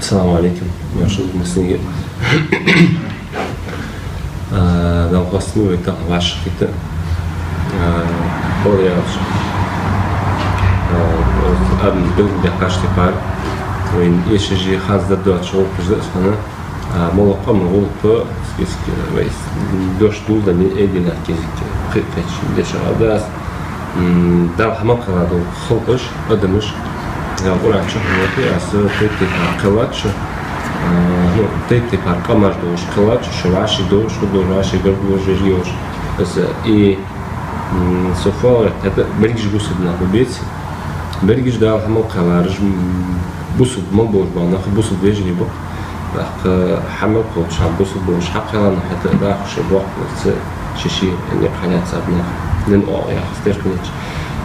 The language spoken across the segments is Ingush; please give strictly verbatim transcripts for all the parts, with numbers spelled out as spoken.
Ассаламу Ӏалайкум, маьрша дола массанега. А, Дала къоастам бе вай тахан вӀашагӀкхийтта. А, бала яц. А, аз адам белгалдаьккхача тайпара, вайна эшаш е ханза дӀадоацаш гӀулакхаш да из хьона. А, моллагӀа къаман гӀулакх, вай дош дулдале, эдинах кизик кхы-, кхыча дешах а дац. М, Дала хьа мел кхелла дола халкъаш, адамаш, Дала Къуръан чу хьанехи, аз тайп-тайпара кхеллача, а, ну, тайп-тайпара къамаш долаш кхеллача, шоай вӀаший долаш, хургдолаш вӀаший, гаргадолаш, жожагӀаташ. Аз и, м, со фу оал, хӀаьта берригаш бусалба нах ба, беций. Берригаш Дала хьа мел кхеллараш, м, бусалба мел болаш бола нах, бусалба вежарий ба. ТӀаккха хьа мел кхоллача хана бусалба болаш хьакхелла нах, хӀаьта а дахаш боккхалца ший-ший никъ хьалаьца нах, дин оал яхаш теркалца.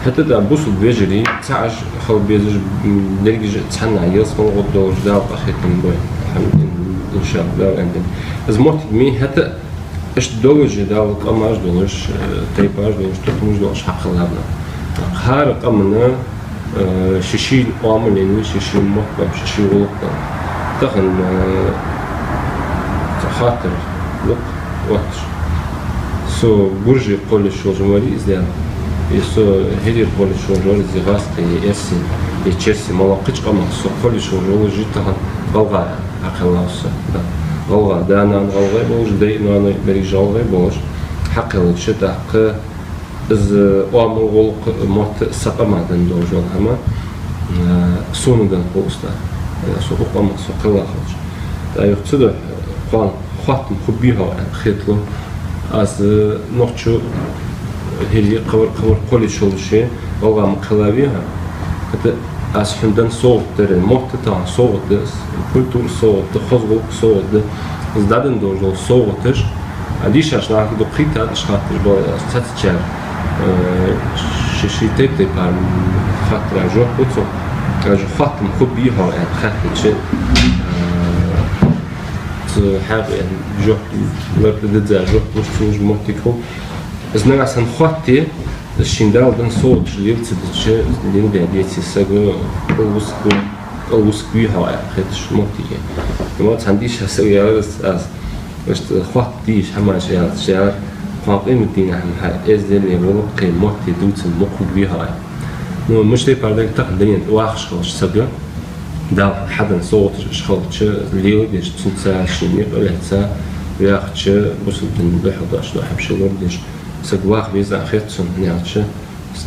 ХӀаьта а бусалба вежарий, цхьаь уж хила безаш, м, дерригаш цхьана ялсмала гӀоргдолаш, Дала къахетам бой, алхьамдулиллахӀ, иншааллахӀ, Дала аьннадале. Из моттиг ма йий, хӀаьта а иштта долаш, Дала къамаш долаш, э, тайпаш долаш, тукхамаш долаш хьакхелла нах. ХӀара къаман, э, ший-ший оамал я, ший-ший мотт ба, ший-ший гӀулакх ба. Тахан, э, цхьа хаттар да-кх отташ. Со гуржий кхоллаш волаш вар из, да. Е со хӀирий кхоллаш волаш вар из, е гӀазкхий, е эрсий, е черсий, моллагӀча кхыча къамах со кхоллаш волаш волаш тахан гӀалгӀа хьакхеллав со. Да. ГӀалгӀа, да-нана гӀалгӀай болаш, дай-ноаной берригаш гӀалгӀай болаш хьакхеллача, тӀаккха из оамал, гӀулакх, мотт са къаман долаш дола хӀама, э, сона денна хул из, да. Э, со укх къамах со кхелла хилча. ТӀаккха юха цудухьа, э, кхоана хоаттам хургбий-хьогӀ аьнна хеталу. Аз, э, нохчо, хӀирий, кхывар, кхывар кхоллаш волаш, гӀалгӀа ма кхеллавий-хьогӀ. ХӀаьта аз хьона денна совгӀат дар, мотт тахан совгӀат да из, культура совгӀат да, хоза гӀулакх совгӀат да. Из дӀаденна долаш дола совгӀаташ, а дийшача наха дукха хийттад уж хаттараш, бала яц, цхьацца чар, э, ший-ший тайп-тайпара хаттара жоп лу цо. Аз хоаттам хургбий-хьогӀ аьнна хаьттача, э, цу хьакъехьа жоп лургда деза, жоп луш цо уж моттиг хул. Из нагахьа санна хоатте, из шийна Дала денна совгӀаташ лела ца дича, леладаь деций саг, кӀалвусаргвий-хьогӀ аьнна хеташ моттиг я. Ма цхьан дийша сага аьлар аз, аз, иштта хоатта дийша хӀамаш аьлча, аьлар, кхоана къематдийнахьа хьа эздел е гӀулакх е мотт е дувца мукъа хургвий-хьогӀ аьнна. Ну, мишта тайпара дар тахан дунен тӀа вахаш хилча саг, Дала хьаденна совгӀаташ хилча, леладеш, цунца ший никъ лаьца, ваьхача, бусалба дина духьал доацаш дола хӀамаш лорадеш, саг ваха веза аьнна хет сона, хӀана аьлча,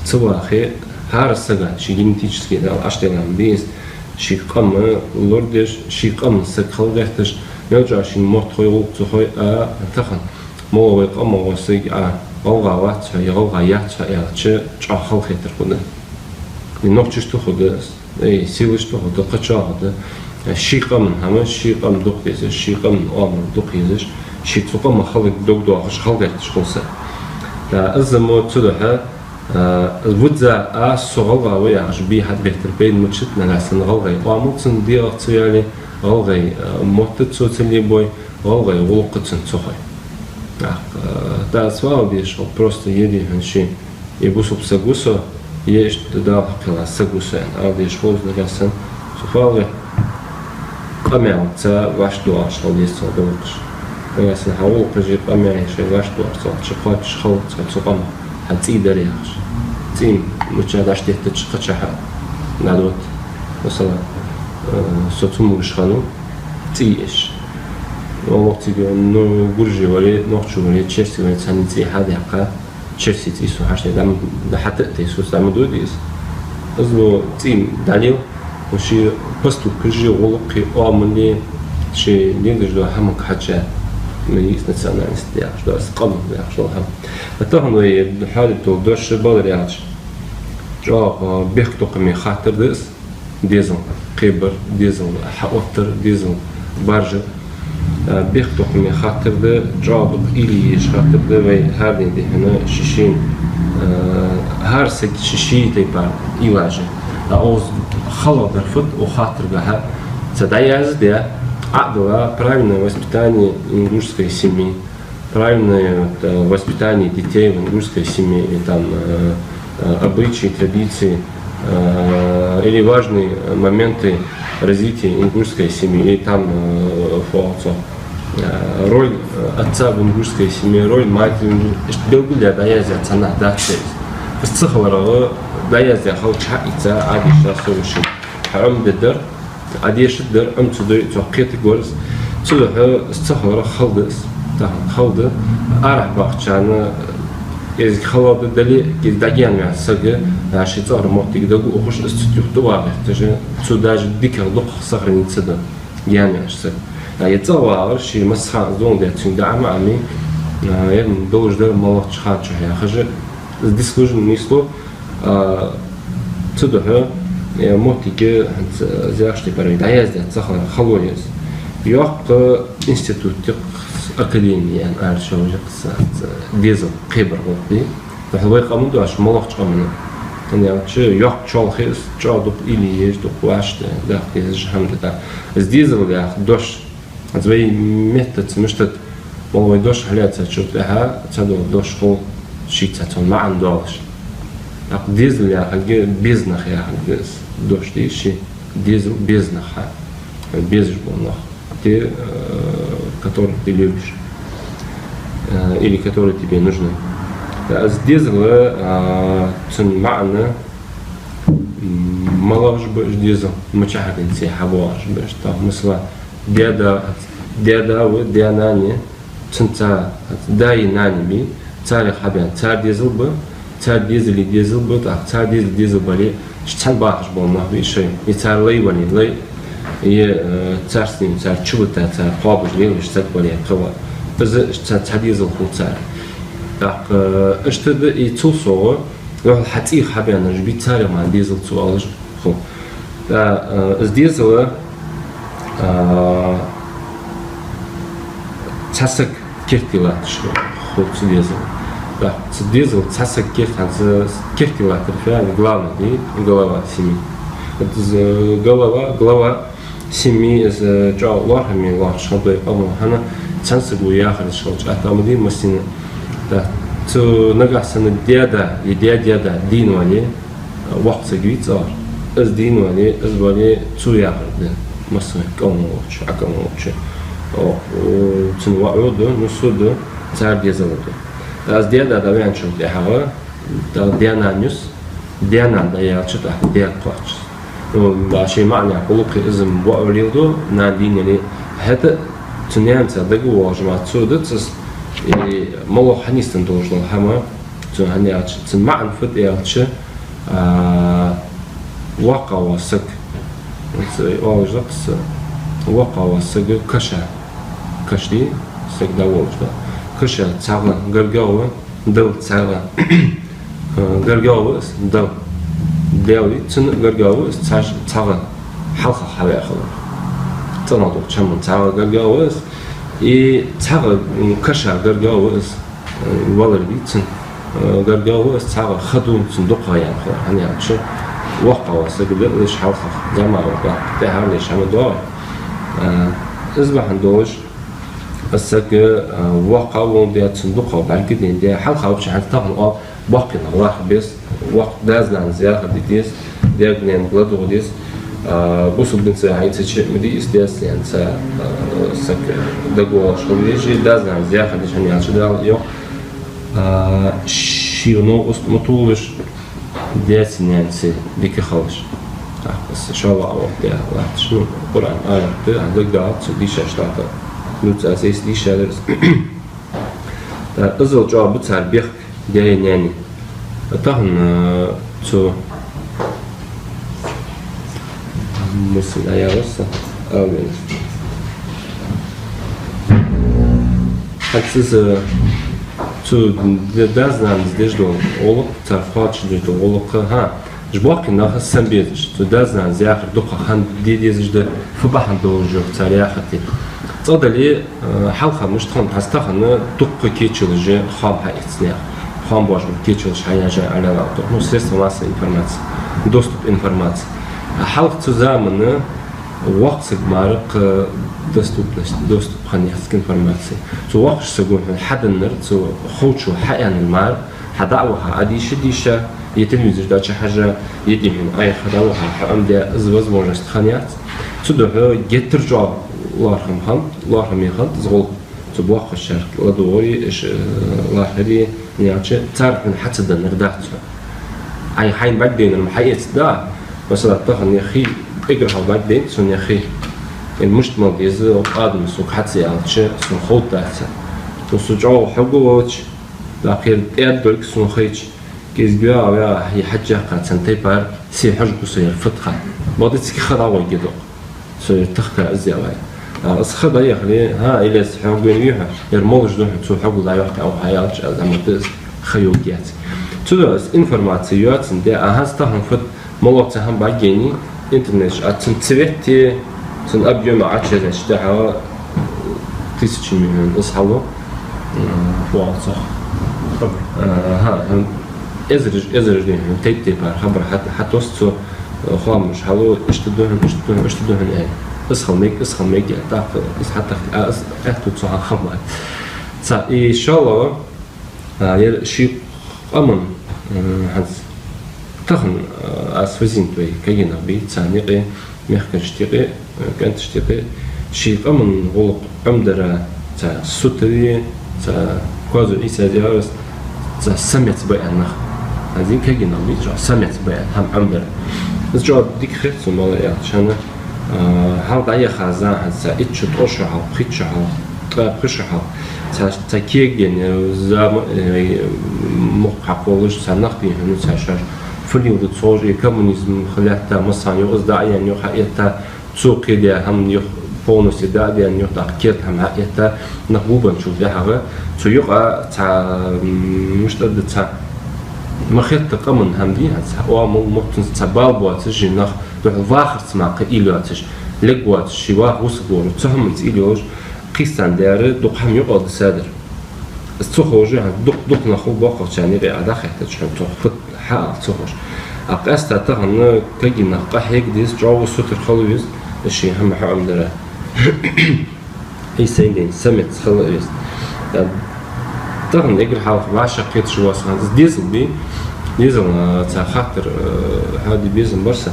ца вахе, хӀара сага ший генетически Дала Ӏочуделла ма дий из, ший къам лорадеш, ший къаман саг хила гӀерташ, мел чӀоагӀа шийна мотт хой, гӀулакх ца хой, а, тахан моллагӀа вай къаман вола саг, а, гӀалгӀа вац хьо, е гӀалгӀа яц хьо аьлча, чӀоагӀа халахетар хургда. Е нохчашта хургда из, е селашта хургда, кхычахьа хургда. Ший къаман хӀама, ший къам дукха дезаш, ший къаман оамал дукха езаш, ший цу къамах хала дог доахаш, хала гӀерташ хул саг. ТӀаккха из мо цудухьа, а, визза аз, со гӀалгӀа ва яхаш, бий хьа бехтар пайда ма бац, нагахьа санна гӀалгӀай оамал цун дегӀах ца яле, гӀалгӀай, а, мотт цо ца лебой, гӀалгӀай гӀулакх цун ца хой. ТӀаккха, а, тӀаккха аз фу ала дезаш хул, просто е дий хьона ший, е бусалба саг ва со, е иштта Дала хьакхелла саг ва со аьнна ала дезаш хул из нагахьа санна. Со фу ала гӀерт, къамаьлаца вӀаштӀадоагӀаш хила деза цо гӀулакхаш. Нагахьа санна хьа гӀулакхаш е къамаьл шоай вӀаштӀадоагӀаш хилча, кхоачаш хила цо цу къамах хьа цӀий дар яхаш. ЦӀий мичча дӀадеттача кхычахьа дӀадотт. Масала, э, со цу могаш хиннав, цӀий эш. Валлахь, цига, ну, гурже вале, нохчо вале, черсе вале, царна цӀий хьадаьккха, черсий цӀий сона хьаштӀехьа дӀа ма, дӀа хьатӀа а тайса, сона дӀа ма дода из. Из, ну, цӀий дӀалел, ну, ший поступкаш, гӀулакхи, оамали, ший леладеш дола хӀамага хьежжа, ма йиса национальность яхаш дола, из къам яхаш дола хӀама. А тахан вай хьоадергдола дош, бала яц, чӀоагӀа бехктокхаме хаттар да из. Дезал кхебар, дезал хьаоттар, дезал баржар, а, бехктокхаме хаттар да, чӀоагӀа дукха уйла е езаш хаттар да, вай хӀара ден дихьана ший-шийна, а, хӀара саг ший-ший тайпара уйлаш я. А укхаза хала дар фуд, укх хаттарагахьа цхьа дӀаяздаь, Ӏадала «Правильное воспитание ингушской семьи», «Правильное, вот, э, воспитание детей в ингушской семье», или там, э, э, «Обычаи, традиции, э, или важные моменты развитие ингушской семьи, и там, э, фу оал цох, э, роль, э, отца в ингушской семье, роль матери в ингуш-, иштта белгалдаь дӀаяздаь цхьаннахьа дац из. Из ца хиларах дӀаяздаь хилча хьаийца, Ӏадийша со вуьшта хьаӀомаде дар, Ӏадеша дар, Ӏомаде дар, цох кхетаргвар из. Цудухьа из ца хиларах хала да из. Тахан хала да. Арахьа бахачарна, э, из хала да дале, из дӀагаьна ваьнна саг, а, ший цӀагӀара моттиг дага ухаш, из цу тӀа юха тӀавагӀа гӀерташ, цо даже дикагӀа дукхагӀа сохраниться даь гаьна ваьнна саг. А, е цӀагӀа вагӀар, ший массахана из доландаь цунга дӀа а ма Ӏами, а, ер долаш дар малагӀча хана чухь яхаш, из дицлуш нийслу, а, цудухьа, э, моттиг, хӀанз, э, зехаш тӀа барай дӀаяздаь ца хиларах хало я из. Йоккха институт я, академи я аьнна, ара шо вижа кхы са, ца, дезал кхебар гӀулакх да. Вай къаман дош, малагӀча къаман. ХӀана аьлча, йоккха чоалхе из, чӀоагӀа дукха уйла е езаш, дукха вӀаштӀехьа даха дезаш хӀама да. Из дезал яха дош, хӀанз вай меттаца мишта да, вай дош хьалаьцачул тӀехьагӀа цхьадола дош хул шийца цун маӀан долаш. ТӀаккха дезал яхилга беза нах яхилга да из дош, дий, ший дезал беза нах хьа. Безаш бола нах. Те, э, которых ты любишь, э, или которые тебе нужны. ТӀаккха из дезал, э, цун маӀан, м, малагӀаш ба уж дезал, мичахьара денз хьабоагӀаш ба уж. ТӀаккха, масала, даь-да, даь-да ва, даь-нана я, цунца даи нанеи ба, царех хьабаьнна цар дезал ба, цар дезали дезал ба, тӀаккха цар дезали дезал бале, уж цхьана бахаш бола нах ба уж шоай. Е цар лай вале, лай, е, э, царца низ, цар чубита, цар кхоабаш лелаш саг вале, кхы ва. Из уж цхьа, цхьа дезал хул цар. ТӀаккха, э, иштта да, и цул совгӀа, юхьал хьа цӀийх хьабаьннараш ба, царех мара дезал ца оалаш хул. ТӀаккха, э, из дезал, э, цхьа саг керте латташ хул цу дезала. ТӀаккха цу дезала цхьа саг керте, хӀанз керте латтар фу я, главный, дий, голова семьи. Вот из, э, голова, глава семьи, из, э, чӀоагӀа лоархӀаме лоархӀаш хиннад вай къамо, хӀана, цхьан саго яхар йиш хилча, атта ма дий массане. ТӀаккха цу нагахьа санна даь-да, е даь-даь-да дийна вале, воккха саг вий цӀагӀара. Из дийна вале, из вале, цо яхар да массане, кӀалхарволчо, Ӏакалхарволчо. О, о, цун воӀо да, нусо да, цар дезал да. ТӀаккха из даь-да дӀаваьнначул тӀехьагӀа, тӀаккха даь-нана юс, даь-нана дӀаяьлча, тӀаккха даьга кхоач из. Ну, да, ший маӀан яха гӀулакх из-м воӀо леладу, нана дийна яле. ХӀаьта а цу наьнаца дагавоагӀаш мара цо дац из, и моллагӀа хьанийсденна долаш дола хӀама, цун хӀана аьлча, цун маӀан фуд аьлча, а, воккхагӀа вола саг. Ца оалаш да-кх из, воккхагӀа вола саг каша. Каш дий, саг дӀаволаш да. Каша цхьагӀа гаргагӀа ва, Дала цхьагӀа, э, гаргагӀа ва из, Дала. Даьла вий, цунна гаргагӀа ва из, цхьа-, цхьагӀа хьалхагӀа хьаваь хилар. ЦӀенагӀа дукха чаман цхьагӀа гаргагӀа ва из, и цхьагӀа, м, каша гаргагӀа ва из, э, валар вий цун, э, гаргагӀа ва из, цхьагӀа ха дувц цун дукхагӀа яьнна хилар. ХӀана аьлча, воккхагӀа вола саг лелаш хьалхагӀа, зӀамагӀа ва, тӀехьагӀа лелаш хӀама доагӀа. Э, из бахьан долаш, из саг, э, воккхагӀа воландаь, цун дукхагӀа бӀаргадайндаь, хьалха вообще хӀанз тахан оал, боккхий нах лархӀа беза, воккха дас-нанас яхар де деза, даьга-наьнага ладувгӀа деза. А, бусалба динца хьайца чу ма дий из, даьца-наьнаца, а, саг дагавоалаш хила веза, дас-нанас яхар деш, хӀана аьлча Дала йоах, а, ший новкъост ма туллаш, даьцеи наьнацеи дика хилалаш. ТӀаккха из шоллагӀа воккха даь латташ, ну, Къуръан аят да, хьа дагадоагӀа, цо дийшача тӀаккха. Ну, цо аз эс дийшадар из. ТӀаккха иззал чӀоагӀа ба цар бехк даьи наьнеи. Тахан, э, цу мысль дӀаялар са. Амин. ХӀанз из, э, цу д-, дас-нанас деш дола гӀулакх, цар кхоачашдеш дола гӀулакх, хӀа, уж боккхий нах санна безаш, цу дас-нанас яхар дукха хинна де дезаш да, фу бахьан долаш йоах цар яхар те. ЦӀагӀа дале, э, хьалха мишта хиннад, хӀанз тахан дукха кечалаш, хоам хьаэц наьха. Хоам боацаш кечалаш хьаяьннай, аьлча, ну, средства массовой информации, доступ информации. А хьалха цу заман воккха саг мара кхы доступность, доступ хиннаяц к информации. Цу воккхача саго хьаденнар, цу ховчо хьааьннар мара, хьа дӀа а ваха, Ӏадийша а дийша, е телевизор дӀачухьажа, е дӀа хьона Ӏайха дӀаваха, хьаӀомадаь, из возможность хиннаяц. Цудухьа геттара чӀоагӀа лоархӀам хиннад, лоархӀаме хиннад из гӀулакх. Цу боккхагӀчарга ладувгӀари, уж, э, лоархӀари, яьлча, цар хьона хьа ца деннар дац хьона. Хьай, хьайна бӀаргадайнар-м хьаэцаргда, масала, тахан яхий, эггара хьалха бӀаргадайнад сона яхий. Е мишта мала деза, адамо сога хьа ца аьлча, сона ховргдац. Ну, со чӀоагӀа хьогӀ волча, дӀахо ер тӀаьрдолга сона хайча, кӀезига ваьгӀа, ваьгӀа, е хьажжаккха цхьан тайпара, се хьожаргва со ер фатха. Бакъда цига ха дӀагӀоргья дукха. Со ер тахка из яьлай. А, из ха дӀаяхале, хӀа, Илез, хьогӀ вена вий хьо, ер молаш да хьона, цо хьогӀ дӀайоаккх, ау хьа аьлча, аз амарда из ха йоагӀаргьяц. Цудухьа из информаци йоацандаь, а хӀанз тахан фуд, моллагӀа цхьа хӀама бӀаргаяйнай интернета чу, а цун цвет, цун объём Ӏочуяздаьчул тӀехьагӀа тысячами хьона из хьалу, м, оал цох. Хабар. А, хӀа, хӀа, эзараш, эзараш дий хьона, тайп-тайпара хабар хьа-, хьатосс цо, э, хоамаш хьалу, иштта да хьона, иштта да хьона, иштта да хьона аьнна. Из хила мег, из хила мег аьнна, тӀаккха из хьатахка, а, из аьттув цу хьа хӀама. Цхьа, и шоллагӀа, а, ер ший къаман, м, хӀанз тахан, а, аз хозийна тӀа вай кагий нах бий, царна юкъе, мехкарашта юкъе, э, кӀанташта юкъе, ший къаман гӀулакх Ӏомадара цхьа сутари, цхьа коазув Ӏийса зиярас, цхьа самец ба аьнна нах. Хьанз кагий нах бий, чӀоагӀа самец ба аьнна хӀама Ӏомадара. Из чӀоагӀа дика хет сона, мала аьлча, хӀана, а, хьалха дӀаяха зама хӀанз цхьа итт шу, ткъо шу хьалха, пхийтта шу хьалха, ткъаь пхи шу хьалха. Цхьа, цхьа кегаенна, зама, э, мохк хьакхоллаш, цхьа нах дий хьона, цхьа шоаш фу леладу цо уж, и коммунизм хилатта, массане юха из дӀа а яьнна, юха хьаэтта, цо кхедаь хӀама юха полностью дӀа а даьнна, юха тӀаккха керда хӀама хьаэтта, нах гулбенначул тӀехьагӀа, цу юкъа цхьа, м, мишта да, цхьа ма хетта къаман хӀама дий хьона, цхьа оамал, моттанца цхьа бала боацаш, жи нах духьал вахарца мара кхы уйла йоацаш, лергвоацаш, ший ваха вусаргволаш, цу хӀаманца уйла йолаш, кхийсандаь дукха хӀама юкъе дисадар. Из ца ховш хьона дукха, дукха нах хул боккхагӀчарна юкъе, а дӀахаьттача хьона цох фуд хьаала ца ховш. А къаьстта тахан кагий нах къахьега деза, чӀоагӀа сутара хила веза, ший хӀама хьаӀомадара. Ӏийсай ден самец хила веза. Тахан эггара хьалха вӀашагӀкхеташ вола хӀанз из дезал бий, дезал, а, цхьа хаттар, а, хьаде безам бар са.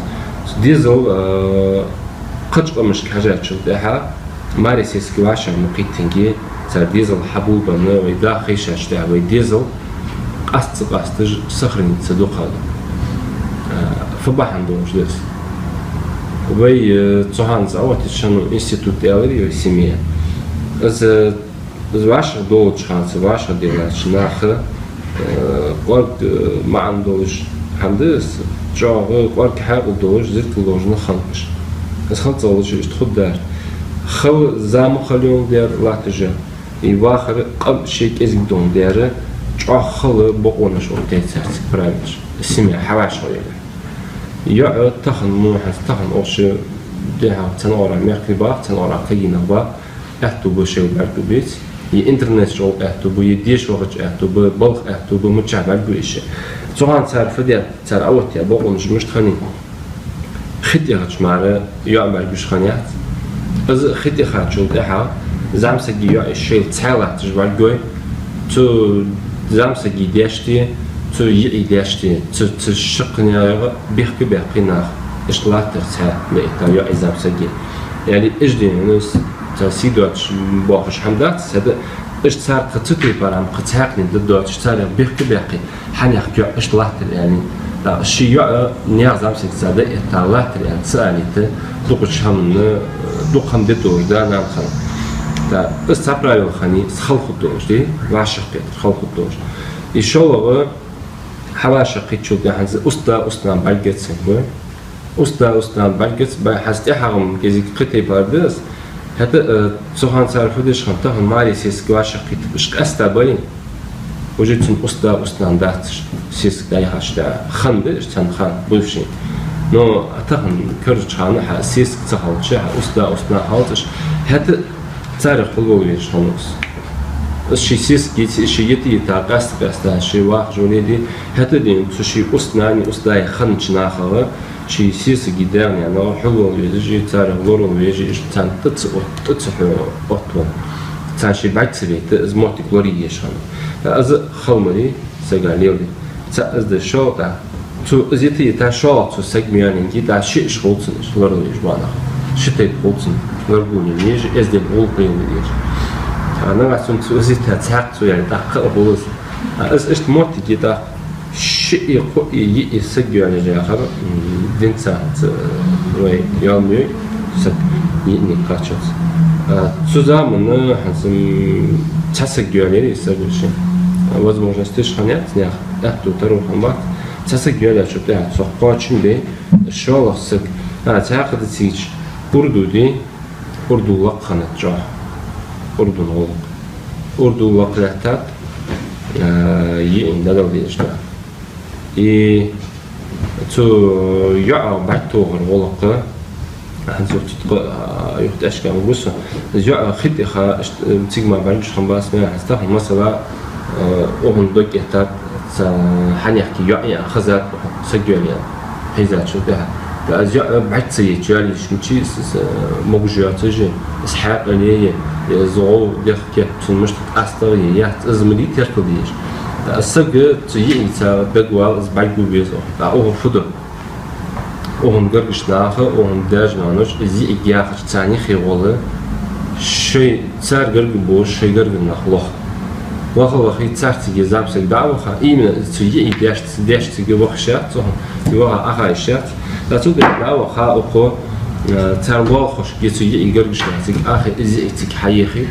Дезал, а, кхыча къамашка хьежачул тӀехьагӀа, маьре-сесага вӀашагӀ ма кхийттинге, цар дезал хьаболабенна, вай да хайшачул тӀехьагӀа вай дезал къаста ца къасташ сохраниться ду кхы. А, фу бахьан долаш да из? Вай, э, цу хана из Ӏооттача хана институт аьлар вай семья. Из, э, из вӀашагӀдолча хана, из вӀашагӀделлача наха, э, кӀоарга, э, маӀан долаш хӀама да из, чӀоагӀа кӀоарга хьаькъал долаш, зеркало долаш нах хиннаб уж. Из хинна ца хилча, иштта хургдар. Хала зама хала йоландаь латташ а, и вахар къам ший кӀезига доландаь, чӀоагӀа хала бокъонаш оттаяьй царца, правилаш, семья хьавӀашагӀъеллалехь. ЙоӀ тахан, ну, хӀанз тахан оаш дехьа цхьан оагӀорахьа мехкарий ба, цхьан оагӀорахьа кагий нах ба, аьттув ба шоайла бӀаргагу беций, е интернета чу гӀулакх аьттув ба, е деша вахача аьттув ба, балха аьттув ба, мичахьа бӀаргагу уж. Цу хана цар фу даьд, цар Ӏооттаяь бокъонаш мишта хиннай? Хи тӀехьагӀа мара йоӀ бӀаргагуш хиннаяц. Из хи тӀехьачул тӀехьагӀа зӀамсаги йоӀи шоайла цхьаь латташ бӀаргагой, цу зӀамсаги даьшти, цу йиӀи даьшти, цу, цу шаккхе а бехк баьккхий нах, иштта латтар цхьаь, бейтта йоӀи зӀамсаги. Яьни, уж дийна, ну, цхьа сий доацаш боахаш хӀама дац, хӀаьта уж цар кхы цу тайпара хӀама кхы цхьаькханна да доацаш, царех бехк баьккхий, хьанехк йоӀ иштта латтар аьнна. ТӀаккха ший йоӀ наьха зӀамсагца дӀаэтта латтар аьнна ца алийта, дукхача хӀаманна, дукха хӀама де долаш да нана хана. ТӀаккха из цхьа правило хиннай, из хала хургдолаш, дий, вӀашагӀкхетар хала хургдолаш. И шоллагӀа, хьавӀашагӀкхийттачул тӀехьагӀа из уст-да, уст-нана бӀаргагац вай. Уст-да, уст-нана бӀаргагац, бай хьаста тӀехьагӀа-м кӀезига кхы тайпара да из. ХӀаьта, э, цу хана цар фу деш хиннад, тахан маьре-сесага вӀашагӀкхийтта уж къаьстта бале, уже цун уст-да, уст-нана дац уж, сесаг дӀаяхача тӀехьагӀа. Хинна да уж цхьан хана, бывший. Но а тахан карарча хана хьа сесаг ца хилча, хьа уст-да, уст-нана хилац уж. ХӀаьта царех хургволаш хиннав из. Из ший сесаг йицъе, ший йита-йита, къаьста-къаьста, ший вахаш вале а, хӀаьта а дийна, цу ший уст-нанеи уст-даи хиннача нахагара, ший сесаги даьгӀнеи нагӀа хьулвала везаш, царех лоравала везаш, иштта царна тӀа ца от-, тӀа ца хьо-, оттавала. Царна ше бӀарг ца бейта, из моттиг лораеш хиннав. Из хала ма дий, сага леладе. Цхьаъ из да, шоллагӀа, цу из йита-йита, шоллагӀа цу сага ма йоаннинге, тӀаккха шиъ-шиъ хул цунна уж лоравала везаш бола нах. Ши тайпа хул цун гаргало еза, эздел гӀулакх еза. А нагахь цунна цу из йита цхьаькха цо яьлча, тӀаккха а хул из. А из иштта моттиг я тӀаккха. Шиъ, кхоъ, йиъ саг йоалаяр яхар, м, динца, ц-, вай йоал ма йой, саг йиъниг кхаччалца. А цу заман хӀанз, м, цхьа саг йоалаяр из саг вуйши. А возможносташ хиннаяц наьха, аьттув тара хиннабац. Цхьа саг йоалаяьчул тӀехьагӀа цох кхоачам бе, шоллагӀа саг. А, цхьаькха да цига урду ди, урду лакха хиннад чӀоагӀа. Урдун гӀулакх. Урду лакха лаьттад, а, йиъ дӀадала дезаш да. И цу йоӀа бӀаргтохар гӀулакх, хӀанз юха цу тӀа, а, юха тӀехьашка ма гу со. Из йоӀ хи тӀа ха, ишт-, цига мара бӀаргагуш хиннабац ма, хӀанз тахан, масала, а, укхун дог эттад, цхьа хьанехк йоӀ я хезад, саг йоалаяь, хьийзачул тӀехьагӀа. ТӀаккха из йоӀ бӀарг ца еча йоалаеш мичай, из, из, а, могаш йоацаш я, из хьаькъал я, е из гӀов, дегӀ, кеп цун мишта къастагӀа я, яц, из ма дий теркалдеш. ТӀаккха саг цу йиӀица дагавала, из бӀаргагу беза. ТӀаккха укхо фу ду? Укхун гаргарча наха, укхун даьша-ноаноша из йиӀиг яхача царна хий гӀолла, шоай, цар гарга болаш шоай гаргара нах лох. Ваха-ваха цар цига зӀамсаг дӀа а ваха, именно цу йиӀиг даьш, даьш цига ваха йиш яц цу хана, и ваха Ӏаха йиш яц. ТӀаккха цу тӀа дӀа а ваха укхо, э, цар лоалахошка, цу йиӀиг гаргарча наха цига Ӏахе, из йиӀиг цига хьаехе.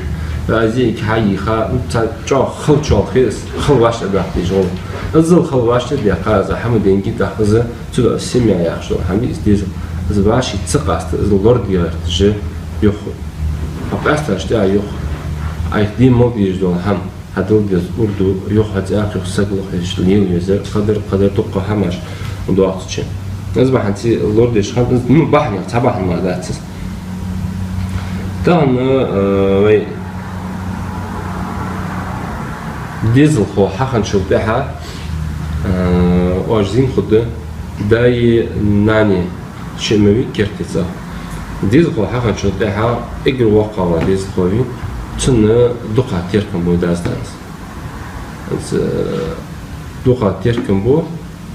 ТӀаккха из йиӀиг хьайийха, ну, цар чӀоагӀа хала чоалхе, хала вӀаштӀехьдаккха дезаш гӀолла. Иззал хала вӀаштӀехьдаьккха, из хӀама денга тӀаккха из Цудухьа семья яхаш дола хӀама я из дезал. Из вӀаший ца къаста, из лораде гӀерташ я юха. Хьо къаьстачул тӀехьагӀа юха. Айхьа де мел дезаш дола хӀама, хьадала деза урду, юха хьо цӀаькха юха саг лохаш лела везар, кхыдар, кхыдар дуккха хӀамаш доагӀа цу чу. Из бахьан ца лорадеш хиннад, из, ну, бахьан, цхьа бахьан мара дац из. Тахан, э, вай дезалхо хьахинначул тӀехьагӀа, э, оаш зийна хургда, даи нанеи шиъ ма вий керттера цӀа. Дезалхо хьахинначул тӀехьагӀа эггара воккхагӀа вола дезалхо вий, цунна дукха теркам бу дас-нанас. Из, э, дукха теркам бу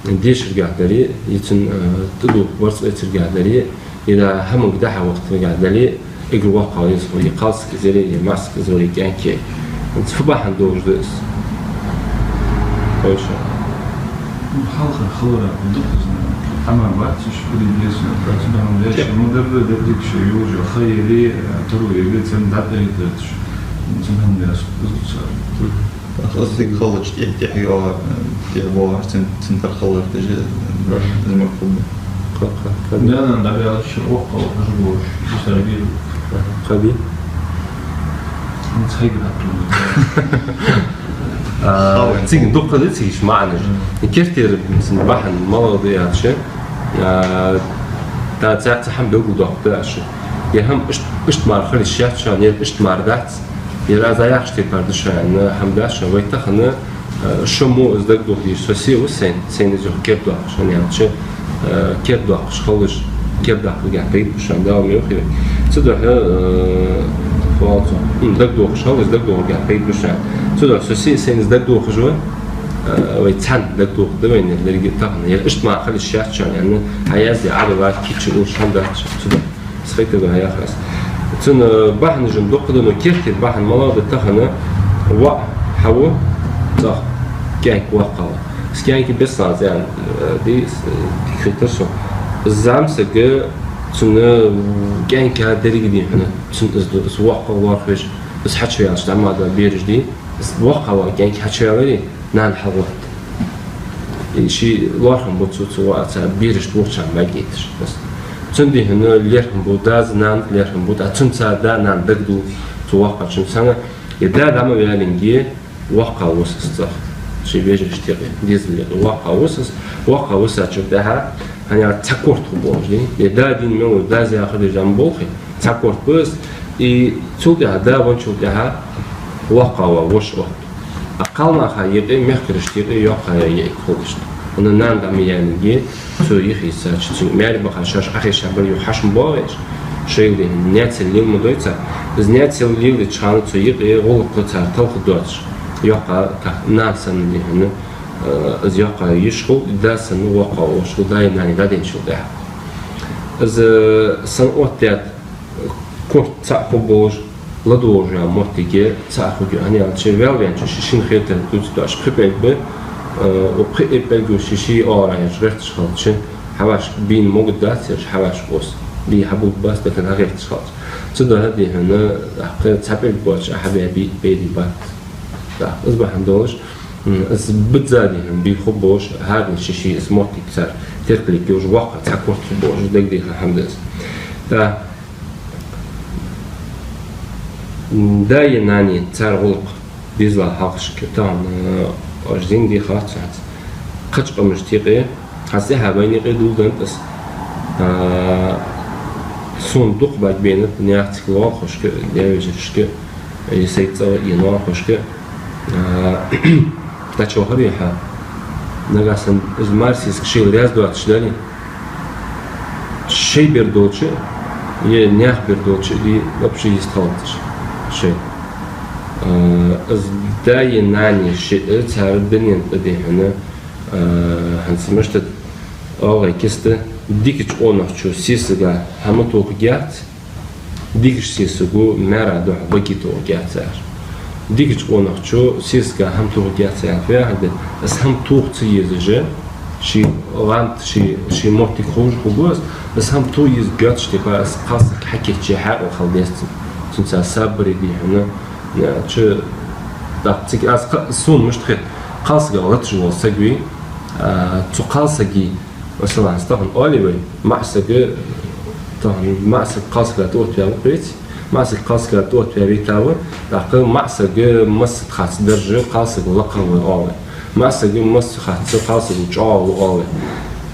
дешаргахьа дале, е цун, э, тӀадувха барзкъа эцаргахьа дале, е да хӀаманга дӀа-хьа вахийтаргахьа дале, эггара воккхагӀа дезалхо, е кхалсаг из яле, е маӀсаг из вале, кӀаьнк яле. Из фу бахьан долаш да из? Хой шоана. Ну, хьалхара хиларах дукха из, хӀама бац уж, куди деза, цу хӀаман вешта ма дарра, деррига шоай йолаш йола ха яле, э, таро яле, царна дӀатӀаэтташ. Цу хӀаман вешта из ца. Ах, из дика хилча тӀехьа-тӀехьа йоагӀар, тӀехьа боагӀар, цун, цун тӀара хилар тӀехьа, из ма хургба. Кхы, кхы, кхы. Да, да, да, ваьлча воккхагӀа хӀанз болаш, из сабий. Аха, кхы бий? Ну, цхьайга дӀатӀа. А, хала цига дукха да, цига иштта маӀанаш. Мгм. Керттера цун бахьан малагӀа да аьлча, а, да, цхьацца хӀама белгалдоаккхаргда аз шоана. Ер хӀама ишт-, иштта мара хила йиш яц шоана, ер иштта мара дац. Ер аз яхача тайпара да шоана, хӀама дац шоана. Вай тахан, э, шо мо из дагадоха дезаш, со се ва сайна, сайна из юха кердадоаккхаш, хӀана аьлча, э, кердадоаккхаш хилалаш, кердадаккхаргахьа пайда ба шоана, Дала мел хьоахаве. Цудухьа, э, фу оал цох, м, дагадохаш хилалаш, дагадохаргахьа пайда ба шоана. Цудухьа со се сайна из дагадохаш ва, э, вай цхьана дагадохаргда вайна деррига тахан. Ер иштта мара хила йиш яц шоана, аьнна, хьаязде, Ӏадала кийча уллаш хӀама дац шоана. Цудухьа. Схайта да яхар аз. Цун, э, бахьанаш-м дукха да, но керттера бахьан малагӀа да тахан, воӀ хьаву цӀагӀа, кӀаьнк воккхагӀа ва. Из кӀаьнк бесса зӀамига, э, ди, э, дика хетар сона. ЗӀамсаг, цун, э, кӀаьнка деррига дий хьона, цун из ду, из воккхагӀа лоархӀаш, из хьачуваьлча дӀа ма да бераш дий, из воккхагӀа вола кӀаьнк хьачуваьларе, нана хьалгӀотт. И ший лоархӀам бу цо, цу воӀаца бераш тохачарна бӀаргайташ. Цун дий хьона лерхӀам бу, дас-нанас лерхӀам бу, тӀаккха цунца да-нана дагадоал цу воккхачун санна, е да дӀа ма ваьллинге, воккхагӀа вус из цӀагӀа. Ший вежарашта юкъе, дезала юкъе воккхагӀа вус из, воккхагӀа висачул тӀехьагӀа, хӀана аьлча цхьа корта хургболаш дий. Е да дийна мел ва, дас яхар деш ма болхий, цхьа корта ба из, и цул тӀехьагӀа, да венначул тӀехьагӀа, воккхагӀа вола воша отт. А кхалнаха юкъе, мехкарашта юкъе йоккхагӀа йиӀиг хул иштта. ХӀана нана дӀа ма яьннинге, цо юхе йисача, цун маьре баха шоаш Ӏохайша бар юха хьаша ма боагӀий уж. Шоайла дий хьона наьцал лела ма дой цар. Из наьцал леладеча хана цу юкъе гӀулакх цар талхадоацаш. ЙоккхагӀа, тах-, нана санна дий хьона, э, из йоккхагӀа йиш хул, да санна воккхагӀа воша хул, даи нанеи дӀадийначул тӀехьагӀа. Из, э, санна оттадаьд, Корта цхьа хургболаш, ладувгӀаш йола моттиг цхьа хургья, хӀана аьлча ваьлла ваьнначо ший шин хетар дувца дош пхи пӀелг ба, э, укх пхи пӀелгах ший-ший оагӀорахьа гӀерташ хилча, хьавӀашка бийна могаргдац ераш, хьавӀашка ос бий хьабувргбац, дакан хьагӀерташ хилча. Цудухьа, дий хьона, тӀаккха цхьа пӀелг боацаш хьабаь бий бер бац. ТӀаккха из бахьан долаш, м, из бизза, дий хьона, бий хургболаш, хӀаране ший-ший из моттиг цар теркалга йолаш, воккха цхьа корта хургболаш, дагадеха хӀама да из. ТӀаккха М, даи нанеи цар гӀулакх дезала хьалхашка тахан, э, оаш зинди хац хӀанз. Кхыча къамашта юкъе, хьа сехьа вайна юкъе дулдант ас. А, сона дукха бӀаргабайнаб наьха цига лоалахошка, даь-вежарашка, е сай цӀагӀа е ноанахошка. А, дӀачувахар хьа. Нагахьа санна из марсийск шийла раьза доацаш дале, шоай бер долча, е наьха бер долча, ди вообще йистхилац шоай. А, из даи нанеи шиъ цар дунен тӀа, дий хьона, а, хӀанз мишта да оалий киста, дикача къонахчо сесага хӀама тохаргьяц, дикача сесаго маьра духьа баге тохаргьяц аьнна. Дикача къонахчо сесага хӀама тохаргьяц аьнна фу яхар да? Из хӀама тоха ца езаш, ший гӀанд, ший, ший моттиг ховш хургва из, из хӀама тоха еза гӀерташ, типа, из кхалсаг хьакийчъе хьаькъал хила деза цун. Цунца сабаре, дий хьона, э, чу, тӀаккха цига аз кха-, сона мишта хет, кхалсага латаш вола саг вий, а, цу кхалсага, масала, тахан оалий вай, маӀа саг, тахан маӀа саг кхалсага тӀаоттаваь ва, кхетий? МаӀа саг кхалсага тӀаоттаваь вайтав, тӀаккха маӀа саг массахаца дарж, кхалсаг лакха ва оалий. МаӀа саг массахаца кхалсаг чӀоагӀа ва оалий.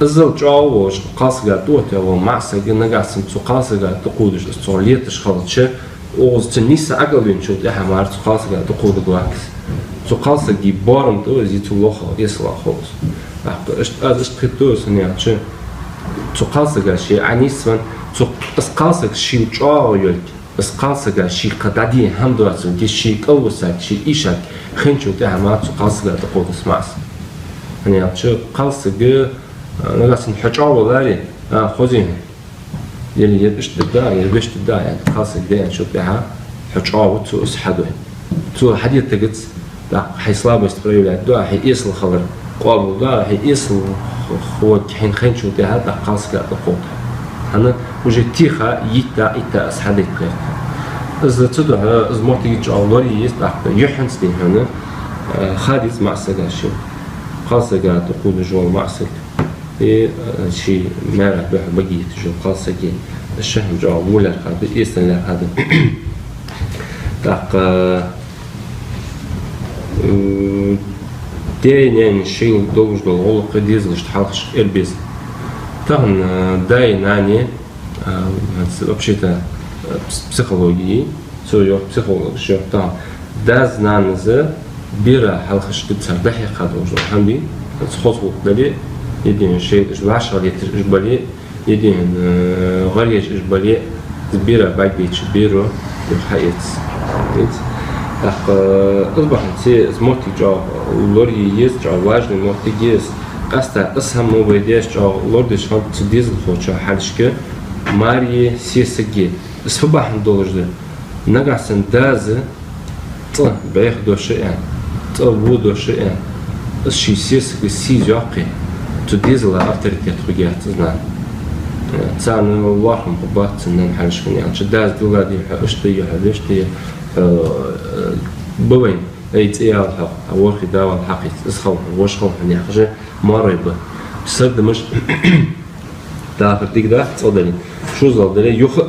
Иззал чӀоагӀа волаш кхалсага тӀаоттаваь вола маӀа саг нагахьа санна цу кхалсага тӀакхувдаш, из цох леташ хилча, укхаза цу нийсса ӀокӀалвеначул тӀехьагӀа мара цу кхалсага тӀакхувдаргвац. Цу кхалсага боарам тӀа из цу лоха эсала хул из. ТӀаккха иштта, аз иштта хетаду, хӀана аьлча, цу кхалсага ше Ӏонийсвенна, цу, из кхалсаг шийла чӀоагӀа йолга, из кхалсага ший кхы дӀаде хӀама доацилга, ший кӀалвисалга, ший эшалга хинначул тӀехьагӀа мара цу кхалсага тӀакхувда из маӀа саг. ХӀана аьлча кхалсаг, а, нагахьа санна хьо чӀоагӀа валаре, а, хозий хьона. Е, е иштта да, е вешта да, е кхалсаг да аьнначул тӀехьагӀа, хьо чӀоагӀа ва, цо из хьаду. Цо хьадеттаргьяц, тӀаккха хьай слабость проявлять ду, хьай эсала хилар къоабалду, хьай эсала х-, хӀама хьайна хинначул тӀехьагӀа тӀаккха кхалсага тӀакхувда. ХӀана, уже теха, йитта, йитта из хьадайтаргьяц. Из цудухьа, из моттиг чӀоагӀа лорае еза, тӀаккха юххьанца, дий хьона, э, ха деза маӀа сага ший. Кхалсага тӀакхувдаш вола маӀа саг. Е, э, ший маьра духьа баге йиташ йола кхалсаг, из ши хӀама чӀоагӀа во лаьрхӀа да, эсала лаьрхӀа да. ТӀаккха, э, даьи наьнеи шоайла долаш дола гӀулакх дезалашта хьалхашка эр беза. Тахан, э, даи нанеи, э, вообще-то, э, пс-, психологи, цо йоах, психологаша йоах тахан, дас-нанас бера хьалхашка цар дӀахьекха долаш дола хӀама бий, цу хоза гӀулакх дале, е дий хьона шоайла уж вӀашагӀлеташ уж бале, е дий хьона, э, гӀаргӀеш уж бале, из бера бӀаргабайча беро юха хьаэц. Эц. ТӀаккха, э, из бахьанца из моттиг чӀоагӀа лорае еза, чӀоагӀа важный моттиг я из. Къаьстта из хӀама вай даьша чӀоагӀа лорадеш хиннад цу дезалхочоа хьалхашка, маьре, сесаге. Из фу бахьан долаш да? Нагахьа санна дас цӀа бӀеха дош а аьнна, цӀа во дош а аьнна, из ший сесага сий из йоаккхе, цу дезала авторитет хургьяц из нанна. Царна лоархӀам хургбац цун нанна хьалхашка, хӀана аьлча дас дилла, дий хьона, хьо иштта я, хьо вешта я, хьо, э, ба вайна, ай, цӀи яла хьох, хьа ворхӀе да вала хьакхийца, из хила хьона, воша хила хьона яхаш, маьрой ба. Сардамаш дахар дика дац, цӀа дале. Шозал дале, юха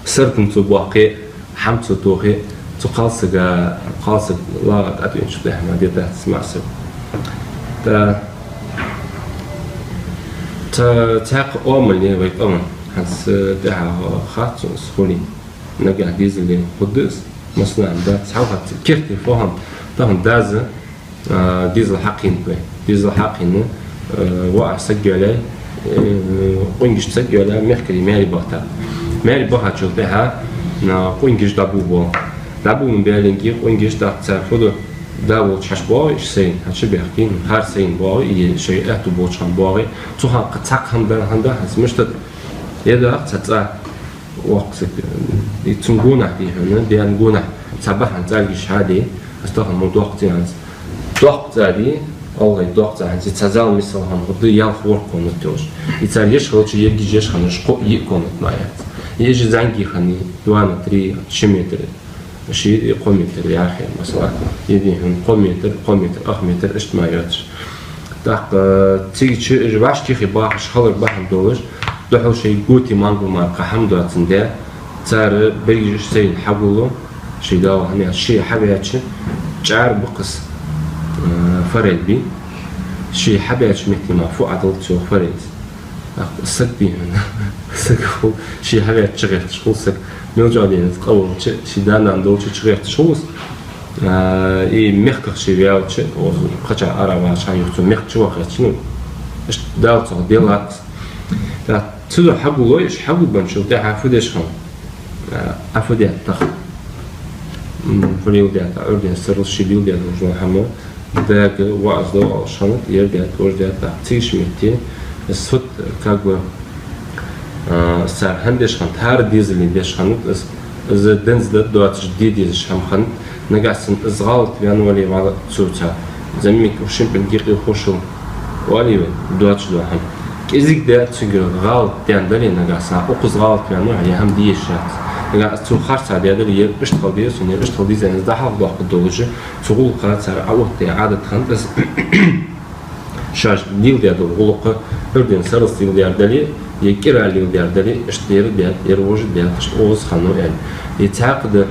сардам цо боаккхе, хӀама цо тохе, цу кхалсага, кхалсаг лагӀа тӀатӀавенача тӀехьа ма де дац маӀа саг. ТӀа, цхьа, цхьаькха оамал я вай къаман, хӀанз тӀехьа хац сона из хулий, нагахьа дезале хургда из, массанахьа дац, хьалхарча керте фу хӀама, тахан дас а, дезал хьакхийнаб вай. Дезал хьакхийна, э, воӀа саг йоалаяьй, э, къонгашта саг йоалаяьй, мехкарий маьре бахийтаб. Маьре бахийначул тӀехьагӀа, а, къонгаш дӀабу боагӀа. ДӀабувла баьлча къонгаш, тӀаккха цар фу ду, да волча хьачубоагӀий уж сайна, хьачубаьхкий, хӀара сайна боагӀий, е шоай аьттув болча хана боагӀий. Цу хана кхы цхьаккха хӀама дар хӀана да, хӀанз мишта да, е да цхьа цӀа. Воккха саг, и цун гонахьа дий хьона, даьна гонахьа цхьа бахьан цӀалгаш хьаде, аз тахан мо доккха цӀи хӀанз. Доккха цӀа дий, гӀалгӀай доккха цӀа хӀанз, цхьа зал мисал хӀама хургда, ялх-ворхӀ комнат йолаш. И цар еш хилча, ергья еш хиннараш кхо-йиъ комнат мара яц. Ежа зӀамига хиннай, два на три, ши метр, ши, кхо метр яхе, масала, е дий хьона кхо метр, кхо метр, ах метр, иштта мара йоацаш. ТӀаккха цига чу уж вӀашагӀкхийтта бахаш хилар бахьан долаш, духхьал шоай готи мангал мара кхы хӀама доацандаь, цар берригаш сайна хьагуллу, шоай дала хӀана аьлча, ше хьаваьча чӀара ба-кх из, э, форель бий, ше хьабаьча метте мара фу Ӏадаллац йоах форелас. ТӀаккха саг дий хьона, саг хул, ше хьаваьча чугӀерташ хул саг. Мел чӀоагӀа дий хьона къа волча, ший да-нана долча чугӀерташ хул из. А, и мехках ше ваьлча, укхаза кхычахьа ара ваьлча хьан юха цу мехка чу ваха гӀерташ, ну, иштта Дала цох делла-кх из. ТӀаккха цудухьа хьагуллой уж, хьагулбенначул тӀехьагӀа фу деш хиннад? А, Ӏа фу даьд тахан? М, фу леладаьд Ӏа, Ӏуйрийна сарралца ше леладаь долаш дола хӀама, дага ваӀаз дов оалаш хиннад, ер даьд, уж даьд, тӀаккха цигача метте, из фуд, как бы, а, цар хӀана деш хиннад, хӀара дезале деш хиннад из, из денз да доацаш де дезаш хӀама хиннад, нагахьа санна из гӀалат ваьнна вале, вала цо цар зӀамига укх шин пӀелг юкъе ховшал оалий вай, доацаш дола хӀама. КӀезига да цига гӀалат даьнна дале нагахьа санна, укхаза гӀалат ваьнна ва, е хӀама де йиш яц. Нагахьа санна цо харцахьа даь дале, ер иштта хила деза, ер иштта хила деза аьнна, дӀахьалха доаккхаргдолаш, цу гӀулакха цар Ӏоотта Ӏадат хиннад из. Шоаш леладаь дола гӀулакх, Ӏуйрийна сарралца леладаьр дале, е кӀира леладаьр дале, иштта ер даьд, ер вож даьд, иштта укхаза хиннав аьнна. Е цхьаькха да,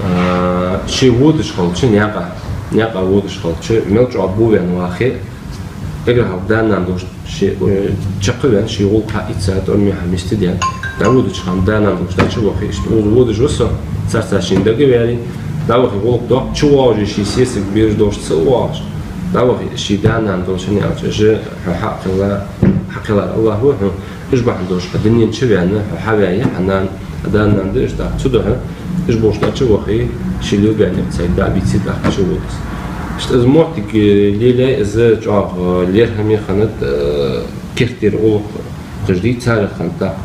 а, ше водаш хилча, наькъа, наькъа водаш хилча, мел чӀоагӀа боваьнна вахе, эггара хьалха да-нана долаш ше, э, чакхваьнна, ший гӀулакх хьаийца, тӀормехьа мисте даьнна, дӀаводача хана да-нана долаш дӀачувахе, иштта укхаза водаш ва со, царца шийна дагаваьле, дӀавахе гӀулакх доаккх, чувоагӀаш ший сесаг бераш долаш ца воагӀаш, дӀавахе ший да-нана долаш хӀана аьлча, уж хьо хьакхелла-, хьакхеллар АллахӀ ва хьона, уж бахьан долаш хьо дунен чу ваьнна, хьо хьаваье, хьа нана, хьа да-нана да уж, тӀаккха цудухьа уж болаш дӀачувахе, ше лелабаьннаб цайга дӀабийце, тӀаккха чувода из. Иштта из моттиг, э, лелаяь, из чӀоагӀа лерхӀаме хиннад, э, керттера гӀулакх хьожадий царех хиннад тӀаккха.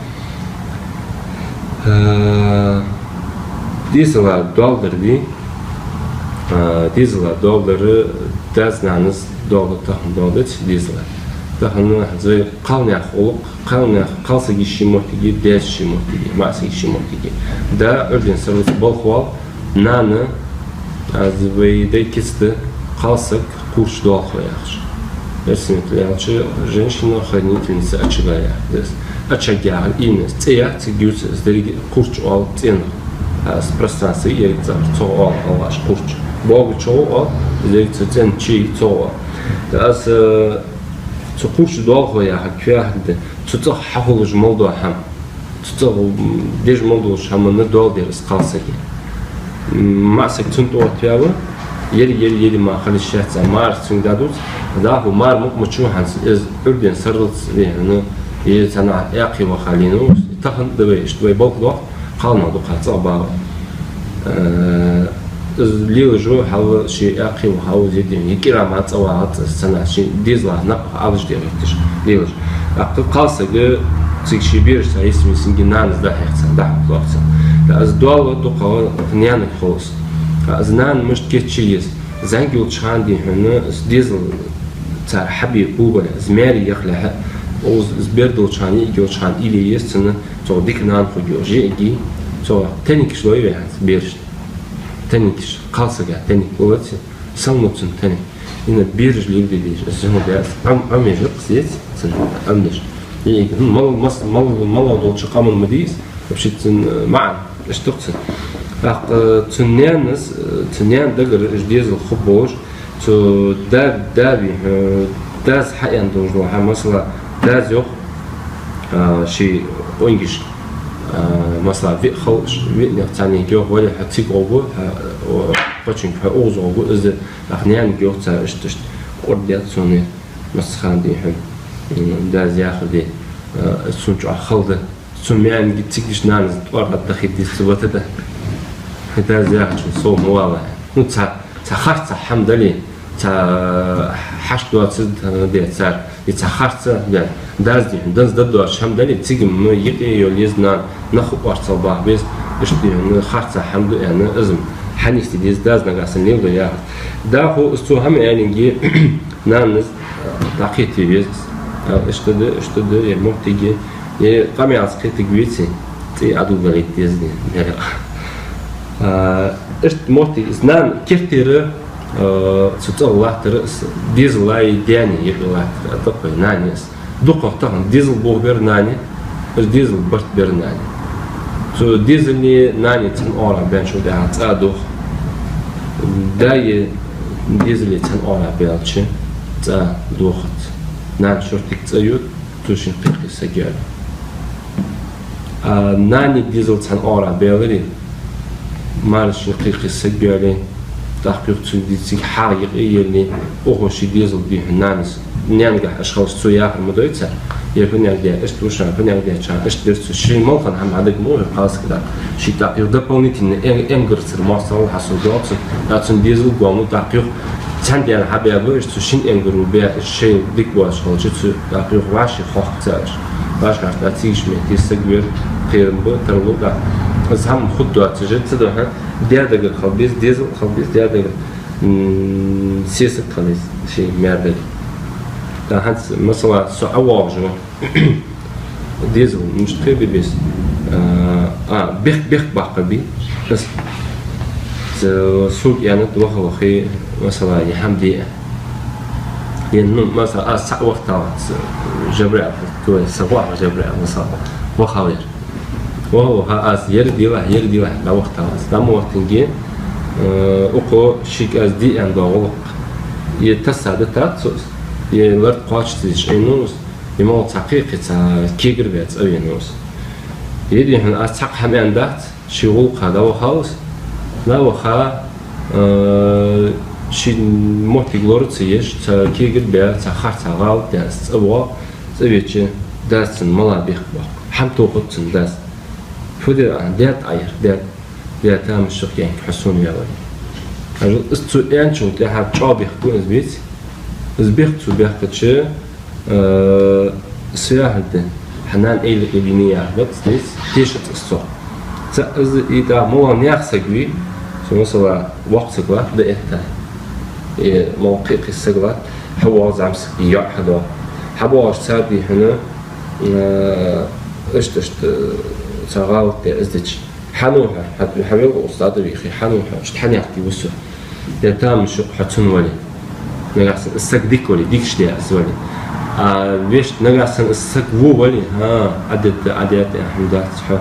Э, дезала доал дар дий, э, дезала доал дар, дас-нанас доал дар, тахан доал дац дезала. Тахан хӀанз вай кхалнаьха гӀулакх, кхалнаьха, кхалсага ший моттиг я, даьша ший моттиг я, маӀасага ший моттиг я. Да, Ӏуйрийна сарралца балха воал, нана, аз вай дай кица да, кхалсаг кхуврча доалахо яхаш. Эрсий меттала аьлча, женщина-хранительница очага яхар да из. Очаг яхар ийна из цӀи я, цига ювц из деррига кхуврч оал цӀенах. А из пространство еррига цӀагӀара цох оал, оалаш кхуврч. Бога чӀоагӀа оал, из еррига цу цӀен чу я, цох оал. ТӀаккха аз, э, цу кхуврча доалахо яхар фу яхилга да, цу цӀагӀа хьахулаш мел дола хӀама. Цу цӀагӀа, м, деш мел долча хӀаманна доал дер из кхалсага. М, маӀа саг цунна тӀа оттаваь ва, ер, ер, ер мара хила йиш яц, мар цунга дӀадувц, дӀахо мар мукъа ма чу хӀанз, из Ӏуйрийна сарралца ве хьона, е цхьаннахьа аькхе ваха лийнав, тахан да вай, иштта вай балха доаккх, кхалнах дукха цӀагӀа бала. Э, из лелаш ва, хьал ше аькхе ваха ва, зе ден, е кӀира мара цӀавагӀац из, цхьаннахьа ший дезала накъах Ӏалашде гӀерташ лелаш. ТӀаккха кхалсаг цига ший берашца, если мисинге нанас дӀахьех царна, дӀахьокхалоаккх царна. ТӀаккха из доал дукхагӀа наьнага хул из. ТӀаккха из нана мишта кийчъе еза. ЗӀамига йолча хана дий хьона, из дезал цар хьабе бубале, из маьре яхалехьа, из бер долча хана, йиӀиг йолча хана уйла е еза цунна, цох дика нана хургйолаш, йиӀига, цох тайникаш лой вай хӀанз берашта. Тайникаш, кхалсага тайник лолац, салма цунна тайник. Ина бераш лелабе дезаш, из хӀама дац, Ӏом-, Ӏомаеш я-кх из, еза цун Ӏомадеш. ЙиӀиг, хӀм, мал-, мас-, мал-, мала долча къаман ма дий из, вообще цун, э, маӀан, иштта да-кх цун. ТӀаккха, э, цун наьнас, э, цун наьна дагара уж дезал хургболаш, цу да-, да вий, э, дас хьааьнна долаш дола хӀама, масала, дас йоах, а, ший къонгашка, а, масала, виъ хилча, виъ наьха цхьаннега йоах, вале, хьо цига гӀоргва, хьо, о, кхычунга хьо укхаза гӀоргва, из, тӀаккха наьнага йоах цар иштта, иштта кӀордадаьд сона, массахана дий хьона, м, дас яхар де, а, сона чӀоагӀа хала да. Цу маьнга цига иштта нанас тӀоара дахийта деза цу бата тӀа. Дас яхачул сов ма валахь. Ну, цхьа, цхьа харцахьа хӀама дале, Цхьа хьашт доацаш де цар, е цхьа харц де. Дас дий хьона, данза даддоацаш хӀама дале, цига ма юкъе йолийта нана, нах орцал баха беза, иштта дий хьона харц хӀама да аьнна, из-м хьанийсде деза, дас нагахь санна леладу яхар. ДӀахо из цо хӀама аьллинге, нанас дӀакхета веза. Иштта да, иштта да, е моттиге, е къамаьлца кхетаргвеций, цӀий Ӏодулгалийта деза дий, мере. А, иштта моттиг, из нана кертера, а, цу цӀагӀа латтар из, дезала е даьна юкъе латтар, а, тӀаккха нана из. ДукхагӀа тахан дезал бохабер нана, из дезал барт бер нана. Цу дезалеи нанеи цхьана оагӀорахьа баьнначул тӀехьагӀа цӀа дох. Даи дезалеи цхьана оагӀорахьа баьлча, цӀа дохац. Нана шортига цӀа ю, цу шин кхы-кхы саг йоалае. А нанеи дезали цхьана оагӀорахьа баьларе, маьрша шин кхы-кхы саг йоалае, тӀаккха юха цу дезалца хьагӀ юкъе елле, укхо ший дезал дий хьона нанас, наьнагахь уж хилча цо яхар ма дой цар, е фу наьнга даьд, иштта ва шоана, фу наьнга даьд шоана, иштта дир цо, ший малхан хӀама хьадига ма вий кхалсага дӀа. Ший тӀаккха юха дополнительно эн-, энгар цар моастагӀал хьасовдоал цунна, тӀаккха цун дезал гом ва, тӀаккха юха цхьан дена хьабаь ба, иштта цу шин энгаро баь, иштта шоайла дика боацаш хилча, цу тӀаккха юха вӀаши хохк ца аш. ВӀашагӀкхетта цига ший метте саг вер кхерам ба, тарлу тӀаккха. Из хӀама хургдоацаш ца дохьа, даь дагара хила беза, дезал хила беза, даь дагара, м, сесаг хила еза, ший маьр дагара. ТӀаккха хӀанз, масала, со ӀовоагӀаш ва. Дезал, мишта кхебе беза. А, а, бехк, бехк баккха бий. Аз, з-, сога аьннад ваха вахе, масала, е хӀама де. Е, ну, масала, аз цхьа вахийталац, Жабраил, то есть, са ваха Жабраил, масала, вахавер. Ваха, ваха, аз ер дилахь, ер дилахь, дӀавахийталац. ДӀа ма вахийтинге, э, укхо шийга аз де аьнна доагӀа гӀулакх. Е тасса дитад цо из, е лард кхоачаш ца деш Ӏийнав из, е мел цхьа кхы-кхы цхьа кегар баь цӀавенав из. Е дий хьона, аз цхьаккха хӀама аьннадац, ший гӀулакха дӀавахав из, дӀаваха, э, ший моттиг лора ца еш, цхьа кегар баь, цхьа харцахьа гӀалат даь из цӀавоагӀа, цӀавеча, дас цунна мала бехк боаккх. ХӀама тохац цунна дас. Фу де, а, даьд Ӏа ер, даьд. Даьд, тамашийна, хьо сона ваь вале. Хьажал, из цо аьнначул тӀехьагӀа чӀоагӀа бехк бу из, веций? Из бехк цо баьккхача, э, свяхьа де, хьа нана эйла къилини яхац, деций, тешац из цох. Цхьа из и тӀа мел наьха саг вий, цу масала воккха саг латт, да этта. Е мел кхы-кхы саг латт, хьавоагӀа зӀамсаг, йоӀ хьадоагӀа. ХьабоагӀаш цар дий хьона, э, иштта, иштта, цхьа гӀалат даь из дича. Хьан ва хьо, хьа, хьа велха устада вийхе, хьан ва хьо, иштта хьанехк ва со. Е тамашийна, хьо цун вале. Нагахь санна из саг дика вале, дикаш даь из вале. А вешта нагахь санна из саг во вале, хӀа, Ӏа дитад, Ӏа даьд, хӀама дац хьо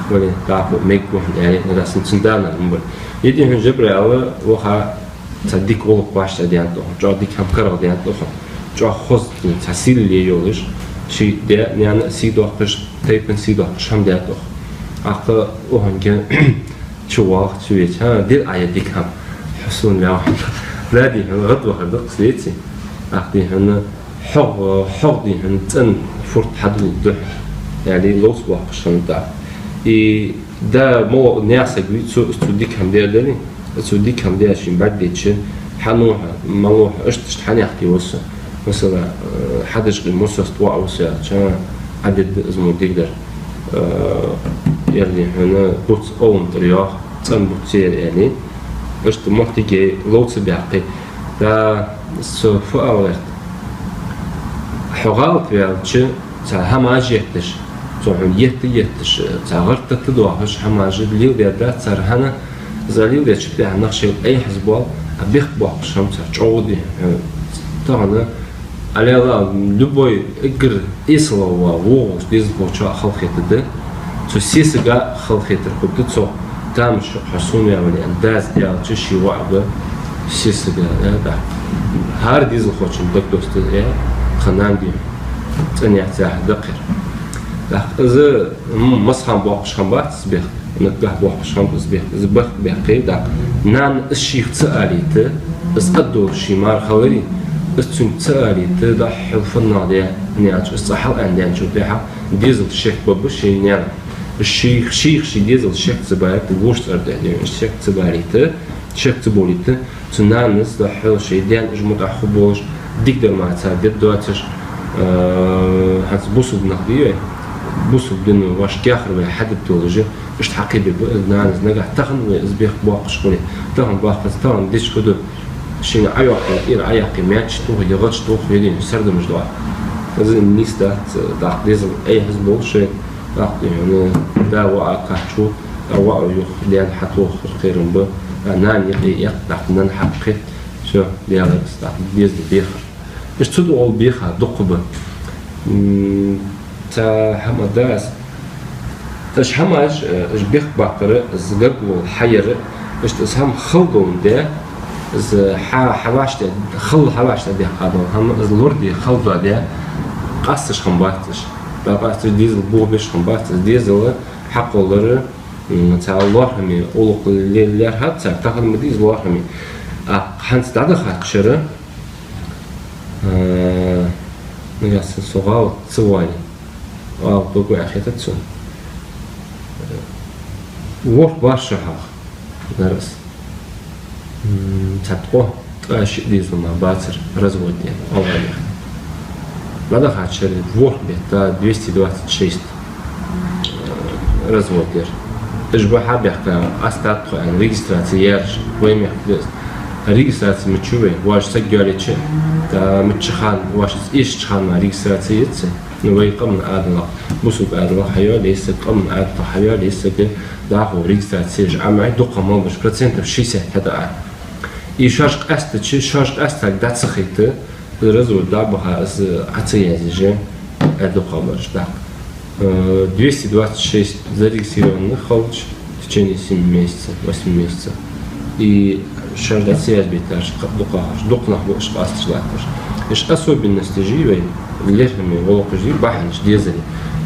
вале, дӀахо мегаргва хьона аьле, нагахь санна цун да-нана ма вале. Е дий хьона, Жабраил ваха, цхьа дика гӀулакх вӀаштӀехьадаьннад укхо, чӀоагӀа дика хӀама карагӀдаьннад укхо, чӀоагӀа хоза, цхьа сийле йолаш, ший даь-наьна сий доаккхаш, тайпан сий доаккхаш хӀама даьд укхо. ТӀаккха укхунга чувоагӀа, чувеча, хӀа, дир Ӏа ер дика хӀама, хьо сона ваь вале. Дади, хьона гӀадвахар да-кх из, веций? ТӀаккха дий хьона, хьогӀ, хьогӀ дий хьона цӀена фурт хьадулларгда хьона, аьле, ловца боаккхаш хиннад тӀаккха. И да мел наьха саг вий, цо, цо дика хӀама даь дале, цо дика хӀама даь шийна бӀаргадайча, хьан ва хьо, мала ва хьо, иштта, иштта хьанехк ва со. Масала, э, хьадашкъий мусост воӀ ва со аьлча, Ӏа дитад из мо дикадар. Э, ер дий хьона буц овнтӀара йоагӀа, цӀена буц я ер аьле. Иштта моттиге ловца баьккхе. Да, со фу ала гӀерт? Хьо гӀалат ваьлча, цхьа хӀамаш етташ, цо хьона етта етташ, цхьа гӀар тата доахаш хӀамаш леладаьдац цар, хӀана, из леладечул тӀехьагӀа нах шоайла Ӏехаза боал, а бехк боаккхаш хӀама цар чӀоагӀа дий хьона. Тахан, алела, любой эггара эсала воагӀаш дезалхочоа халахетаргда. Цу сесага халахетар хургда цох. Тамашийна, хьо сона ваь вале аьнна, дас аьлча, ший воӀага, сесага, э, да. ХӀара дезалхочун дог доста, э, тха нана дий хьона, цӀена яц яхар да-кх ер. ТӀаккха из, м, массахана боаккхаш хӀама бац из бехк, наггахьа боаккхаш хӀама из бехк, из бехк баьккхе, да. Нана из шийх ца алийта, из Ӏаддолаш ший мара хиларе, из цунга ца алийта, да, хьо фаннал де, аьнна аьлча, из цкъа хьалаьннадаьнначул тӀехьагӀа, дезал шек бергба ший наьна. Шийх, шийх ший дезал шек ца балийта, вож цӀердехьа дий хьона шек ца балийта, Шек ца болийта, цу нанас духьал шоай даьна уж мутӀахьа хургболаш, дикадар мара цар дергдоацаш, э, хӀанз бусалба нах дий вай, бусалба дина вӀашагӀкхетар вай хьадергдолаш, иштта хьакхебе ба нанас нагахьа, тахан вай из бехк боаккхаш хуле, тахан баккхац, тахан дича фу ду, шийна Ӏояьккхе, тӀера Ӏояьккхе, маьчеш тоха, е гӀадж тоха, е дийна сардамаш доагӀа. Из нийса дац, тӀаккха дезал Ӏехаза болаш шоай, тӀаккха дий хьона, да воӀа кхаччалца, а воӀо юха даьна хьатохар кхерам ба, а нана юкъе эккха, тӀаккха нанна хьакхет, всё, Даьлага ас тӀаккха дезал бехар. Иштта цу дугӀал беха дукха ба. М, цхьа хӀама да аз. Уж хӀамаш, э, уж бехк баккхар, из гаргало хьаяр, иштта из хӀама хала доландаь, из хьа-, хьавӀашта, хала хьавӀашта дехка дола хӀама, из лораде хала доадаь, къасташ хиннабац уж. ТӀаккха къасташ дезал бохабеш хиннабац уж. Дезал хьакхоллар, м, цхьа лоархӀаме гӀулакх ле-, лаьрхӀад цар, тахан ма дий из лоархӀаме. А хӀанз дӀадахача шера, э, нагахьа санна со гӀалат ца вале, гӀалат бергба аьнна хетац сона. ВорхӀ-барх шу хьалха, наверно, м, цхьа ткъо, ткъаь шиъ дезал мара бацар развод даь, Аллахьа. ДӀадахача шера ворхӀ бетта двести двадцать шесть, э, развод яр. Уж ба хьабаьхка, къаьстад тхо аьнна, регистраци яьраш, вай мехка да из. Регистраци мича я вай, воаш саг йоалаеча, тӀа мичча хана, воаш из эшача хана мара регистраци яц. Ну, вай къаман Ӏадатах, бусалба Ӏадатах хьайоалае саг, къаман Ӏадатах хьайоалае саг, дӀахо регистраци еш Ӏомаьй, дукха мел болча процентов шестьдесят хьадаӀа. И шоаш къаьстача, шоаш къаьстаг дӀа ца хайтта, развод дӀабаха из Ӏо ца язъеш, э, дукха бараш даккха. Э, двести двадцать шесть зарегистрированных хилча, в течение семи месяцев, восьми месяцев. И шоаш дӀа ца язбийтараш дукхагӀа, дукха нах ба уж къасташ латташ. Уж особенносташ я вай, лерхӀаме гӀулакхаш я, бахьанаш дезале,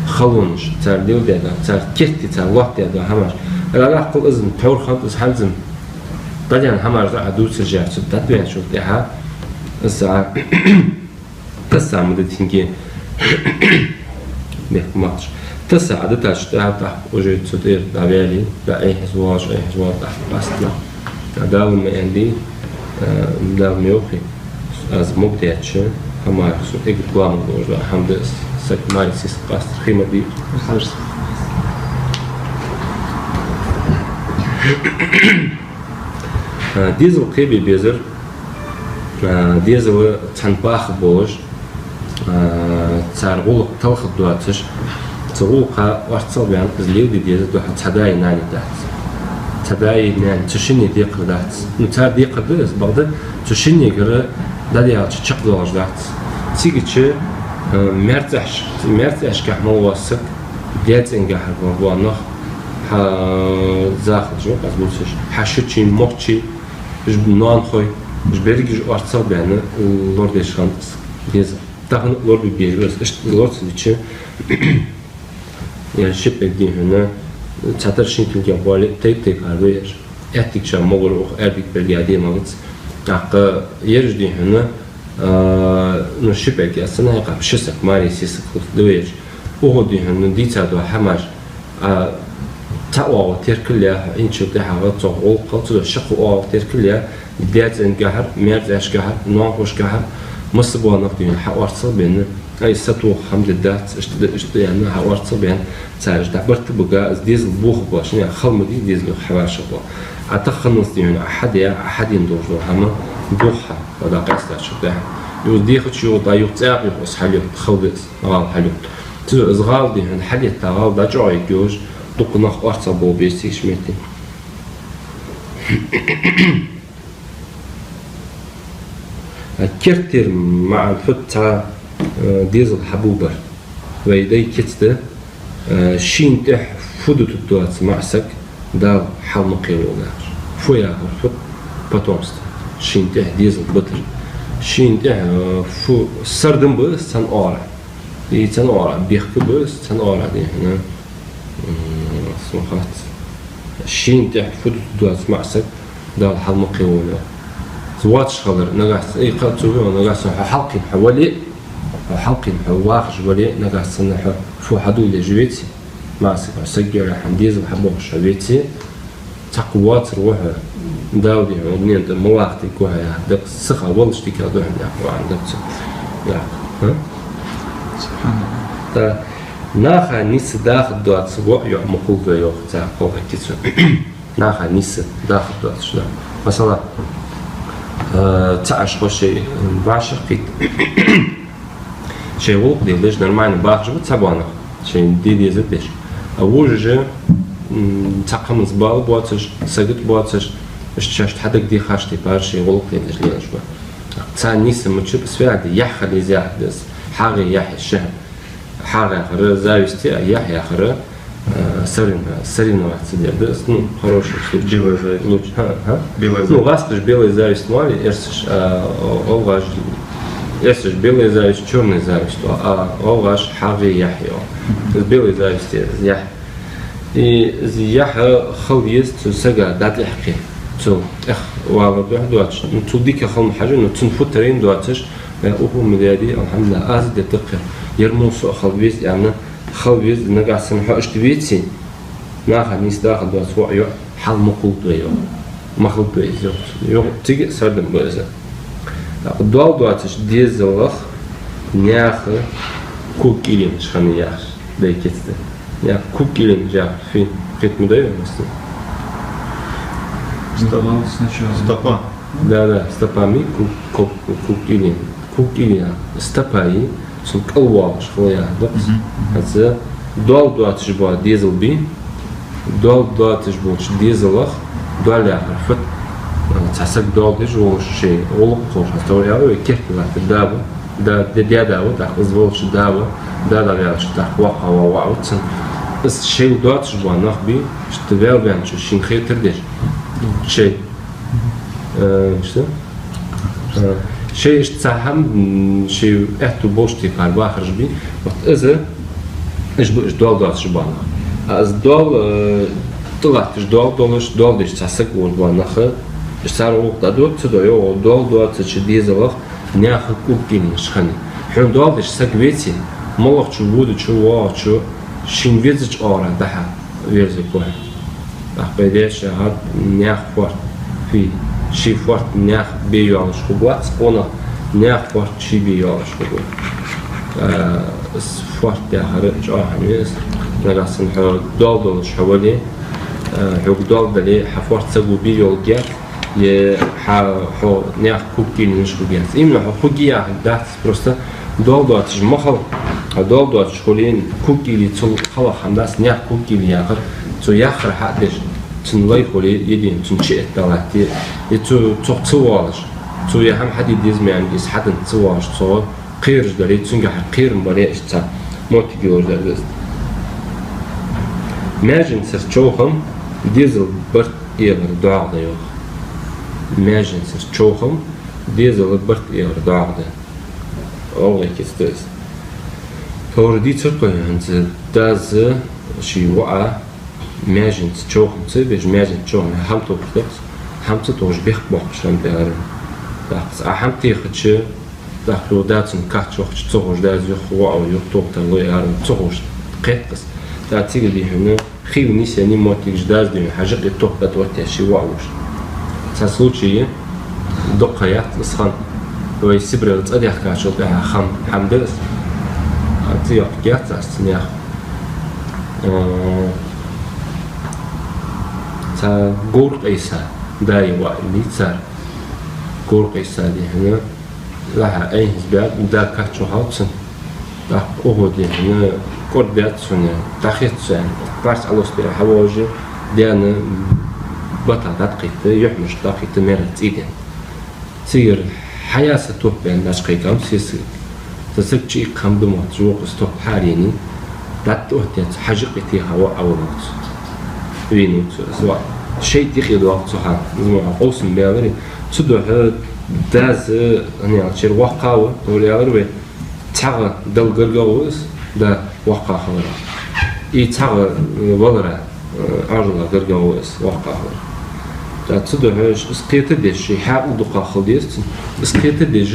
халонаш, цар леладаь да, цар керте, цар лоаттадаь да хӀамаш. Ара даккхал из тхьовра хиннад, из хӀанз дӀадаьнна хӀамаш да Ӏа дувцаш яр, цу дӀадваьнначул тӀехьа, из а Тасса ма дитинге. Бехк ма баккхалаш. Тасса Ӏа дитача тӀехьа тӀаккха уже цу тӀера дӀаваьле, дӀа Ӏехьаза воалаш, Ӏехьаза воалаш тӀаккха къаста. А Дала ма аьннадий, а, Дала ма йоахий, аз мог деча, хӀамах со эггара главный долаш да, хӀама да из, саг маьре сесаг къастар хий ма дий. А, дезал кхебе безар, а, дезал цхьан баха болаш, а, цар гӀулакх талхаргдоацаш, цу гӀулакха орцагӀа баьнна из леладе дезар духьа цхьа даи нанеи дац. Цхьа даи нанеи, цу шинне декхар дац. Ну, цар декхар да из, бакъда цу шиннегара дӀадаьлча чакхдоалаш дац. Цигача, а, маьрцӀаьш-, маьрцӀаьшкахьа мел вола саг, даьцӀенгахьара бола нах, хьа захалжо, аз бувцаш, хьа шучий, мохчий, уж ноанахой, уж берригаш орцагӀа баьнна, лорадеш хиннад из дезал. Тахан лорабе безаш ба из, иштта лора ца дича, е ши пӀелг дий хьона, цхьатарра шин кулгех боале, тайп-тайпара ба ераш. Аьттигаш могар ух, аьрдиг пӀелг а де магац. ТӀаккха ераш дий хьона, а, ну, ши пӀелг а санна хьекхаб, ши саг, маьре сесаг хул да ераш. Укхо дий хьона дийца дола хӀамаш, а, цхьа оагӀув теркал яь, хьо инчул тӀехьагӀа цох гӀулакх хилац, шаккха оагӀув теркал яь, даьцӀенгахьара, маьрцӀаьшкахьара, ноанахошкахьара, масса бола нах дий хьона хьаорцагӀа баьнна, ай, сатоха хӀама де дац, иштта да, иштта да аьнна, хьаорцагӀа баьнна, цар иштта барт бага, из дезал бохаб шоана, хала ма дий дезал юха хьавӀашагӀ. А тахханалца дий хьона Ӏа хьадаь, Ӏа хьадена долаш дола хӀама духьа, вада къаьстачул тӀехьа. Юха дехача юха дӀа, юха цӀаькха юха из хьалъютт, хала да из, гӀала хьалъютт. Цудухьа из гӀала дий хьона хьалъетта, гӀала дӀачӀоагӀъергйолаш, дукха нах орцагӀа бола беза цига ший метте. А керттера маӀан фуд цхьа, э, дезал хьабувбар. Вай дай кица да, э, шийна тӀехьа фу дутаргдоаца маӀа саг Дала хьалмакхе волва яхаш. Фу яхар фуд? Потомство. Шийна тӀехьа дезал битар. Шийна тӀехьа, э, фу сардам ба из цхьан оагӀорахьа. И цхьан оагӀорахьа бехк ба из, цхьан оагӀорахьа дий хьона, м, сона хац. Шийна тӀехьа фу дутаргдоаца маӀа саг Дала хьалмакхе волва. Из воацаш хилар, нагахьа санна, ай, кхы а ца вий, нагахьа санна хьо хьалкхийна хьо вале, хьо хьалкхийна хьо вахаш вале, нагахьа санна хьо фу хьадувлаш веце, маӀа саг хьо саг йоалае хьа дезал хьабоахаш хьо веце, Цхьаккха воацар ва хьо, Дала дийхьа, дунен тӀа ма вахийтийта хьо яхар да-кх, сиха волаш дика да хьона яхар ва аьнна да-кх цо. Яхар, хӀа? СубхьаналлахӀ. ТӀаккха наха нийсса даха доаца воӀ-йоӀ ма хулда йоах цхьа кхалхага цо. Наха нийсса даха доацаш да. Масала, э, цхьа ашхо шоай, э, вӀашагӀкхийтта. Шоай гӀулакх леладеш, нормально бахаш ба цхьабола нах, шоай де дезар деш. А вожаш, м, цхьаккха хӀаманца бала боацаш, сагота боацаш, иштта шоашта хьадагадехаш тайпара шоай гӀулакх леладеш лелаш ба. Царна нийсса мичаб связи, яхь хила еза яхар да из, хьагӀ е яхь е ши хӀама. ХьагӀ яхар зависть, а яхь яхар, э, соревно-, соревноваться дер да из, ну, хороший случай. Белая зависть. Лучше, хӀа, хӀа? Белая зависть. Ну, гӀазкхаша белая зависть ма оалий, эрсаша, а, о-, гӀалгӀаша, эрсаша белая зависть, чёрная зависть, а, а гӀалгӀаша хьагӀ е яхь е. Из белая зависть, из яхь. И из яхь хила еза цу сага дӀатӀехьакхе, цул тӀехвалар духьа доацаш. Ну, цул дика хила ма хьажа, ну, цунна фу тара а доацаш, э, уху ма даьдий, алхьамдулиллахӀ, аз а де тӀакхер, ер мо со а хила веза аьнна, хила веза, нагахьа санна хьо иштта веце, наха нийсса даха доаца воӀ-йоӀ хьал ма хулда йоах. Ма хилда из йоах. Йоах, цига а сардам ба из. ТӀаккха доал доацача дезалах наьха кулг кӀийленаш хиннай яхаш да из кица тӀа. Наьха кулг кӀийленаш яхар фуй, кхетам ма дий вайна? Стопа. Стопа. Да, да, стопа ма йий, кулг, кулг, кулг кӀийле. Кулг кӀийле яхар стопа я, цун кӀал воалаш хила яхар да-кх из. Мгм. ХӀанз доал доацаш бола дезал бий, доал доацаш болча дезалах, доал яхар фуд, цхьа саг доал деш волаш, шоай гӀулакх ховш, хӀанз товр яхар вай керте латтар да ва, да, даь-да ва, тӀаккха из волча да ва, да-да ваьлча, тӀаккха воккхагӀа вола воӀ ва цун. Из шоайла доацаш бола нах бий, иштта ваьл-ваьнначо шийна хетар деш. Шоай. Э, иштта? Э, шоай иштта цхьа хӀама, м, шоай аьттув болча тайпара бахараш бий. Вот из, уж ба уж доал доацаш бола нах. А из доал, э, тӀалатташ доал долаш, доал деш цхьа саг волаш бола нах, уж цар гӀулакх дӀадода ца до, йоах, доал доацача дезалах наьха кулг кӀийленаш хиннай. Хьона доал деш саг веце, моллагӀчо, водачо, воагӀачо, шийна везача оагӀорахьа дӀа-хьа верзаргва хьо. ТӀаккха пайдеш яхар наьха фоарт, фуй, ший фоарт наьха бе йоалаш хургвац, къонах наьха фоарт ший бе йоалаш хургва. А, из фоарт яхар чӀоагӀа хӀама я из. Нагахьа санна хьо доал долаш хьо вале, а, хьога доал дале, хьа фоарт саго бе йолга яц, е хьа, хьо наьха кулг кӀийленаш хургьяц. Именно хьо хургья яхилга дац, просто доал доацаш ма хила. Хьо доал доацаш хуле, кулг кӀийле цул кхоалагӀа хӀама дац, наьха кулг кӀийле яхар, цо яхар хьадеш, цун лай хуле, е ден цун чу этта латте, е цо, цох ца воалаш, цо е хӀама хьаде деза ма аьнна, из хьаденна ца воалаш, цо кхераш дале, цунгахьа кхерам бале, иштта цхьа моттиг йолаш дар да из. Маьженцара човхам дезала барт эгӀара доагӀа да йоах. Маьженцара човхам дезала барт эгӀара доагӀа да. ГӀалгӀай кица да из. Товр дийцар-кх вай хӀанз, дас ший воӀа маьженца човхам ца беш, маьженца човхам хӀама тохаш да-кх из, хӀама ца тохаш бехк боаккхаш хӀама да ер. ТӀаккха из а хӀама техача, тӀаккха цу дас цунна кач вахача ца ховш, дас юха воӀо юха тохийтар лой ер ца ховш кхет-кх из. ТӀаккха цига дий хьона, хила нийсъенна моттигаш дас дий хьона хьажа-кх, тохкад оттаеш ший воӀ вувш. Цхьа случай я, дукха яц из хинна. Вай Сибрера цӀадаьхкачул тӀехьагӀа хинна хӀама да из. А, цӀи йоаккхаргьяц аз цун наьха. Э, цхьа Говркъайса, да е воӀ а дий цар. Говркъайса дий хьона, лахьа айхьа из баьб, да кач вахав цунна. ТӀаккха укхо дий хьона кӀордадаьд цунна, дӀахеца цо аьнна. Парс Ӏалашбе хьавоалаш, даьна бата дӀатӀакхийтта, юхьмаршал дӀакхийтта, маьре цӀий даьннад. Цигара хьаяса топ баьнна дӀачукхайкав сесаг. Цхьа саг чу иккха хӀама да мотташ, вокхо из топ хьарений, дӀатӀаоттадаь цо, хьажа-кх, теха воӀ Ӏовенав цо. Венав цо из воӀ. Шоай тӀехьа доагӀа цу хана. Из мо хьа къовсам баьлар. Цудухьа дас, хӀана аьлча, ер воккхагӀа ва, товр аьлар вай. ЦхьагӀа Далла гаргагӀа ва из, да воккхагӀа хиларах. И цхьагӀа, э, валара, э, Ӏожалла гаргагӀа ва из воккхагӀа хиларах. ТӀаккха цудухьа из кхетадеш, ший хьаькъал дукхагӀа хила деза цун. Из кхетадеш,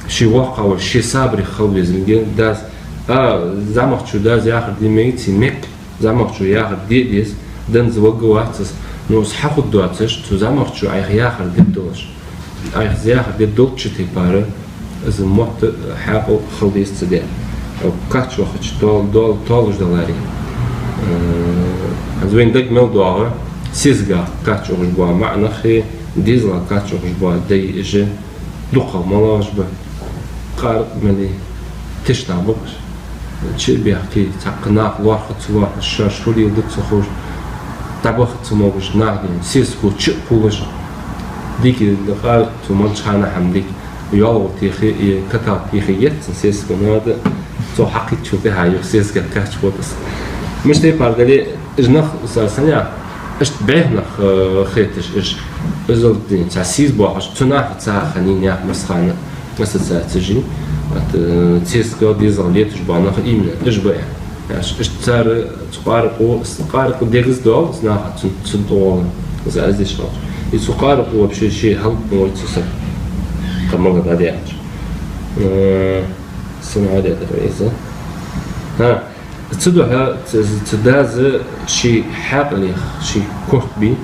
ший воккхагӀа вар, ший сабарех хила везалга дас. А, зӀамагӀчо дас яхар де мегац, мег. ЗӀамагӀчо яхар де а деза, данза вагга вац из. Ну, из хьахургдоацаш, цу зӀамагӀчо Ӏайха яхар дергдолаш. Ӏайха из яхар дергдолча тайпара, из мотт хьаькъал хила деза цу даь. Кхаччалца тол-, дол-, толаш даларе. Э, из вайна дага мел доагӀа, сесагах кхаччалца бола маӀа нах, дезалах кхаччалца бола дай, уж дукхагӀа малагӀаш ба, къаракъ мел тешна ба уж. Чу а бехке, цхьаккха наха лоархӀа ца лоархӀаш, шоаш фу леладу ца ховш, дӀабаха ца могаш, наха дийна сесаго чу а кхувлаш. Дика къаракъ цу мел чхьана хӀама дика. ЙоалгӀа техе, и катал техе еццан сесаго, ну, ада цо хьакхийттачул тӀехьагӀа юха сесагах кхаччалца хургда из. Мишта тайпара дале, уж нах са-, санна, иштта бӀеха нах, э, хеташ уж, иззал дийна, цхьа сийсаз боахаш, цу наха ца хиннай наьха массахана ассоциацеш. Ат, э, сесагал, дезал леташ бола нах именно уж ба. Аш, иштта цар цу къаракъо, с-, къаракъо дегаза доал, из наха цун, цун тӀагӀолла, из аз деш хилча. И цу къаракъо вообще ший хӀалаквайнавац цу сага. Къамага дӀадаьлча. Э, санна дӀадаьдар из. ХӀа, цудухьа ц-, цу дас ший хьаькъалах, ший корта бе,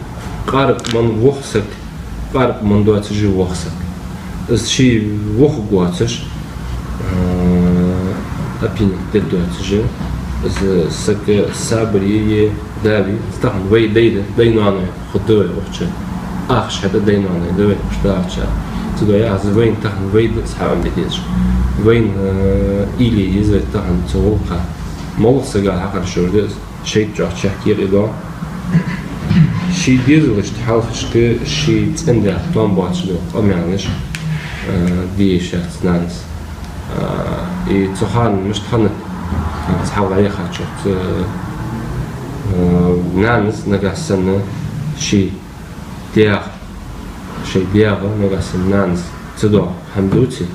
къаракъ мел воха саг, къаракъ мел доацаш воха саг. Из ший вохаргвоацаш, э, опьянение дергдоацаш, из саг сабаре е да ве, из тахан вай дай да, дай-ноаной хургда вай укх чу. Ахча хьаде дай-ноаной да вай укх чу дахача. Цудухьа аз вайна тахан вай да из хьаӀомабе дезаш. Вайна, э, уйла е еза вай тахан цу гӀулакха. МоллагӀа сага хьакхаршор да из, шайтӀа чӀоагӀа чехка екъа доал. Ший дезалашта хьалхашка ший цӀен-даьх тоам боацаш дола къамаьлаш, э, де йиш яц нанас. Э, и цу хана мишта хиннад, аз хьалха яхачох, э, э, нанас нагахьа санна ший даьх, ший даьга нагахьа санна нанас ца доагӀа хӀама дувце,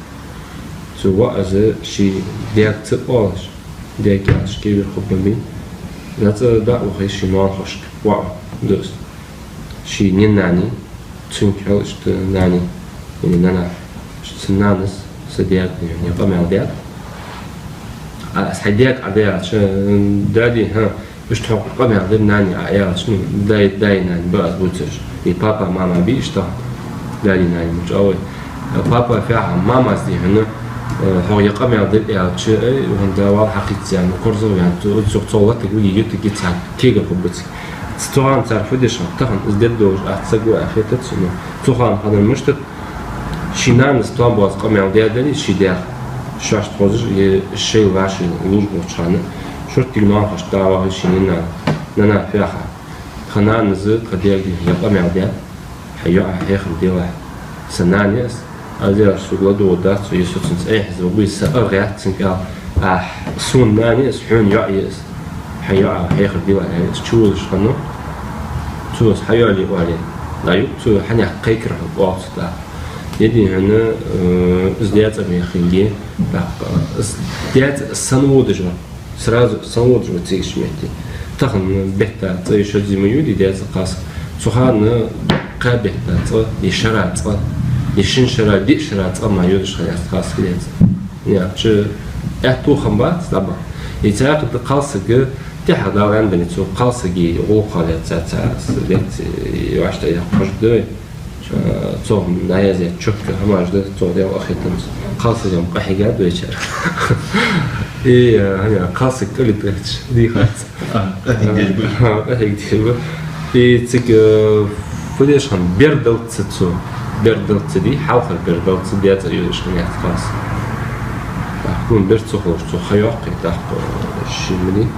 цу воӀа из ший даьга ца оалаш, даьга аьлча кхы вир хургба бий. ЗӀамига дӀа а вахе ший ноанахошка, воӀо да из. Ший ненани, цунга хьал иштта нани, или нана, иштта са нанас са даьга, или къамаьл даьд. А, аз хьай даьга Ӏа да аьлча, дади, хӀа, иштта хьо къамаьл дир нани Ӏа аьлча, ну, дай, дай-нани ба аз бувцаш. И папа, мама бий иштта, дади-нани мича а вай. Папа фу яхар, мамас дий хьона, э, хьо е къамаьл дир аьлча, ай, хӀана да вал хьакхийццаяьнна, корзагӀваьнна, цу, цу, цу латага виги, ютаги цхьа кегар хургбац. Цу хана цар фу деш хиннад, тахан из дергдолаш аз ца гу аьнна хетац сона. Цу хана хиннар мишта да, ший нанас тоам боаца къамаьл даь дале ший даьга, шоашта хозаш, е шоайла вӀашийла лувш болча хана, шорттига ноанахошка дӀавахе ший нана, нана, фу яхар, тха нанас тха даьга е къамаьл даьд, хьа йоӀа хьехам делахь. Са нана я из, аз яхар сога ладувгӀаргдац цо, е со цунца Ӏехьа вагӀе, са а гӀертац цунга аьле, ахь сона нана я из, хьона йоӀ я из. Хьа йоӀа хьехар делахь аьле, из чуволаш хиннав. Цо из хьайоалае оале, дӀаювц цо, хьанех кхайкар хьога оал цо тӀаккха. Е дий хьона, э, из даь цӀа мехкинге, тӀаккха из даь цӀа санна водаш ва. Сразу санна водаш ва цига ший метте. Тахан бетта цӀа е шозза ма йий даь цӀа кхалсаг. Цу хана кхаь бетта цӀа, е шера цӀа, е шин шера, диъ шера цӀа мара йодаш хиннаяц кхалсага даь цӀа. Яхача, аьттув хиннабац, дӀабаха. Из цхьаькха да кхалсага, тӀехьа Дала аьннадале, цу кхалсага гӀулакх лаьца, цхьа, цхьа лекци, вӀаштӀехьа яха хьожаргда вай. Цох дӀаяздаь чотка хӀамаш да, цох Даьла къахетамца. Кхалсаг-м къахьегад вайчар. И, э, хӀана, кхалсаг кӀале тӀехьача дийхац. А, къахьегдеш ба. А, къахьегдеш ба. И цига, э, фу деш хиннад, бер даллалца цо, бер даллалца дий, хьалхара бер даллалца даь цӀа йодаш хиннаяц кхалсаг. ТӀаккха, ну, бер ца хулаш цо ха йоаккхе, тӀаккха, э, ший ма дий.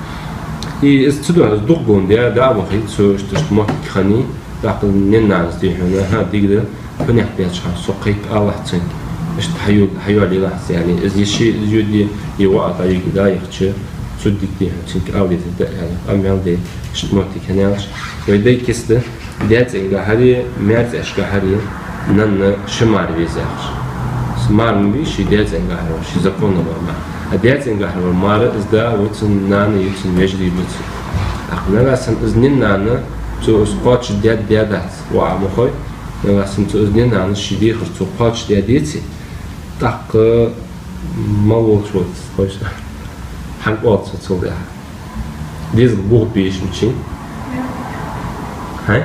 И из цудухьа, из дукха гонахьа даь, дӀа а вахе, цо иштта, иштта моттиг хиннай, тӀаккха ненанас дий хьона, хӀа, дика да, фуннагӀа даьча хана со кхайка алалахь цунга, иштта хьайоа-, хьайоалаелахь из, яьннай. Из йиша, из йоде, е воӀа дӀаюге дӀаяхача, цу дика дий хьона цунга ала дезаргда, яьннай. Къамаьл де, иштта моттиг хиннаяьлча, вай дай кица да, даь цӀенгахьара, маьр-цӀаьшкахьара, нанна ши мар веза яхаш. Из мар ма вий ший даь цӀенгахьара вар, ший законно вар мар. А даь цӀенгахьара вар мар, из да ва цун, нана я цун, вежарий ба цун. ТӀаккха нагахьа санна из ненана, цо из кхоачашдаьд, даьдац, воӀа ма хой, нагахьа санна цо из ненана ший дехар цо кхоачашдаь деце, тӀаккха мел волча вац, хой шоана. ХӀана оал цо цул тӀехьа? Дезал бохабе йиш мичай? ХӀай?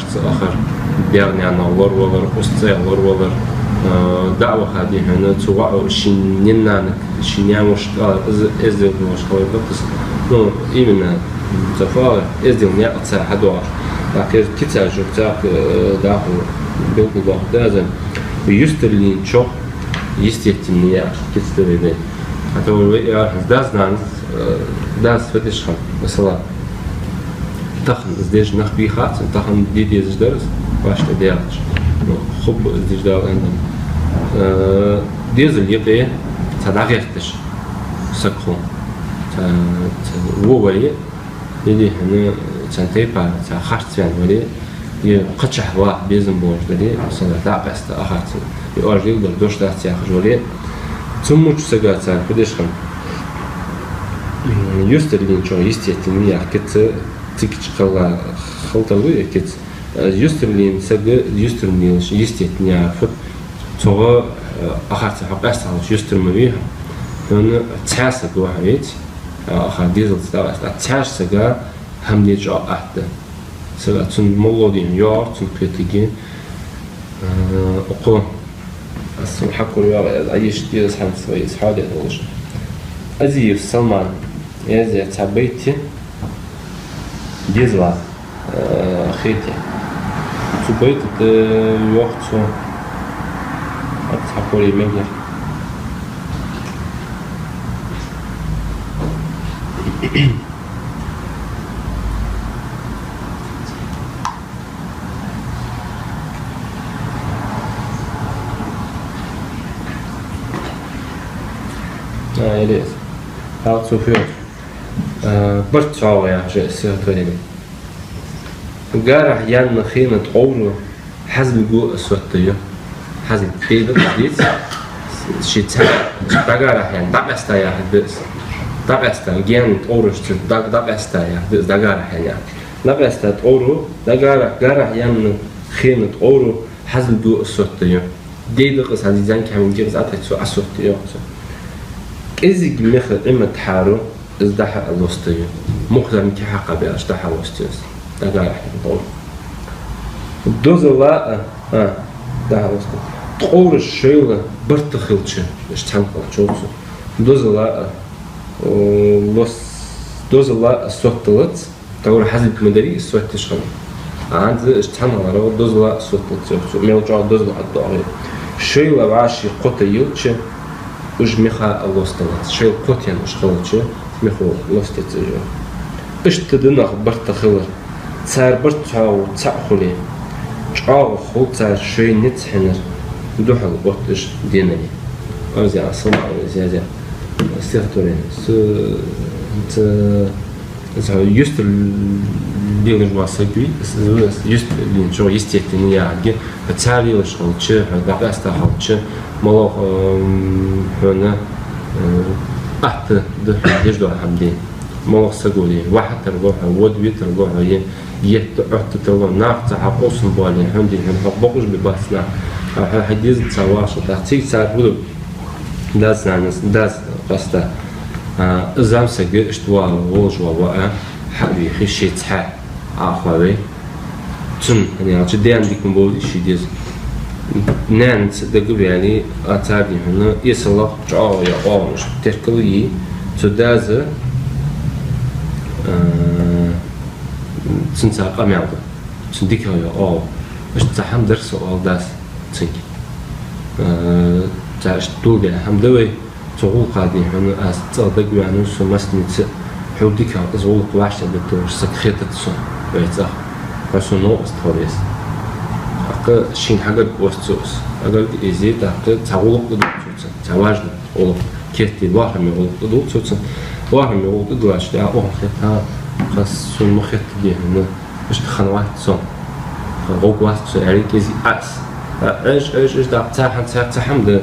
кхаччалца ахар, даь-наьна лоравалар, устцӀа лоравалар, э, дӀа а ваха, дий хьона, цу воӀо ший наьна-нанна, ший наьна-вошас кхалла из эздел долаш хилар да-кх из. Ну, именно цу фуд, эздел наькъаца хьадоагӀаш. ТӀаккха кица жугтах, э, дӀахо белгалдоаккхаргда аз, юстарлийначох естественни яхаш кица да вай. А то вай яхаш, дас-нанас, э, дас фу деш хиннад, масала, тахан из деш нах бийхацар, тахан де дезаш дар из, вӀаштӀехьдаьлча. Ну, хӀаьта из деш Дала аьннад. Э, дезал юкъе цхьа дӀагӀерташ саг хул. Цхьа, цхьа во вале, е, дий хьона, цхьан тайпара цхьа харц ваьнна вале, е кхычахьа ваха безам болаш дале, масала, дӀа а къаьста ахарца, е оаш леладер дош дац яхаш вале, цу моча сага цар фу деш хиннад? М, юстарлийначох естественни яха кица, цига чакхъяла хила тарлу е кица. Э, юстарлийна саг юстарма лелаш естественни яхар фуд? Цох, э, ахарца хьо къаьста хилча юстарма вий хьо. Хьона цхьа саг ва хьо веце, а, ахар дезалца дӀакъаьста, цхьаькха сага хӀама де чӀоагӀа атта да. Сага цун моллагӀа, дий хьона, йоагӀар цун кхетаргья, э, укхо Аз хьакхувр йоагӀа, аз Ӏайиш деза хӀанз вай из хьоаде долаш. Азиев Салман язъяь цхьа байт я, дезала, э, хетаяь. Цу байта тӀа йоах цо, аз хьакхувр мегар. А, или это. Хьал цу фу. Э, барт чӀоагӀа яхаш стихотворени. Гарахь яьнна хена тӀовра хьазилго а сотта ю. Хьазилг тӀе да дийца. Ши цхьа дӀагарахь яьнна, дӀакъаьста яхар да из. ДӀакъаьста, гаьна тӀоврашца дӀа-, дӀакъаьста яхар да из, дӀагарахь яьнна. ДӀакъаьста тӀовра, дӀагарахь, гарахь яьнна хена тӀовра хьазилго а сотта ю. Дей да-кх из, хьазил зӀамига хӀама дий-кх из, атӀа цо а сотта ю, йоах цо. КӀезига миха Ӏимад хьаро, из дӀа-хьа а лоста ю. Мух зӀамига хьакхабаьлча дӀа-хьа лоста ю из. ДӀагарахь яьнна тӀовра. Дозала а, а, дӀа-хьа лоста. Ткъовраш шоайла барт хилча, иштта цхьана хилча, йоах цо. Дозала а, о, лос-, дозала а сотталац, тӀовра хьазилг ма дарий из сотташ хинна. ХӀанз иштта цхьана хиларах дозала а сотталац, йоах цо, мел чӀоагӀа дозал хьатӀадоагӀий. Шоайла вӀаший кхо тӀа йилча, уж миха а лосталац. Шоайла кхо тӀа уж хилча, михо лостац уж, йоах. Иштта да нах барт хилар. Цар барт цхьоагӀо цаӀ хуле, чӀоагӀа хул цар шоай низ хьинар, духьал отт уж денали. Аз яхар Салман язъяь стихотворени. Цу, цу, цу юстара лелаш вола саг вий, с-, с-, юстара лелаш вола, естественно, яхилга, цар лелаш хилча, хьо дӀакъаьста хилча, моллагӀа, м, хьона, э, атта да хьона деш дола хӀама дий. МоллагӀа саго дий, вахьа тарлу хьо, вад ве тарлу хьо, е етта, Ӏотта тарлу, нах цхьа хьакъовсам боале, хьона дий, хьона хьо бокъаш бе бац нах, хьо, хьо хьай дезал цхьа вахаш да. Цига цар хулар, дас-нанас, дас къаьста. А, из зӀамсаг иштта вола, волаш вола воӀ хьа а вийхе, ше цхьаь Ӏохайна вай. Цун, хӀана аьлча, даьна дика ма бовзий ший дезал. Наьнаца дагаваьле, а цар дий хьона, эсалагӀа чӀоагӀа я оагӀонаш теркал а йий, цу дас, а, цунца къамаьл ду. Цун дикагӀа я оагӀув. Иштта цхьа хӀама дар со, оал дас цунга. Э, цар иштта доладаь хӀама да вай, цу гӀулакха дий хьона аз цӀагӀа дагаваьннав со массанеца, хьога дикагӀа из гӀулакх вӀаштӀехьадита волаш саг хетац сона вай цӀагӀа. Хьо сона новкъост хила веза. ТӀаккха шийна хьагарга оз цо из. Хьагарга эзе, тӀаккха цхьа гӀулакх тӀадул цо цунна, цхьа важни гӀулакх, керттера лоархӀаме гӀулакх тӀадул цо цунна. ЛоархӀаме гӀулакх тӀадиллача тӀехьа оаха хет, хӀа, хӀа, сона ма хетта дий хьона, иштта хиннавац сона. ГӀоргвац со, аьле, кӀезига Ӏо из. Ӏеш, Ӏеш, Ӏеш, тӀаккха цхьа хӀама, цхьа, цхьа хӀама да.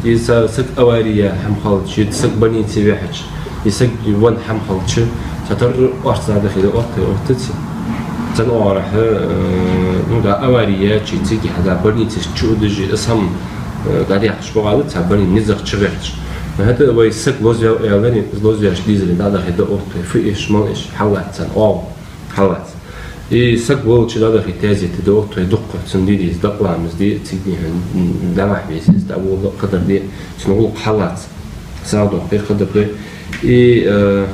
Из са-, саг авари яь хӀама хилча, е саг больнице вихьача, е саг венна хӀама хилча, цхьатарра орц дӀадахе да отт вай, оттац. Цхьан оагӀорахьа, э, ну да, авари яьча, цига хьа да, больнице чу а дужи, из хӀама, э, дӀадаьккхаш боагӀа да, цхьа больни-, низах чугӀерташ. ХӀаьта вай саг лозаваьв аьларе, из лозаваьча дезале дӀадахе да отт вай, фу эш, мала эш, хьаллац царна, оагӀув. Хьаллац. И саг валча дӀадахе, таьзет де отт вай дукха, цунна де деза дакъа, ламаз де, цига дий хьона, м, дӀавахьа веза из, дӀаволла, кхыдар де, цун гӀулакх хьаллац. СагӀа дохке, кхыдар де. И, э,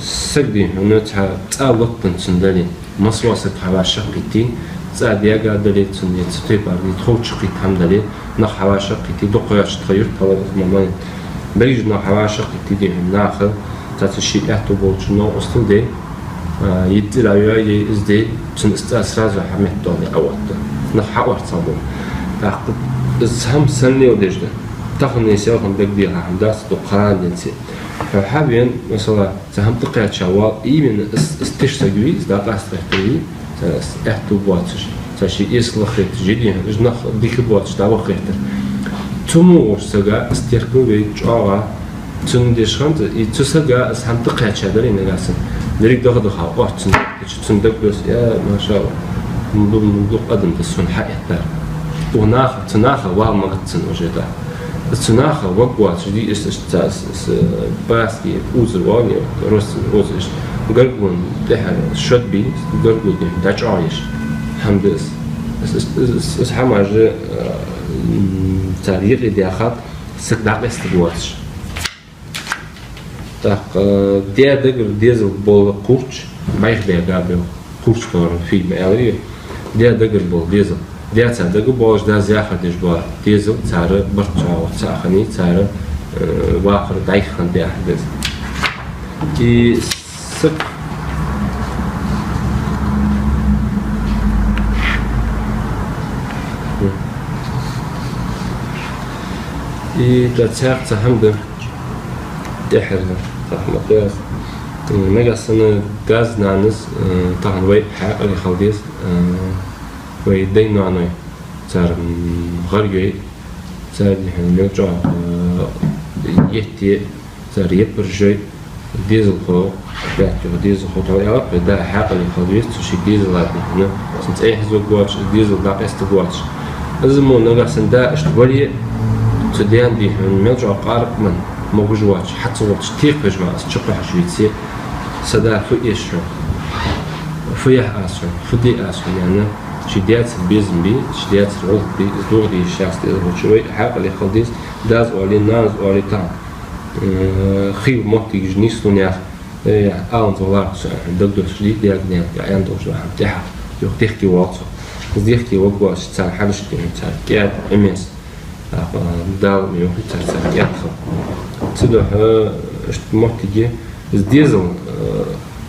саг дий хьона цхьа цӀа лоттанза цунна дале, масса вола саг хьавӀашагӀкхийте, цӀа даьга дале цунна, е цу тайпара дий, тховча кхийтта хӀама дале, нах хьавӀашагӀкхийте, дукха йоацаш тха юрта хьалар из ма, ма. Берригаш нах хьавӀашагӀкхийте дий хьона, наха, цхьацца ший аьттув болча новкъостал де, а, е цӀи дӀайоае, е из де, цунна из цӀа сразу хьаметтадоале Ӏоотт. Нах хьаорцагӀбу. ТӀаккха из хӀама санна леладеш да. Тахан е селхан дагадеха хӀама дац, дукха хана денз. Хьо хьавена, масала, цхьа хӀама тӀакхаьча вал, именно из, из тиша саг вий, из дӀакъаста гӀертар вий, цхьа аьттув боацаш, цхьа ший эсалагӀа хеташ, е дий хьона, уж нах дика боацаш дӀаваха гӀертар. Цу мугӀарча сага из теркал вай чӀоагӀа, цунна деш хиннад, и цу сага из хӀама тӀакхаьча дале нагахьа санна, деррига даха-даха орц цунна, цунна дагадоссаш, я, машаллахӀ, м, ду-, м, дукха адам да сона хьаэттар. Укх наха, цу наха вала магац цунна уже да. Цу наха ваг воацаш дий, из, из, цхьа, из, из, э, паски, узар вале, родственный узар, из гаргало тӀехьара шод бий, гаргало дий хьона дӀачӀоагӀъеш хӀама да из. Из, из, из, из хӀамаш, э, м, цар юкъе даьхад, саг дӀакъаьстаргвоацаш. ТӀаккха, э, даь дагара дезал бола кхуврч, бӀайха баьга бе кхуврч товран фийма аьлар. Даь дагара бола дезал. Даь цар дага болаш, дас яхар деш бола дезал, цар барт цхьа вац, цхьа хани, цар, э, вахар дӀайха хинна даьхар деза. И саг. И да цхьаькха цхьа хӀама да тӀехьара, цхьа хӀама да. Нагахьа санна дас-нанас, э, тахан вай хьаькъале хила деза, э, вай дай-ноаной, цар, м, гӀар йой, цар дихьа мел чӀоагӀа, э, етте, цар яппараш йой, дезалхо, опять-таки дезалхо, тхьовра аьлар вай, да хьаькъале хила веза, цу ший дезала дихьа, цун цӀи хьаьзаргвоацаш, дезал дӀакъаьстаргвоацаш. Из мо нагахьа санна да иштта вале, цу даьна дихьа мел чӀоагӀа къаракъ ман могаш воацаш, хьа ца волча текхвеш ма, аз чукхухьаш веце, са да фу эш хьона, фу яхь аз хьона, фу де аз хьона, аьнна, ший даьцара безам бе, ший даьцара гӀулакх бе, из догӀа дезаш шахьс дезалхочо вай хьаькъале хила деза, дас оале, нанас оале тахан. Э, хила моттигаш нийслу наьха, э, аланза валарах со, дагадоссаш дий, даьга-наьнага аьнна долаш дола хӀама тӀехьа, юха дехке воал цо. Из дехке варгвоацаш царна хьадеш дийна, цар кӀаьда, Ӏимес. ТӀаккха Дала ма йохийта цар, цар кӀаьда хила. Цудухьа, э, иштта моттиге, из дезал, э,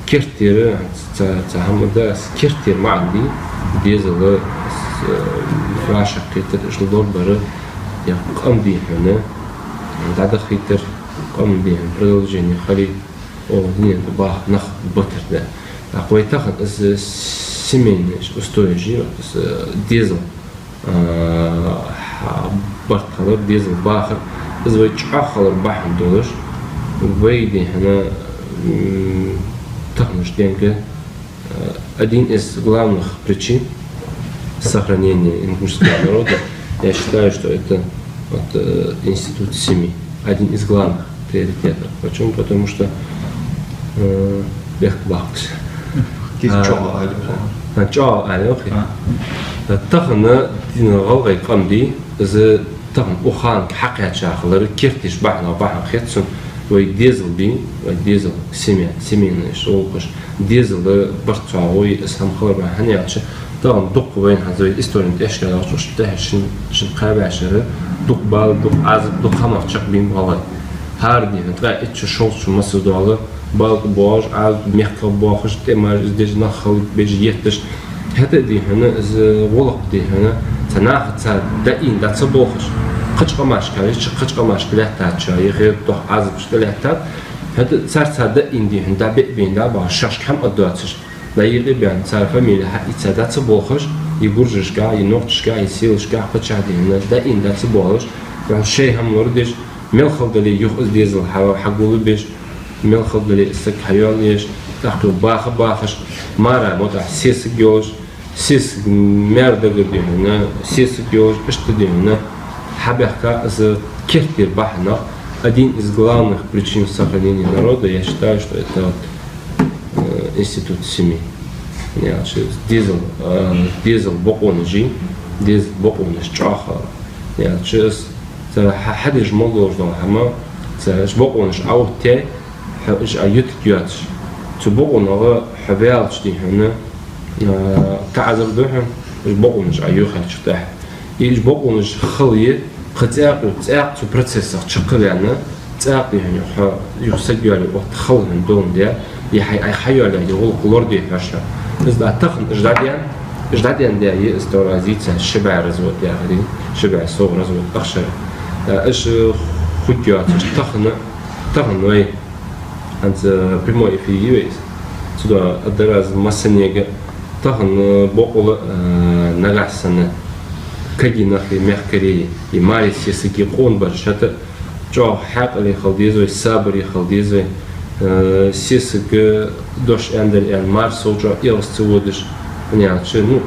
керттера, цхьа, цхьа хӀама да, из керттера маӀан дий, дезала, э, вӀашагӀкхетар, иштта лорабар, е къам дий хьона, дӀадахийтар, къам дий хьона, продолжение хиле, о, дунен тӀа баха нах батар да. ТӀаккха вай тахан из семейный устои жи, вот из, э, дезал, э, хьа-, барт хилар, дезал бахар, из вай чӀоагӀа хилар бахьан долаш, вай дий хьона, м, таханарча денга, э, один из главных причин сохранения ингушского народа, я считаю, что это вот, э, институт семьи. Один из главных приоритетов. Почему? Потому что, э, бехк бахкаш. Кис А, чоа алё. А, чоа алё, хи. А. Тахан дина гӀалгӀай къам дий, из тахан укх хана хьакхаьча хилар, керттера бахьан, бахьан хет сона, вай дезал бий, вай дезал, семья, семейный шолхаш, дезала барт цхьа гӀой, из хӀама хилар бахьан, хӀана аьлча, тахан дукха вайна хӀанз вай историн тӀехьашкара йоагӀача, уж тӀехьа шин, шин кхаь бӀаь шера, дукха бала, дукха Ӏазап, дукха хӀамах чакхбаьннаб гӀалгӀай. ХӀара дийнахьа, ткъаь итт шу, шовзткъа шу массаза дола, балха боагӀаш, Ӏазап, мехках боахаш, тӀемаш из деш, нах хала беш, етташ. ХӀаьта а дий хьона, из гӀулакх дий хьона, цхьа нахаца даим дӀа ца болхаш, кхыча къамашка, ишта кхыча къамашка лаьттача, е хӀета дохк Ӏазапаш тӀалаьттад, хӀаьта царца даим дий хьона, дӀа беъбейна дӀа бахаш, шоашка хӀама а доацаш, дӀа юкъе баьнна, цар фамили хьаийца дӀа ца болхаш, е гуржашка, е нохчашка, е селашка, кхычахьа дий хьона, даим дӀа ца болхаш, ваьн шоай хӀама лорадеш, мел хала дале, юха из дезал хьа-, хьагулбеш, мел хала дале, из саг хьайоалаеш, тӀаккха юха баха бахаш, мара мотӀахь сесаг йолаш, сесаг маьра дагара дий хьона, сесаг йолаш, иштта дий хьона, хьабаьхка из керттера бахьанах, один из главных причин сохранения народа, я считаю, что это вот, э, институт семьи. Я, чи дезал, э, дезал бокъонаш, дезал бокъонаш чӀоагӀа. Я, чи из, цар хьа-, хьадеш мел долаш дола хӀама, цар уж бокъонаш Ӏоотте, хьо уж Ӏоютаргйоацаш. Цу бокъонах хьо ваьлча дий хьона, э, кхы Ӏазап да хьона, уж бокъонаш Ӏоюхаьчул тӀехьа. И уж бокъонаш хала е, кхы цӀаькха, цӀаькха цу процессах чакхваьнна, цӀаькха дий хьона хьо юха саг йоалае отта хала хьона доландаь, е хьай, хьай хьайоалаяь, е гӀулакх лораде хьожаш. Из да тахан, уж дӀадаьнна, уж дӀадаьнна даь, е из товра зийца ши бӀаь развод яхари, ши бӀаь сов развод ахчара. Э, уж хургйоацаш, тахан, тахан вай ХӀанз, э, прямой эфир я вай из. Цудухьа а дар аз массанега тахан, э, бокъонца, э, нагахьа санна кагий нахи, мехкарий, е мари сесаги къона бараш, хӀаьта чӀоагӀа хьаькъале хила деза вай, сабаре хила деза вай, э, сесага дош аьннадар аьнна, мар сов чӀоагӀа эгӀаз ца водаш, хӀана аьлча, ну,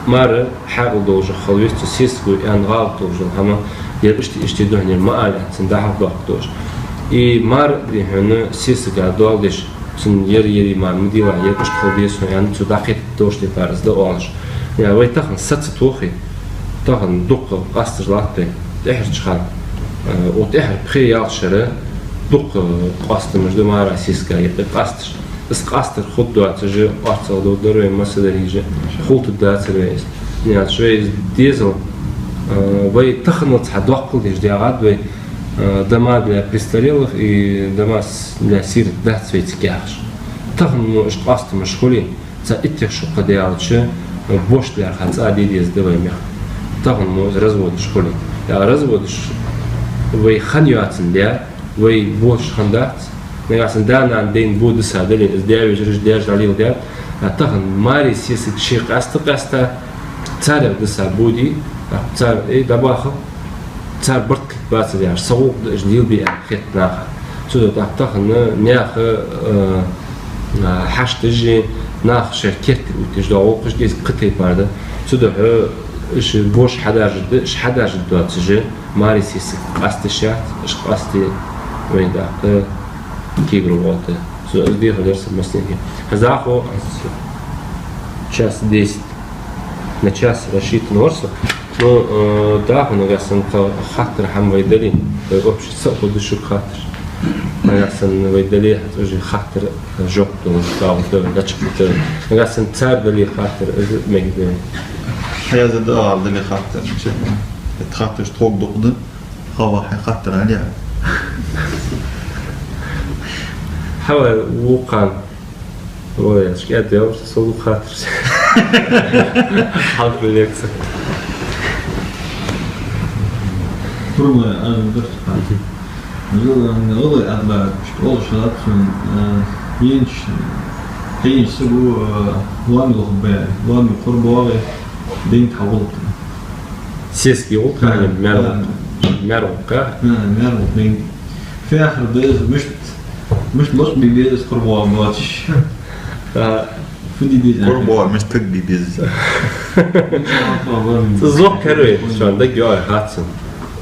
мара хьаькъал долаш хила веза цу сесаго аьнна гӀалат долаш дола хӀама, ер иштта, иштта да хьона, ер ма ала аьнна, цунна дӀахьалхадоаккхаш долаш. И мар дий хьона сесага доал деш, цунна ер, ер, ер мар ма дий, ер иштта хила деза хьона аьнна, цо дӀакхетаргдолаш тайпара из да оалаш. Я, вай тахан саца тохе, тахан дукха къасташ латт вай, тӀехьарча хана. Э, укх тӀехьара пхи-ялх шера дукха къастамаш да мара сеска юкъе къасташ. Из къастар хургдоацаш, орцагӀдоаладаьр вай, масса дар из, хулийтаргдацар вай из. Яц вай из дезал, э, вай таханлаца хьа доккхал деш дегӀад вай, э, дома для престарелых и дома с-, для сирот дац вай цига яхаш. Тахан мо уж къастамаш хуле, цхьа иттех шу кхы даьлча, бош лаьрхӀа цӀа де деза да вай мехка. Тахан мо из разводаш хуле. Я разводаш вай хинна йоацандаь, вай бош хиннадац. Нагахьа санна да-нана дайна бо диса дале, из даь-вежараш даьш дӀалеладаьд. А тахан маре сесаг ший къаьста-къаьста, царех диса бо де, а цар, э, дӀабахал, цар барт бацар яхаш, са гӀулакх да уж лелабе аьнна хет наха. Цудухьа тӀаккха тахан наьха, э, э, хьашташ, нах шоай керттера оттаеш дола гӀулакхаш деза кхы тайпара да. Цудухьа уж бош хьадаржаргда, уж хьадаржаргдоацаш, маре сесаг къаста йиш яц, уж къасте вай тӀаккха кегар гӀолла. Со из дехар дар са массанега. Хьазахо час десять. На час рассчитан вар со. Ну, э, да, хьона гассан ха-, хаттар хӀама вай дале, вай общий са а хургда шуга хаттар. Нагахьа санна вай дале, хӀанз уже хаттар жоп долаш, да, да, да, чакхбитар. Нагахьа санна цар дале хаттар, из мегаргда. Хьаяза да, а, дале хаттар. Эт хаттараш тхога дукха да. Хава хьай хаттар, аля. Хьава вукхан. Ой, шкет делаш, со вукхан хаттар. Хьалха лекци. Пурма, а, дурт хан. Жил, а, олай адла, что олай шалат, сон, а, енч, енч сагу, а, лами лохбе, лами хурбоагӀе, дин тхьавулт. Сески гӀулакх, а, хьалим, мер, а, мер гӀулакх. А, мер гӀулакх, дин. Фехр деза, мишт, мишт лош би беза, хурбоагӀа боацаш. А, фу ди беза? ХурбоагӀа мишт таг би беза. Зох кервей, шоана дагайоагӀа хаттар.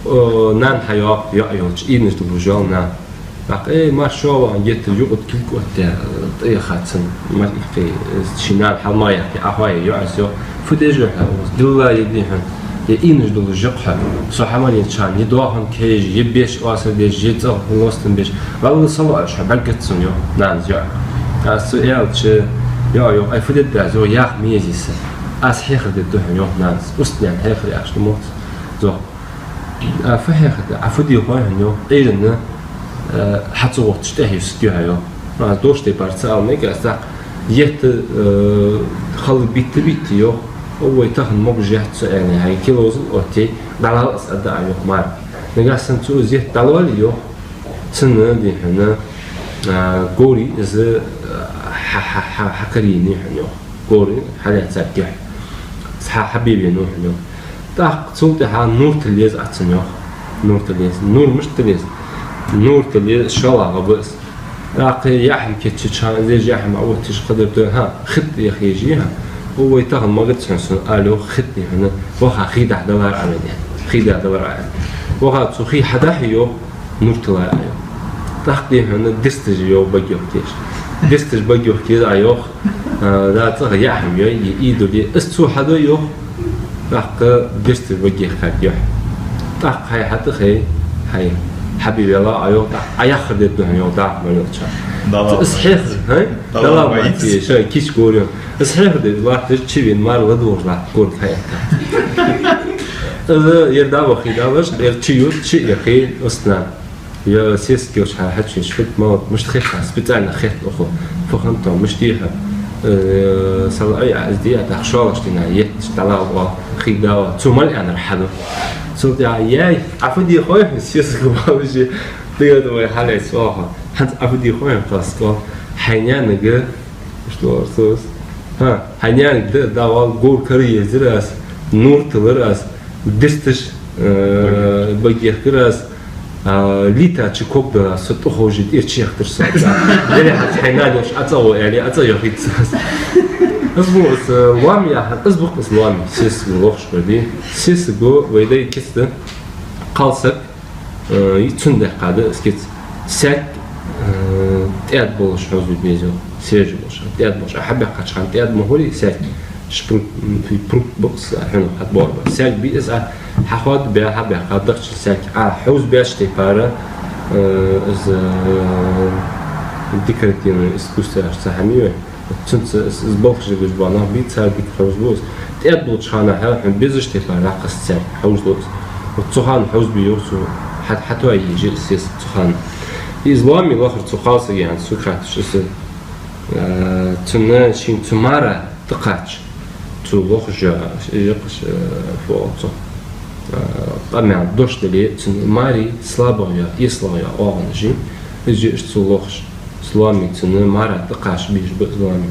О, нана хьайоагӀа, йоӀ йолча, ийдаш долаш йола нана. ТӀаккха, э, маршо ван, геттара юкъа кулг оттаяь, тӀаяхац цун, ма-, ма-, кхы, ший нана хьалмагӀа яхке, Ӏохайя йоӀас йоах: «Фу деш ва хьо, дилла я дий хьона, е ийдаш долаш я-кх хьо, со хьа ма еннача хана, е доахан кхаеш, е беш оасар деш, е цӀагӀа лостам беш, валлахӀи, са лоӀаш хьо, бӀаргагуц сона», — йоах нанас йоӀага. Аз цо аьлча, йоӀо йоах: «Ай, фу дергда аз, йоах, яха ма езий са. Аз хьехар дергда хьона», — йоах нанас. Устнена хьехар яхаш да моц, зох. А, фу хьехар да, а фу де хой хьона, йоах, Ӏуйранна, э, хьа ца гӀотташ тӀехьа юсаргья хьо, йоах. А, дош тайпара ца ала мегаргда аз, тӀаккха етта, э, хала битта-битта, йоах, о, вай тахан могаш яц цо аьнна, хьай килозал оттаяй, дӀалал аз, аргда Ӏа, йоах, мара. Нагахьа санна цо из етта дӀалоале, йоах, цунна, дий хьона, а, говрий из, а, хьа-, хьа-, хьа-, хьакарийна хьона, йоах. Говрий хьалаьцад юхь. Цхьа хьабе вена хьона, йоах. ТӀаккха цул тӀехьа нур тилла еза Ӏа цунна, йоах. Нур тилла еза. Нур мишта тилла еза? Нур тилла еза, шоллагӀа ба из. ТӀаккха яхьам кийчъяьча хана, из яхьам Ӏооттаеш кхыдар да, хӀа, хитӀ яха езий, хӀа. О, вай тахан магаргдац хьона сона, ала, йоах, хитӀ, дий хьона. Ваха хий дахьа далар Ӏа, ма де. Хий дахьа далар Ӏа. Ваха цу хий хьадахье, йоах, нур тиллар Ӏа, йоах. ТӀаккха, дий хьона, дисташ, йоах, багъйохкаеш. Дисташ багъйохка еза Ӏа, йоах. А, да, цӀагӀа яхьам йой, е ийдуле, из цо хьадой, йоах. ТӀаккха дисташ багъйохкаргья юхь. ТӀаккха хьай хьатӀахай, хьай хьабе вела Ӏа, йоах, тӀаккха Ӏа яхар дергда хьона, йоах, дӀахо мел йолча хана. Далал из хьехар, хӀа? Далал Далал мац. Мац, ше кийча говр я. Из хьехар де латташ, чувена мара ладувгӀаш латт, корта хьаэтта. Из ер дӀавахе далаш, ер чу ю, чу яхе, устнана. Я сесаг йолча хьа-, хьачуеш хӀуд мала, мишта хет хьа, специально хет укхо. Фу хиннад, мишта я хьа, э, сала ай, а, из де, а, тӀаккха шоллагӀча дийнахьа етташ дӀалал оал, хий дӀаоал, цо мел аьннар хьаду. Цул тӀехьа, яй, Ӏа фу де хой хьона, сесаг валаше, дагадоагӀий хьалаьца оаха. ХӀанз Ӏа фу де хой хьона, кхаска оал, хьай наьнага, что, что, хӀа, хьай наьнага да, дӀавала, говр кара езар аз, нур тиллар аз, дисташ, э, багъйохкар аз, а, лийтача ког далар аз, со тӀаховш, тӀера чу яхийтар со. Дера хьа хьай нана йолаш Ӏа цӀагӀо аьле, Ӏа цӀагӀа йохийт аз. Из бу из, э, лоам яхар, из бу-кх из лоам, сесаго лохаш бар, дий. Сесаго вай дай кица да, кхалсаг, э, цунна даьккха да из кица. Саг, э, тӀаьда болаш хьовза беза, йоах, свежий болаш, тӀаьда болаш. Ӏа хьабаьккхача хана тӀаьда ма хулий саг. Шпункт, м, фи пункт бокс, а, хьона хьат бор ба. Саг би из, а, хьаход бе, хьабе, хьадахча саг, а, хьуз беш тайпара, э, из, э, декоративное искусство аш ца хьамиё. Цунца из, из балхаш гуш бана, би цар дик хьуз луз. ТӀед луч хана хьа, хьун безаш тайпара ракхас саг, хьуз луз. Вот цу хана хьуз би юр цу, хьат-, хьатуа ежи сес цу хана. Из лоами лохар цу халса ян, цу кратш, из, э, цунна шин цу мара, тӀакхач. Цу лохаш, якъаш, э, фо цо. Э, къамаьл дош дале, цун мари слабо я, исло я, оагӀан жи. Из жи иш цу лохаш. Слоами цун мара тӀакхач биш ба слоами.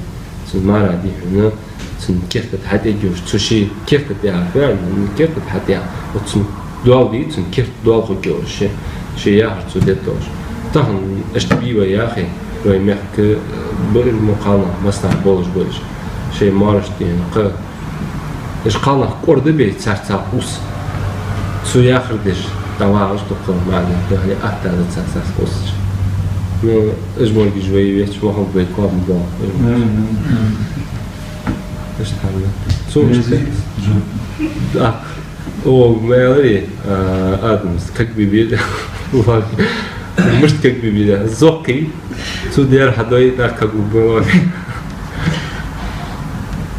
Цун мара дихьуна, цун кертат хьатӀе дюш, цу ши кертат я, фа, кертат хьатӀе. Вот цун доал дийцун, керт доал хукиош, ши, ши яхар цу деттош. Тахан ишта бий вай яхе, вай мехка, э, бир мукъална масна болаш болаш. Шей мараш дийна, кха. Иш кхалнах къорда бей цар ца ус. Цу яхар деш, давагаш тукха мали, яхли атта да ца ца ус. Ну, иш моргиш вай веч, мохал бей ком бо. Мгм. Ишта хьарна. Цу ишта. Мгм. Да. О, Мэлори, а, Адамс, как бы беда. Ладно. Мышт как бы беда. Зокки. Цу дер хадой, да, как бы было.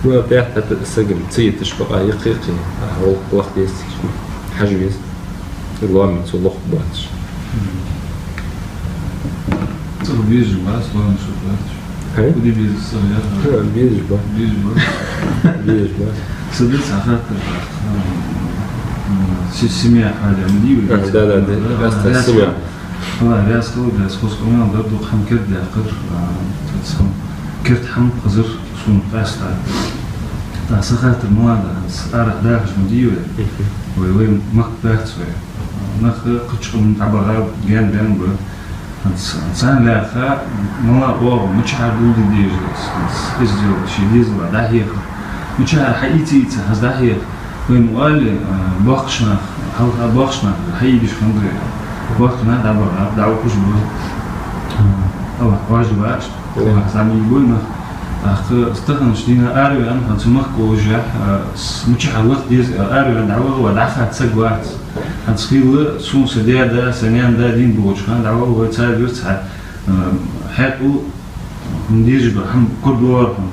Ну, опять это сагим. Ци это шпака, якъи, якъи. А, ол лах есть. Хажу есть. Лоами цу лох бац. Цу безаш ба, лоами цу бац. Хе? Куди безаш са, я? Хе, безаш ба. Безаш ба. Безаш ба. Садыр сахар тар. М, си-, семья хьале, м, дивы. А, да, да, да. Да, да, раста да, семья. Ала, раста, да, скос, он, да, дух хам керт да, кыр, а, сам керт хам хазыр, сун, раста. Да, сахар тар, мала, да, с-, ара, да, хаш, м, дивы. Мгм. Вай, вай, мак, да, свой. Нах кхыча къаман дӀабаха ген бен ба. Ц-, царна лаьха, мала оагӀув, мичахьара дулди деза, из деза, ши деза ва, дӀахьеха. Мичахьара хьаийца, ийца, хаз дӀахьеха. Вай ма оалий, а, боккхача нах, хьалха боккхача нах, хьаийдеш хандре. Боккхача нах дӀабаха, дӀаухаш ба. А, ала, важи баш, ала, замий буй нах. Ахка, стаханаш дина араве, анха цу махка уже, а, с-, мичахьара лах деза, араве, дӀаваха, дӀаха цаг вац. ХӀанз хила, сун са даь да, са наьна да дийна болча хана, дӀавала вай цар вирц хьа, э, хьаькъал, хӀама дезаш да, хӀама кор доагӀар хьона,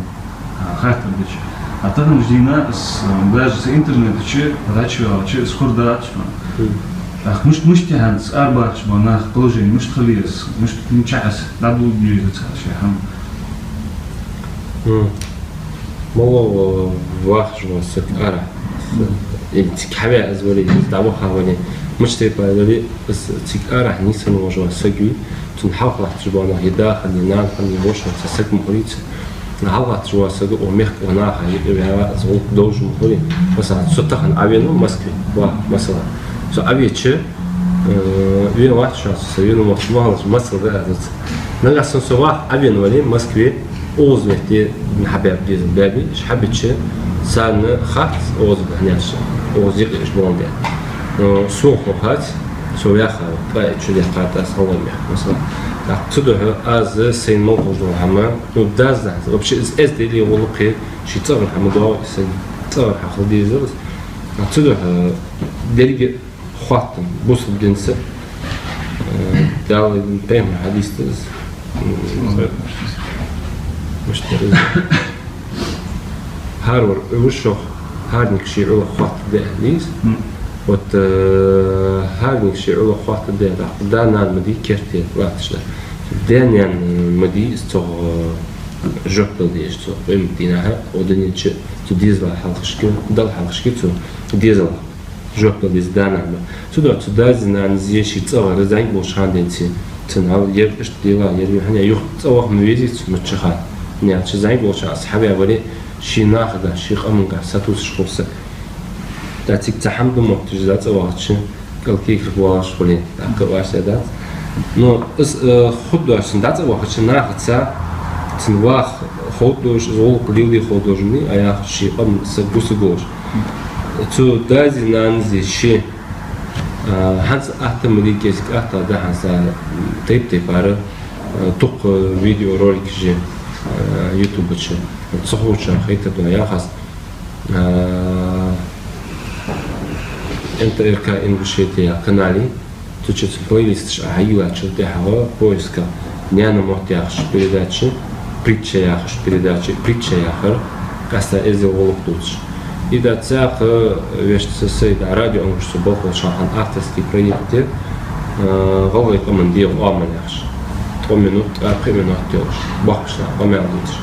а, хаттар дича. А тахан дийна, с-, даже са интернета чу, дача ваьлча, с-, кор дац хьона. Мгм. Ах, мишт-, мишта хӀанз арабахача ба нах положение, мишта хила еза, мишта мичахьа дӀадулла деза цар шоай хӀама. Мгм. Мало вахаш ва саг ара. Или цига хьаве аз вали, дӀаваха вали. Мишта тайпара вали, аз цига ара нийсвенна вож ва саг вий. Цун хьалха латташ ба нах, е да хани, е нана хани, е воша, ца саг ма хулий цу. Хьалха латташ ва саг, о, мехка ва наха, е вява, аз гӀулакх довш ма хулий. Масала, со тахан Ӏавена Москве, ва, масала. Со Ӏавеча, э, вена вац шоана, со вена вац, ма хьалаш, масала да аз. Нагахь санна со ваха Ӏавена вали Москве, укхаза метте хьабаьб деза баьбий, иш хьабича, царна хац укхаза бахьанеш, укхаза йикъа иш бон де. Но сона хо хац, со вяха, ткъаь итт шу дехкад аз хьалон мехка, масала. Так, цудухьа аз сайна мел хоза дола хӀама, ну, дазна, вообще, из, из дели гӀулакхе, ши цӀагӀара хӀама доагӀа, из сайна цӀагӀара хьахила деза из. Так, цудухьа деррига хоаттам бусалба динца, э, Дала, Пайхамара хьадис да из. М, мишта да из? ХӀаравар вуш шох, хӀаранега ший Ӏулах хоаттаргда аьнна дийс. Мгм. Вот, э, хӀаранега ший Ӏулах хоаттаргда, да, да-нана ма дий керте латташ да. Даь-наьна ма дий из цох, э, жоп дала дезаш цо. Вай ма дий наха, о дунен чу цу дезала хьалхашка, Далла хьалхашка цу дезала жоп дала деза да-нана. Цудухьа цу дази-нанази ший цӀагӀара зӀамига болча хана денз, цун хьал ер ишта дела, ер юхьанца юха цӀаваха ма везий цу миччахьа. Наьлча зӀамига болча хана аз хьаваь варе, ший нахага, ший къамага сатувсаш хул саг. ТӀа цига цхьа хӀама да мотташ из цӀавахача, кӀал кекарг валаш хуле, тӀаккха ваьсса дац. Но из, э, хургдоацаш цун дӀацӀавахача нахаца, цун ваха ховргдолаш, из гӀулакх лелае ховргдолаш ма дий, а яхаш ший къам саг гу саг волаш. Цу дази-нанази ши, а, хӀанз атта ма дий, кӀезига атта да хӀанз, а, тайп-тайпара, а, тукха видеороликаш, а, ютубача. Цу ховча хайтар да яхаш. А, Н Т Р К Ингушетия канале, цу чу цу плейлисташ Ӏа хьайийллачул тӀехьагӀа поисках «Наьна мотт» яхаш передача, «Притча» яхаш передача, «Притча» яхар, къаьстта эздел гӀулакх дувцаш. И да цхьаькха вешта са сайта радио Ангуш цу болх болча хана авторский проект, а, «ГӀалгӀай къаман дегӀа Ӏамал» яхаш. Ткъо минот, ткъаь пхи минот йолаш, боккхийча наха къамаьл дувцаш.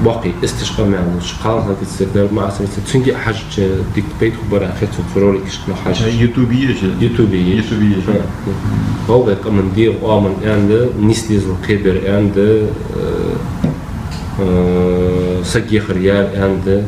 Боккхий, исташ къамаьл дувцаш, кхалхарга церг дар, маӀа церг, цунга а хьажача дика пайда хургбар аьнна хет сона цу роликашка нах хьажача. Ютубе я из? Ютубе я из. Ютубе я из. ХӀа. «ГӀалгӀай къаман дегӀа Ӏамал» аьнна да, нийсдезал кхебер аьнна да, э, э, саг ехар яр аьнна да.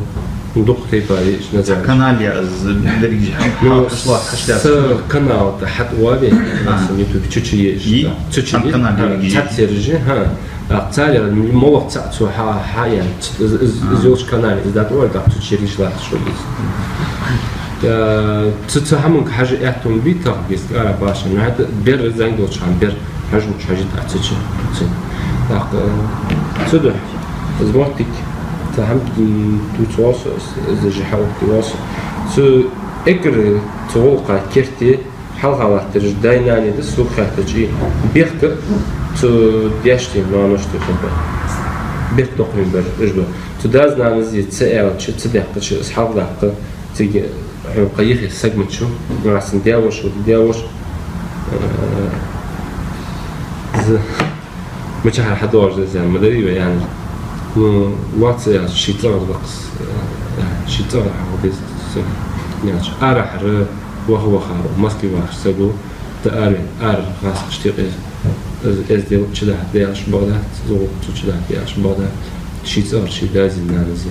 Дукха тайпара я из названи. Канал я из, берригаш хьа-, Ну, хьа-, хьа-, хьа-, са канал тӀа хьатӀавоале, А. са ютубе чу-чу я из. Йий? Цу чу Цхьан я. канал ХӀа, берригаш цхьацца я. Цераш, хӀа. А, цар моллагӀа цаӀ цо хьа-, хьаяьнна, ц-, из, из, из А. йолча канале, из дӀатӀавоале, тӀаккха цу чу ерригаш латташ хул из. Э, цу, цу хӀаманга хьажа аьттув бий тахга, из кӀара башха. Ну, хӀаьта бер, зӀамига долча хана бер. Хьажа, хьажа, тӀаккха цу чу, цу. ТӀаккха, э, цудухьа из моттиг, цхьа хӀама, м, дувца воал со, из, из жи хьаотта воал со. Цу эггара цу гӀулакха керте, хьалха латтараш дай-нанас да сога хаьттача, и бехк цу даьшта, ноаношта хургба. Бехк доккха хургбар уж ба. Цу дас-нанас ца аьлча, ца даьккхача, из хьалхадаккха, цига хьона кхы йихи саг ма вац, нагахь санна даь-воша ва, даь-воша, э, з-, мичахьара хьадоагӀаш да из аьнна ма дарий вай аьнна. Ну, вац аьлча, ший цӀагӀара даккха, э, ший цӀагӀара хьахьокха деза саг. Аьлча, арахьара ваха-вахара, Москве вахаш саг ва, тӀа араваьнна, ара гӀазкхашта юкъе из, из эздел чудахьа даьлча бакъ дац, из гӀулакх цо чудахьа даьлча бакъ дац, ший цӀагӀара ший дас-нанас.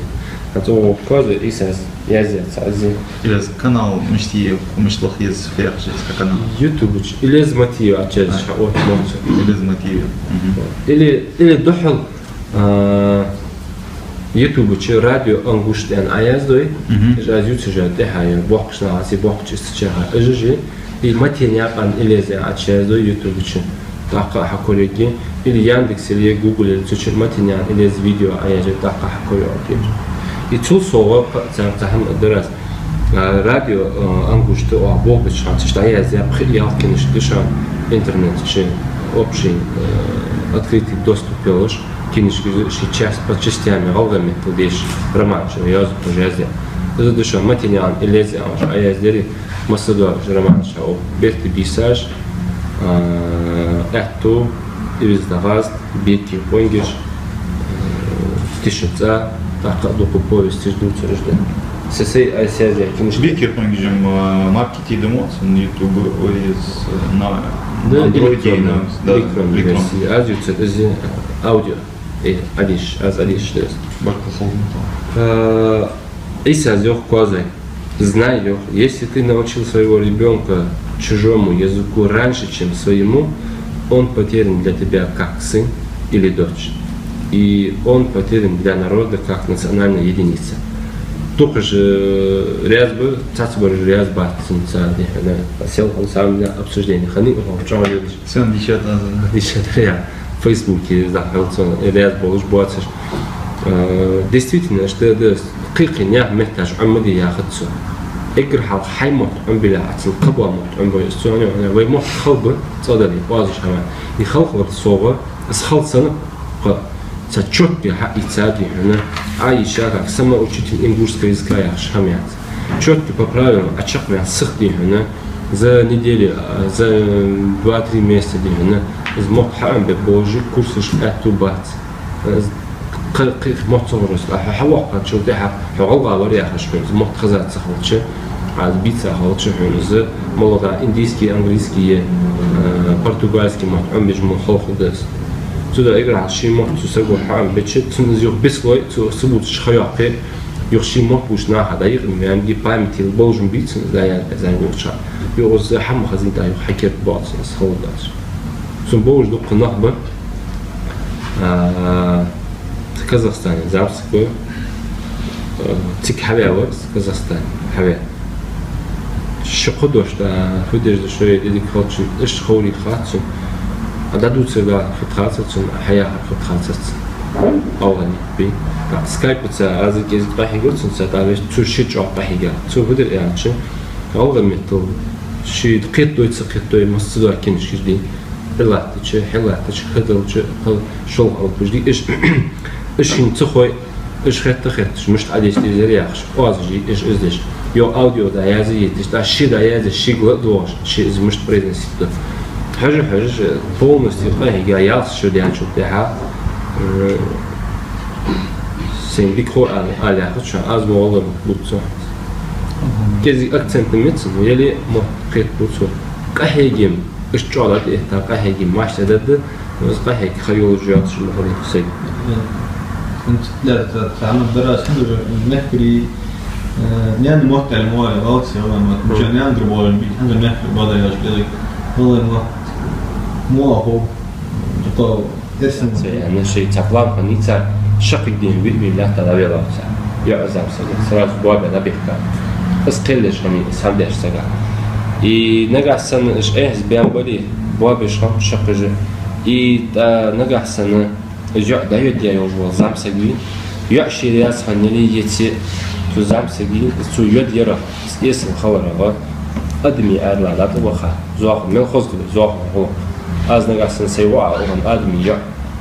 ХӀанз цу гӀулакха кхоазой Ӏийсас язъяь цхьа из. Или из канал мишта я, мишта лаха еза фу яхаш я из канал? Ютубе чу Илез Матиев яхача А. хьаотта мо цо. Илез Матиев. Мгм. Или, или духхьал, а, ютубе чу «Радио Ангушт» аьнна Ӏояздой, Мгм. уж аз ювцаш я тӀехьа, е боккхийча наха, цу боккхийча истача хьа, уж жи, и Матенаькъан Илез аьнна Ӏочуяздой ютубе чу, тӀаккха а хьакорайергья, или Яндексе, или Гугле, или цу чу Матенаькъан Илез видео Ӏояздой, тӀаккха а хьакорайоагӀаргья. И цул совгӀа кхы а цхьа хӀама дар аз. А, «Радио, а, Ангушт» оаха болх беча хана, цу чу дӀаяздаь пхи-ялх книжка да шоана интернета чу, общий, э, открытый доступ йолаш книжка, из ши часть по частям, гӀалгӀай меттала дешаш романаш, йоазув тоже яздаь. Из да шоана Матенаькъан Илез аьнна Ӏояздерий, массадола уж романаш хьао. «Бертий бийсаш», а, «Аьттув», «Ивизда гӀазд», «Бекий къонгаш», э, «Тиша цӀа», тӀаккха а дукха повесташ дувцараш да. Са сай аз язъяь книжка. «Бекий къонгаш» ма, э, маркете да мо цун ютубе, ой, из, э, на Да, андроиде, электронный, на, да, электронный электронный. версия. Аз ювцар из аудио. Э, Ӏодийшача, аз Ӏодийшача да из. Баркал хилда. Э, Ӏийсас йоах кхоазой. Знай, йоах, если ты научил своего ребёнка чужому языку раньше, чем своему, он потерян для тебя как сын или дочь. И он потерян для народа как национальная единица. ДукхагӀа раьза ба, цхьаццабараш раьза бац цунца, дий хьона, селхан самна обсуждение хиннай, укхо чӀоагӀа йодаш. Сен дийшад аз? Дийшад, я. Фейсбуке захьал цо, э, раьза болаш боацаш. Э, действительно, иштта да, кхы-кхы наьха метташ Ӏомаде яхац цо. Эггара хьалха хьай мотт Ӏомабале, Ӏа цун кхыбола мотт Ӏомабой, из цо аьнна, вай мотт хала ба, цӀа дале, оазаш хӀама. И халхавар совгӀа, из хала санна, кхы цхьа чётко хьаийца, дий хьона, Ӏа йийша как самоучитель ингушского языка яхаш хӀама яц. Чётко по правилам Ӏочакхваьнна сиха, дий хьона, за неделю, а, за два-три месяца, дий хьона, из мотт хьаӀомабе болаш курсаш аьттув бац. Из кхы-, кхы мотт ца ховргда, а хьо хьавоаккхачул тӀехьагӀа хьо гӀалгӀа вар яхаш хьона из мотт хеза ца хилча, Ӏа из бийца хилча хьона из моллагӀа индийский, английский е, э, португальский мотт Ӏомабеш мо хала хургда из. Цудухьа эггара хьалха ший мотт цу саго хьаӀомабича, цунна из юха бицлой, цо ца бувцача ха йоаккхе, юха ший мотт бувцача наха дӀа юкъе ма ваьннадий, памятел болаш ма бий цун из, дӀаяздеш зӀамига волча хана. Юха из хӀама хазийта, юха хьакерда боагӀа цунна, из хала хургдац. Цун бовзаш дукха нах ба, а, Казахстане, зӀамсаг ва, а, цига хьаваь вар из, Казахстане хьаваь. Ши-кхо дош да, фу деш да шоай, деррига халчун, иштта ховре хац цунна. А дӀадувцар да хӀама хацар цунна, а хьаяхар хӀама хацар цунна. ГӀалгӀай никъ бий. ТӀаккха скайпаца аз кӀезига къахьийгар цунца, тӀаккха вешта цо ший чӀоагӀа къахьийгар. Цо фу дир аьлча, гӀалгӀай меттала ший кхетадой, ца кхетадой, масса ца дола книжкаш дий. Ӏилатача, хьилатача, хадалча, хал-, шолха алапаш дий. Уж, уж шийна ца хой, уж хетта-хетташ, мишта Ӏодеша дезар яхаш, оаз жий, уж из деш. Йо аудио да язъе йиташ, тӀаккха ше да язъеш, шийга ладувгӀаш, ше из мишта произносить ду. Хьажа, хьажа, полностью къахьийга ялсмала шу даьнначул тӀехьа, э, сайна дика хов ала, ала яхац шоана, аз мо гӀалгӀай мотт бувц. КӀезига акцент меца, ну, яле мо кхетабу цо. Къахьегам, иштта чӀоагӀа дӀаэтта, къахьегам маьрша дергда, из къахьега ха йолаш йоацаш ма хилий сайга. Э, хӀанз лаьрта цхьа хӀама дар аз хӀанз уже мехкарий, э, наьна мотт аьле мо аьле, гӀалгӀай мотт, мича наьна гур болаш бий, хӀанз мехкарий бада яш кӀезига. ГӀалгӀай мотт, мо аху, тӀаккха Ца яхаш, шоай цхьа план хиннай цар, шаккхе дийна виъ-виъ лаьтта дӀавеллалца. ЙоӀ-зама саг сразу боабе дӀабехка. Из кхеллаш хиннай, из хӀама деш сага. И нагахьа санна уж Ӏехьа баьнна бале, боабеш хиннаб шаккхе а. И тӀаккха нагахьа санна из йоӀ дӀайоадаь йолаш вола зама саг вий, йоӀ ше раьза хинна яле, е ца, цу зама сага, цо йоадаярах, из эсала хиларах, адамий аьрла дӀатӀаваха, зоахалол мел хоза да, зоахалол гӀулакх. Аз нагахьа санна сай воӀа укхан адамий йоӀ,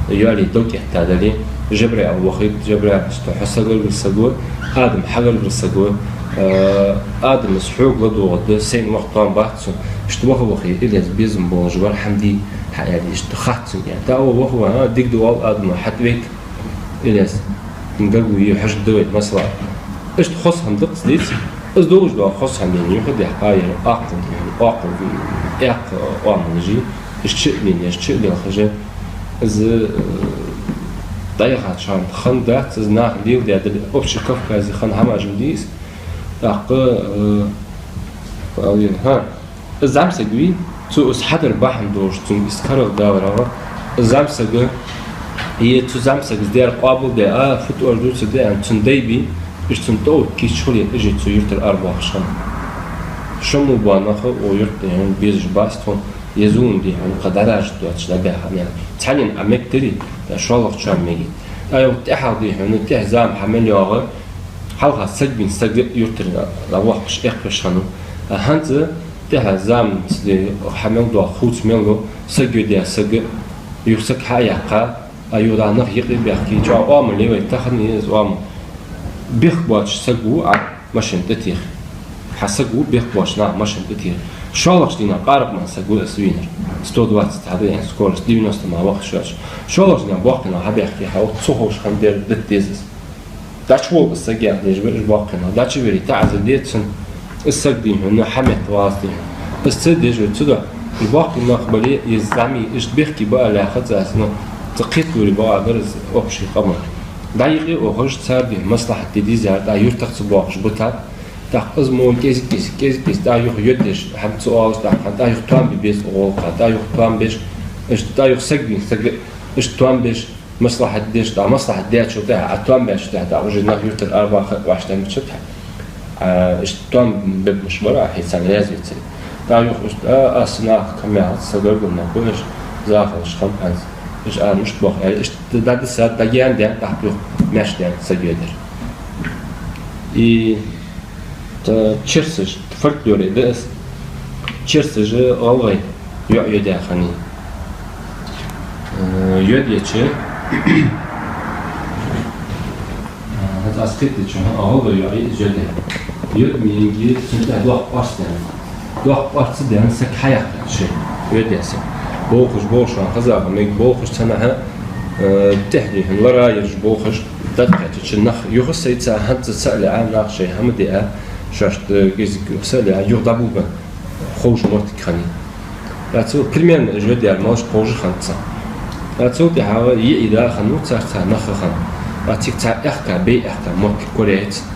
йоӀий дог кӀетта дале, Жабраил вахийт, Жабраил, иштта хьо са гаргара саг ва, Адам хьа гаргара саг ва, э, Адамас хьога ладувгӀаргда, сайна ваха тоам бац цун, иштта ваха-вахе, Илез безам болаш вар, хӀама дий, хьа аьле, иштта хац цунга. ТӀаккха ваха-ваха, а, дика да оал Адама, хьатӀавайта, Илез, гаргало е хьожаргда вай, масала. Иштта хоза хӀама да-кх из, деций? Из долаш дола хоза хӀама юха дехка, ер аккхал, аккхал, эккха оамалаш, из чу а бенна, из чу а белхаш, из, э, дӀаяхача хана хиннадац, из наха леладаь дале, общий Кавказе хинна хӀамаш ма дий из. ТӀаккха, э, ха, из зама саг вий, цо из хьадар бахьан долаш, цунга из карагӀдаларах, из зама сага, е цу зама сага из дар къоабалдаь, а, фу тӀа оаш дувцаргда аьнна, цун дай бий, уж цунна тӀаоттача хуле, уж цу юртара арабоахаш хиннаб. Шо мо бола нах укх юрта, дий хьона, безаш бац тхона, е зулам, дий хьона, кхы дӀадаржа доацаш дӀабаьха аьнна. Цхьаннена Ӏа мегаргдарий, шоллагӀчоа мегаргья. ТӀаккха юха тӀехьагӀа, дий хьона, тӀехьа зама хьа мел йоагӀа, хьалха саг бийна саг юртара дӀавоаккхаш, эккхавеш хиннав. А хӀанз тӀехьа заманца, дий, хьа мел доагӀа хувца мел лу, саг йоадаь саг, юха саг хьа а яьккха, а юха дӀа нах юкъе а баьхка, чӀоагӀа оамал я вай тахан из оамал. Бехк боацаш саг ва Ӏа машен тӀатеха. Хьа саг ва бехк боацаш наха машен тӀатеха. ШоллагӀча дийнахьа къаракъ мара саг ва из вийнар. Сто двадцать хьада, яьнна скорость, девяносто мара вахаш воацаш. ШоллагӀча дийнахьа боккхий нах хьабаьхке, хьа оцу ца ховш хӀама дар дита деза из. ДӀачувола из саг, яха дезаш ба уж боккхий нах. ДӀачувере, таӀазар де цунна, из саг, дий хьона, хьа метта валац, дий хьона. Из ца дезаш вар цудухьа, уж боккхий нах бале, из зӀамига, иштта бехке ба аьле яхац аз, но цу кхетадоре бакъахьа дар из общий къаман. ДӀа юкъе ухаш, цар, дий хьона, маслахьат де дезар, тӀаккха юртах ца боахаш бита. ТӀаккха из мо кӀезиг-кӀезиг, кӀезиг-кӀезиг, тӀаккха юха йоадеш, хӀама ца оалаш, тӀаккха, тӀаккха юха тоам бе беза гӀулакха, тӀаккха юха тоам беш, иштта тӀаккха юха саг бийна саг, иштта тоам беш, маслахьат деш, тӀаккха маслахьат даьчул тӀехьа, а тоам баьчул тӀехьа, тӀаккха уже нах юртара арабаха вӀаштӀехьа мичад хьа. А, иштта тоам бергболаш бар Ӏа, хьайца раьза вецаре. ТӀаккха юха иштта, а, аз нах камаьлац, са гаргара нах ба уж, захалаш хиннаб хӀанз. Уж ара мишта боах аьле, иштта дӀадиса, дӀагаьна даьнна, тӀаккха юха маьрша даьнна саг йоадаьр. И Та черсаш, фольклоре да из. Черсаш гӀалгӀай йоӀ йоадаь хиннай. Э, йоадаьча, э, хӀанз аз кхетадеча хана, гӀалгӀай йоӀ я из йоадаь. Йода миинге цунна тӀа доккха кӀоарца даьнна. Доккха кӀоарца даьнна саг хьаяьккхай шоай йоадаь саг. Болхаш, болхаш, хазагӀа мег болхаш цхьаннахьа, э, тӀехьа дий хьона лара ераш болхаш, дӀакхаьчача нах юха сайца хӀанз цаӀ лаьа, нах шоай хӀама диа, шоашта кӀезига юха са а лаьа, юха дӀаболабенна ховш моттиг хиннай. ТӀаккха цул примерно уж йоадаьр малаш кховш хиннад царна. ТӀаккха цул тӀехьагӀа йиӀий да а хиннав цар, цхьа нах а хиннав. ТӀаккха цига цхьа аьхка, бӀеха аьхка моттиг кораяьй царна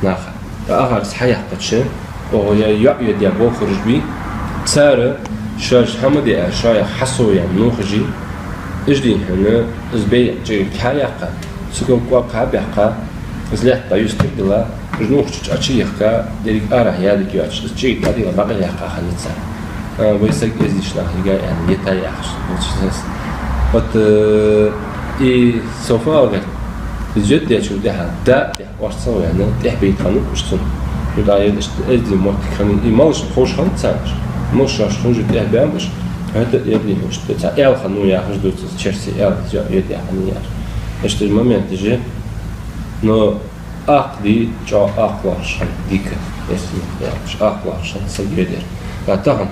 наха. ТӀаккха ахарца хьаяьккхача, оаха йоӀ йоадаь болхараш бий, цар шоаш хӀама диа, шоай хьасовъяь нувхаш, уж дий хьона, из бӀеха чӀига хьаяьккха, цу кӀал кӀоаг хьабаьккха, из лаьтта дӀаюстаргдила, уж нувхаш чу Ӏочуехка, деррига арахьа яда йоацаш, из чӀига дӀадийла дӀакъайла яьккха хиннай цар. А, вай саг эздийча наха йига аьнна, йита яхаш. Вот, э, И Софа алгӀа, из йоддечул тӀехьа, да тӀехьа орцагӀа ваьнна, тӀехьа бейта хиннаб уж цунна. Ю да ер иштта эздий моттиг хиннай, и малаш ховш хиннад царна уж. Малаш шоаш хинна уж тӀехьа баьннаб уж. ХӀаьта эздий уж, цхьа аьла хиннав яхаш дувц из, черсий аьла, из йо-, йодаяь хиннай яхаш. Иштта из моменташ я. Но акха дий, чӀоагӀа акха лоархӀаш хиннад, дика, эздий моттиг яхаш, акха лоархӀаш хиннад саг йодаяр. ТӀаккха тахан,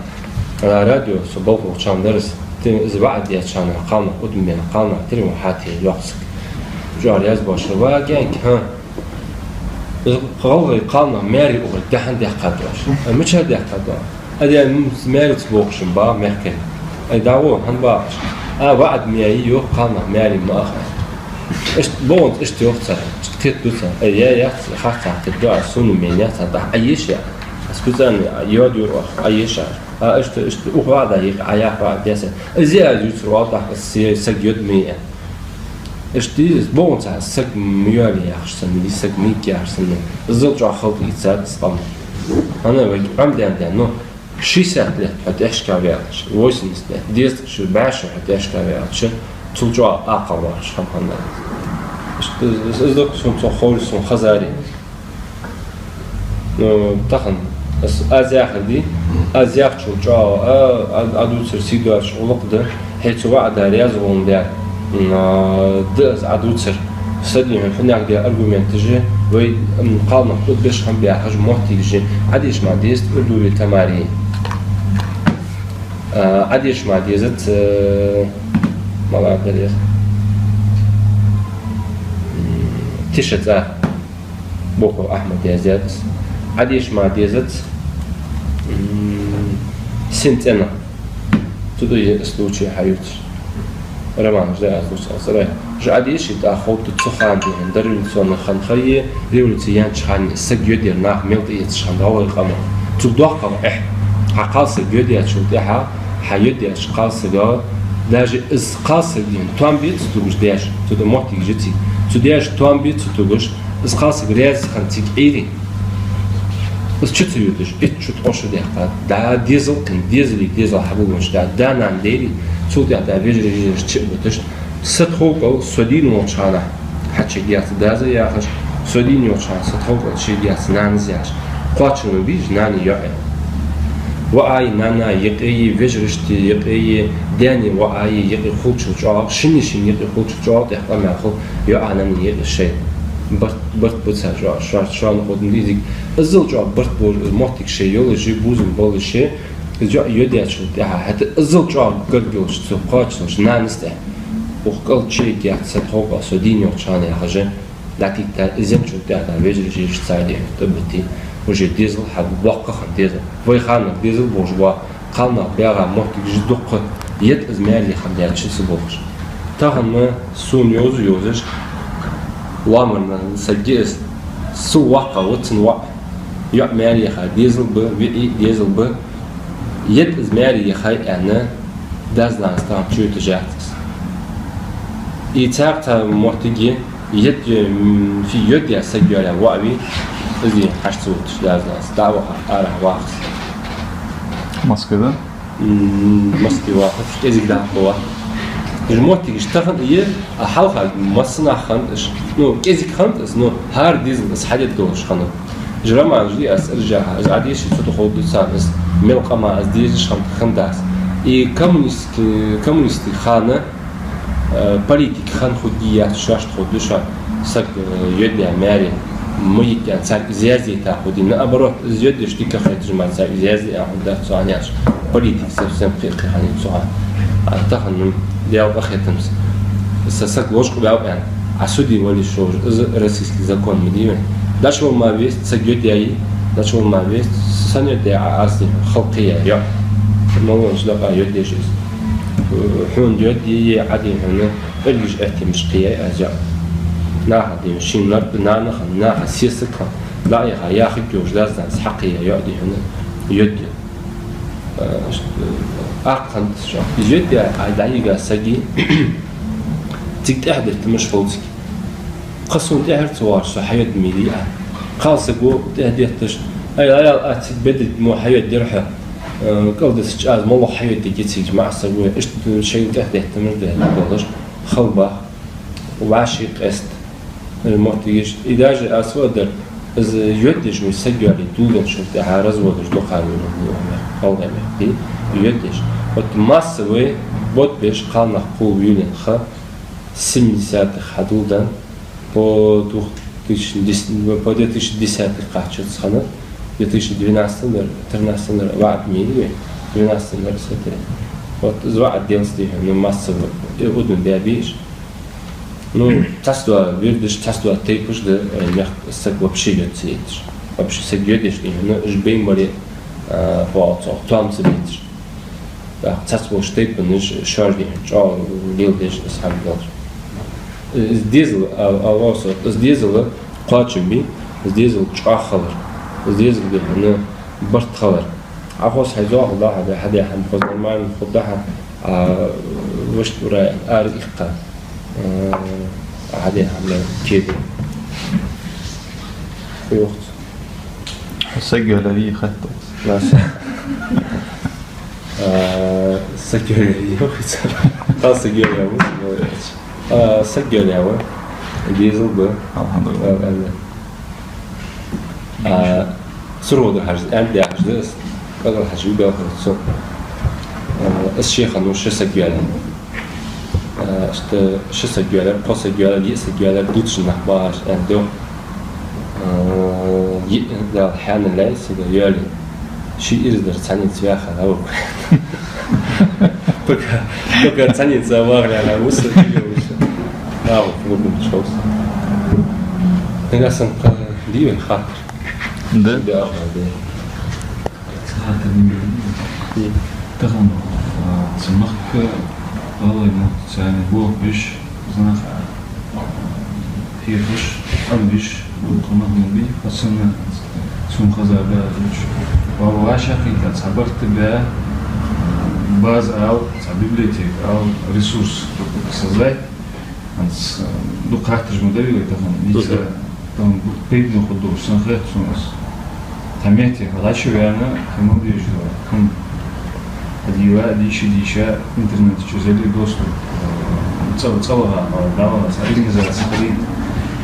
а, радио со балхалгӀача хана дар из, тем из ваӀад деча хана кхалнах, удмена кхалнах тира мо хьатӀе йоах саг. ЧӀоагӀа раьза боацаш: «Ва кӀаьнк, хӀа, из гӀалгӀай кхалнах маьре ухар даьхьан даьккхад оаш? Ай, мичара даьккхад оаш? Ай, ден маьрца бохушам ба мехкарий. Ай, дӀагӀо, хӀана багӀаш? А, ваӀад ма яй, йоах, кхалнах маьре ма аха». Иштта боханца иштта йоах цар, кхетаду цар. Ай, я, яц, харц хетаду аз, сона ма яц, тӀаккха Ӏоеша я. Специально йода юр оаха, Ӏоеша. А, иштта, иштта, укх ваӀда юкъе Ӏояха ваӀад десса. Из я аз ювцар, валлахӀи, тӀаккха се саг йодаме я. Иштта из боханца саг ма йоалае яхаш санна, из саг ма йига яхаш санна. Иззал чӀоагӀа хала ийцад из къам. ХӀана вай Ӏомадаьнна да, ну, шестьдесят лет хьо тӀехьашка ваьлча, восемьдесят лет, дезткъа шу, бӀаь шу хьо тӀехьашка ваьлча, цул чӀоагӀа акха лоархӀаш хӀама хиннад. Иштта из, из, из да сона цо ховш, сона хезар. Ну, тахан аз, аз яхар дий, аз яхачул чӀоагӀа, а, а, Ӏодувцар сий доацаш гӀулакх да, хьо цу ваӀда раьза воландаь, м, а, да аз Ӏодувцар. Са дий хьона, хьунагӀ де аргументаш, вай, м, кхалнах тӀабеш хиннаб яхаш моттигаш, Ӏодеша ма дезац урдуви тамари. А, Ӏодеша ма дезац, э, малагӀа дар из, м, тиша цӀа. Боков Ахьмада яздаьд из. Ӏодеша ма дезац, м, син цӀенах. Цу тӀа из случай хьаювц. Романаш да аз дувцар цӀерагӀа. Уж Ӏодешийта ховргда цу хана дий хьона, дореволюционни хана ха е, революци яьннача хана е, саг йодаяр нах мел тӀаэцаш хиннад гӀалгӀай къамах. Цул доккхагӀа эхь. Хьа кхалсаг йодаяьчул тӀехьа, хьа йодаяьча кхалсага, даже из кхалсаг дий хьона, тоам бе ца тугаш даьша, цу тӀа моттигаш я цига. Цу даьша тоам бе ца тугаш, из кхалсаг раьза хинна цига Ӏийре, из чу ца йодаш, итт шу, ткъо шу даьккха, да дезал кхин, дезалий дезал хьабувлаш, да, да-нана дайре, цул тӀехьа да вежарий, вежарий чу а буташ, са тхов кӀал со дийна волча хана хьачуергьяц дас яхаш, со дийна йолча хана са тхов кӀал чуергьяц нанас яхаш. Кхоачам беш нанеи йоӀеи. ВоӀаи нанаи юкъе, вежарашта юкъе, даьна воӀа юкъе хулачул чӀоагӀа, шийна, шийна юкъе хулачул чӀоагӀа тӀех къамаьл хул йоӀа, нанна юкъе шоай. Барт, барт ба цар чӀоагӀа, шоаш, шоана кхо дин дизиг. Иззал чӀоагӀа барт болаш, из моттиг шоай йолаш, бувзам болаш, из йоӀ йодаяьчул тӀехьа, хӀаьта иззал чӀоагӀа гарга йолаш, цо кхоачалуш нанас тӀехьа. Укх кӀал чуергьяц са тхов кӀал со дийна йолча хана яхаш, дӀатийта, из енначул тӀехьа да вежарий, вежарий цар дий хьона тӀабитте, уже дезал хьабу, боккха хинна дезал. Вай ханнахьа дезал болаш ба, кхалнах баьгӀа моттигаш дукха я, из маьре хинна даьча ца болхаш. Тахан сона йовза йовзаш, ламарна саг я из, цул воккхагӀа ва цун воӀ. ЙоӀ маьре яхар дезал ба, виӀий дезал ба. Йода из маьре яхай аьнна, дас-нанас тахан чуйотташ яц из. И цхьаькха цхьа моттиг я, йода, м, фи йодаяь саг йоалаяь воӀ вий, из дий хьона хьашт ца вуташ дас-нанас, дӀа а ваха, арахьа вахаш. Москве, да? М, Москве вахаш, кӀезига дӀахо ваха. Уж моттигаш тахан я, а хьалха массанахьа хиннад уж. Ну, кӀезига хиннад из, ну, хӀара дезал из хьадергдолаш хиннад. Уж романаш дий аз цӀераш яьха, из Ӏодешийта цу тӀа ховргда царна из, мел къаман из дезаш хиннад, хиннадац. И коммунистски-, коммунистски хана, э, политика хинна хургьяц, шоашта ховргда шоана, саг, э, йодаяь маьре ма йига аьнна, царга из яздайта хургья. Наоборот, из йодаяьш дика хеташ мара царга из язде аьнна хургдац цо, хӀана аьлча политика совсем кхы-кхы хиннай цу хана. А тахан, ну, Даьла къахетамца, са саг лочкъаваьв аьнна, Ӏа суде вале шоаш, из российски закон ма дий вайна. Дошёл ма вест, саг йодаяьй, дошёл ма вест, сенна йодаяьй Ӏа, аз дий хьона, хала кхеяь йоӀ. Малонаш дакъа йодаяьш из. Хьона йодаяьй Ӏа дий хьона, Ӏергаш аьттемаш кхеяьй аз йоӀ. Наха дий хьона, ший нарт, нана хинна, наха сесаг хинна, дӀа а яха, яхаргйолаш дас-нанас хьакхеяь йоӀ дий хьона, йодаяьй. Э, ш-, э, акха хиннад из чӀоагӀа. Из йодаяь, Ӏа дӀайига саг, цига тӀехьадеттамаш хул цига. Кхы сона тӀехьара ца воагӀаш со хьайодаме дий Ӏа. Кхалсаго тӀехьадетташ: «Ай, Ӏаьла, Ӏа цига бедда мо хьайодаяьр хьо. Э, кӀалдисача аз моллагӀа хьайодиге цига маӀа саго». Иштта шоайла тӀехьадеттамаш да болаш, хала бах. вӀаши къаьста, э, моттигаш. И даже аз фу дар, из йодаш вай саг йоалае доладенначул тӀехьагӀа разводаш дукха йолаш я, гӀалгӀай мехка, йодаш. Вот массовый бод беш кхалнах кхувла йолаенна ха, семидесятых хьадоладенна, по двух тысячи десять, по две тысячи десятый кхаччалца хана, две тысячи двенадцатом дар, тринадцатом дар ваӀад мийли вай, двенадцатом дар сатри. Вот из ваӀад делац дехьа, ну, массово, э, удун баьбеш. Ну, цхьацца вирдаш, цхьацца тайпаш да, э, мехка саг вообще йода ца йодаш. Вообще саг йодаш дехьа, ну, уж беймаре, а, фу оал цох, тоам ца бетташ. ТӀаккха цхьацца болча тайпанаш шоаш дехьа чӀоагӀа леладеш, из хӀама долаш. Из дезал, а, а, вовса, из дезал кхоачам бе, из дезал чӀоагӀа хилар, из дезал дехьа барт хилар. Ӏа хоза хьай зоахалда хьа, хьадаь хӀама хоза нормально хургда хьа, а, вешта урай ара иккха, а, хьадаь хӀама кеда. Хьо йоах цо. Саг йоалае хатта. Маша. А, саг йоалае йоах цо. Кхалсаг йоалае ва, саг йоалае ва. А, саг йоалае ва. Дезал ба. Алхьамдулиллахь. А, а, а, сургӀа да хьажа, аьнна да хьажа, аз кӀалхара хьажа, бел хьажа цо. А, аз ший хана ши саг йоалаяьй. А, иштта ши саг йоалаяьр, кхо саг йоалаяьр, йиъ саг йоалаяьр дувцаш нах багӀаш, аьнна да. А, йиъ Дала хьаьнала яьй сага йоалае. Ший ираз дар цхьаннеца ваьха гӀавгӀа. Пока, пока цхьаннеца вагӀа лаьрхӀа вуса, дига вуса. АгӀо, фу гургун чхоус. Нагахьа санна кхы дий вай хаттар? Да. Да, да. Цхьа хаттар дий вай? М. Тахан, а, цу мехка гӀалгӀай мотт царна бохабеш, из нах хьехаш, Ӏомабеш, дукха нах ма бий, хӀа санна, сона хеза баьлча. Ва-, вӀашагӀкхийтта цхьа барт баь, база ала, цхьа библиотека ала, ресурс создать. ХӀанз, э, дукха хаттараш ма дарий вай тахан, ницца, мгм, тахан пайдане хургдолаш санна хет сона из. Цхьа метте хьо дӀачуваьнна, хьо мел дезаш дола хӀама хьадийла, дийша, дийша, интернета чу зале доступ, э, цӀа-, цӀаваха, дӀаваха, цхьа организаци хилийта,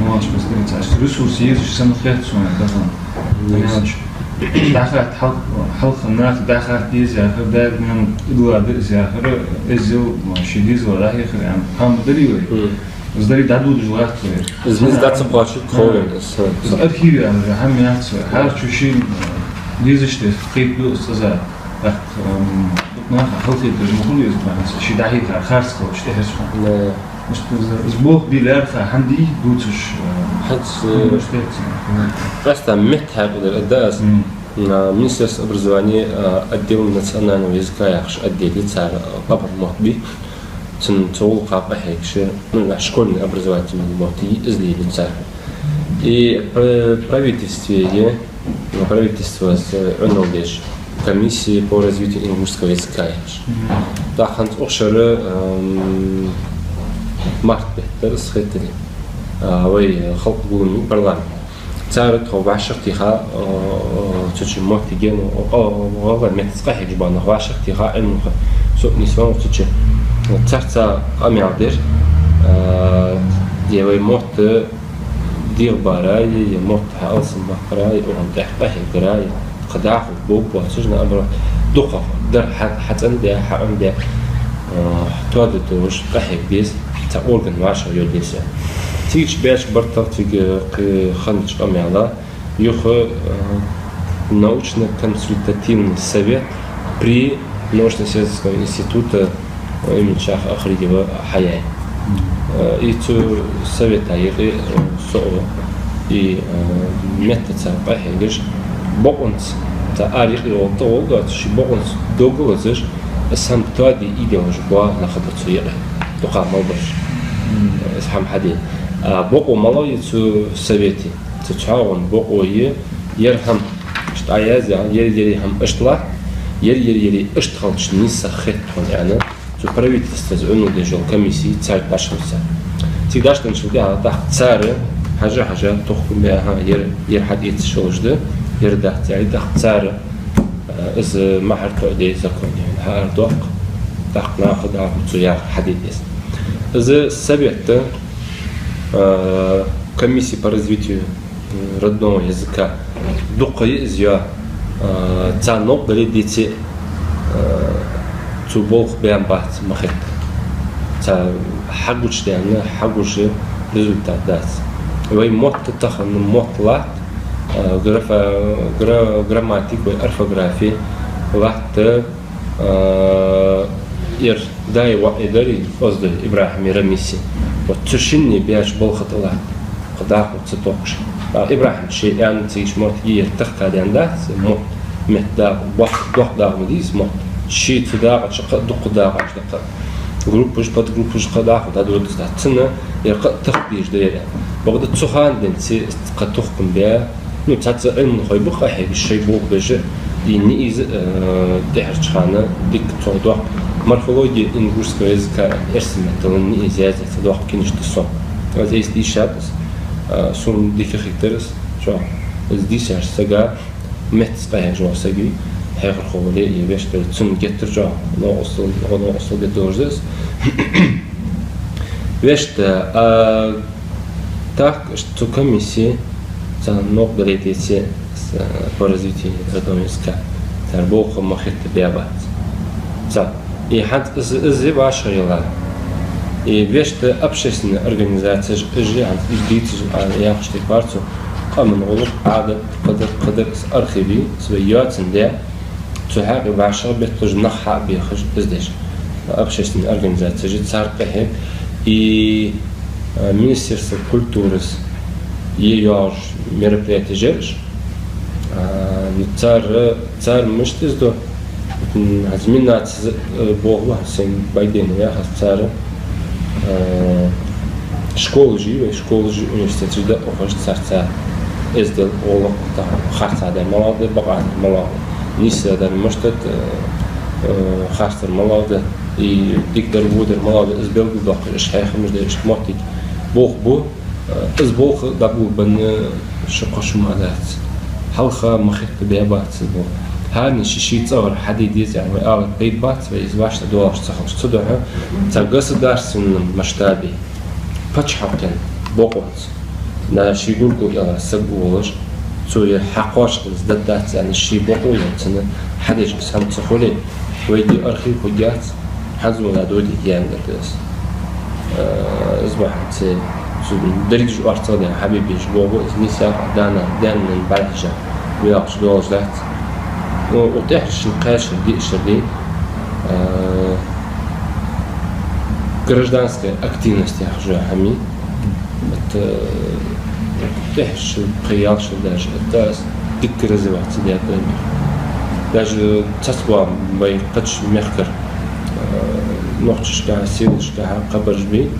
ну, аш пастарца, аш ресурс езаш санна хет сона тахан. Езаш. ДӀахатта хьал-, хьалха нах дӀахатта деза яхар, даь-наьна тӀадилла да из яхар, эздел, ма, ший дезала дӀахьехар, аьнна, хӀама дарий вай? Мгм. Из дарий дӀадодаш латт вай. Из, из дац кхоачаш, ховш да из. Из архив яхар, хӀама яц вай. ХӀара чу шийна дезаш деза кхетаду из цӀаза. ТӀаккха, м, дукха наха хьалхетараш ма хул из, бахьанца ший дӀахьехар харц хилча тӀехьарча хана. Да. Иштта из, из болх бе лаьрхӀа хӀама дий дувцаш, э, хӀанз, э, хӀама иштта яц. Просто метта хьакъ дар, да, аз. М. А, Министерство образования, а, отдел национального языка яхаш отдел я цар, а, папа мотт бий. Цун цу гӀулакха къахьегаш, ну, школьный образовательный мотт я из лелаю цар. И пр-, правительстве я, ну, правительствос Ӏомадеш комиссия по развитию ингушского языка яхаш. Мгм. ТӀаккха хӀанз укх шера, ам, март бетта из хетарий, а, вай халкъа гуллама парламент. Цар тхо вӀашагӀтеха, а, цу чу моттиге, ну, гӀа-, гӀалгӀай меттаца къахьегаш бола нах вӀашагӀтеха, Ӏилманхой, со а нийсвеннав цу чу. Царца къамаьл дир, а, е вай мотт дегӀабара, е, е мотт хьаалсамбаккхара, е укхун тӀехьа къахьегара, е кхы дӀахо болх боацаш, наоборот, дукхагӀа дар хьа-, хьацӀендаь, хьаӀомадаь, а, тоаде долаш къахьега деза, цхьа орган вӀашагӀйода деза. Цига чу баьча бартах, цига кхы хиннача къамаьла, юха, а, научно-консультативный совет при научно-исследовательском институте имени Чаха Ахридева хьаяьй. Э, и цу совета юкъе, э, со а ва, и, э, меттаца къахьегаш, бокъонца, цхьа ара юкъе гӀолла тӀагӀолла доацаш, ший бокъонца дог лазаш, из хӀама тоаде идеш бола нах ба цу юкъе. Дукха мел бараш. Э, из хӀама хьаде. А бокъо малагӀа я цу совете? Цу чӀоагӀа бокъо я, ер хӀама иштта язъяь, ер, ер хӀама иштта латт, ер, ер, ер иштта хилча нийса хет тхона, аьнна, цу правительствос Ӏомадеш йола комисси царга дӀахьо цар. Цига дӀахьочул тӀехьагӀа тӀаккха цар, хьажа, хьажа, тохкам баь, хӀа, ер, ер хьатӀаэцаш йолаш да, ер дац, аьле, тӀаккха цар, э, из мухӀар тоаде закон я, хьаара доаккх, тӀаккха наха дӀахо цу яхар хьаде деза. Из совет, Э, комиссия по развитию, э, родного языка. Дукха я из йоа, э, царна новкъа дале а, деце а, э, цу болх баьнна бац ма хетта. Цар хьагучадаьнна, хьагуш результат дац. Вай мотт тахан мотт латт, э, графа-, гра-, грамматика вай орфография латт, э, ер дай воӀ дарий, Оздой ИбрахӀима, Рамиси. Вот цу шинне баьча болха тӀа латт. Кхы дакъа ца тохкаш. А ИбрахӀима ше аьнна цига мотт ер тахка даьнна дац, мотт, метта дакъа, боккха доккха дакъа ма дий из мотт. Ше цу дакъа чу кхы дукха дакъа чу дакха. Группаш, подгруппаш кхы дакъа да дурдас дац. Цунна ер кхы тахка дезаш да ер. Бакъда цу хана денз ше кхы тохкам баь, ну, цхьацца Ӏилманхой ба къахьегаш, шоай болх беш, и низ, э, тӀехьарча хана дика цох доккха. Морфология ингушского языка, эрсий меттала низ яздаь цхьа доккха киништа со. Аз эс дийшад аз, э, сона дика хетар аз, чӀоагӀа. Аз дийшача сага, меттаца къахьегаш вола саг, хьехархо вале, е вешта, цунна геттара чӀоагӀа, новкъостал, новкъостал де долаш да аз. Вешта, а, так, цу комиссе царна новкъа дале а, деце а, с-, по развитию родного языка. Цар болх ма хетта баь бац. Цхьа. И хӀанз из, из вӀашагӀъелла. И вешта общественни организацеш, уж хӀанз уж дийцача, а, яхаш тӀехьа парцу, къаман гӀулакх, Ӏадат, кхыдар, кхыдар, из архив я, из вай йоацандаь, цу хьакъехьа вӀашагӀбетталуш, нах хьа а бехаш, из деш. Общественни организацеш, цар къахьег. И, э, Министерство культурас е йоагӀаш мероприятеш я уж. А, ну, цар, цар мишта из ду, м, хӀанз Миннацаз, э, болх ба, хӀанз сай байдена яхаш цар, э, школаш я вай, школаш я, университеташ я, да, укхаза царца эздел, гӀулакх, тахан харцдар малагӀа да, бакъдар малагӀа да, нийсдар мишта да, э, э, харцдар малагӀа да, и дикадар, водар малагӀа да, из белгалдоаккхаш, уж хьехамаш дар, иштта моттиг болх ба, э, из болх дӀаболабенна ши-кхо шу мара дац. Хьалха ма хетта баь бац из болх. ХӀаране ший-ший цӀагӀара хьаде деза аьнна вай алар пайда бац, вай из вӀаштӀехьадоалаш ца хилча. Цудухьа цхьа государственном масштабе, паччахьалкхен бокъонца, да, ший гургал кӀала саг волаш, цо ер хьакхоачаш хилча дӀадац аьнна, ший бокъо йолча цунна хьадеш из хӀама ца хуле, вай де архив хургьяц, хӀанз мо да доди яьннар да из. Э, из бахьанца цу дерригаш орцагӀдаьнна хьабе безаш болх ба из, нийсагӀа даьнна, даьнна бӀарахьежа ваьлча долаш дац. Ну, укх тӀехьарча шин кхаьчар ди, шар ди, э, гражданская активность яхаш хӀама я. Вот, э, тӀехьарча шера, пхи-ялх шера даже, это дика развиваться даьд вай мехка. Даже цхьацца вай кхыча мехкара, э, нохчашка, селашка хьа хабараш бий,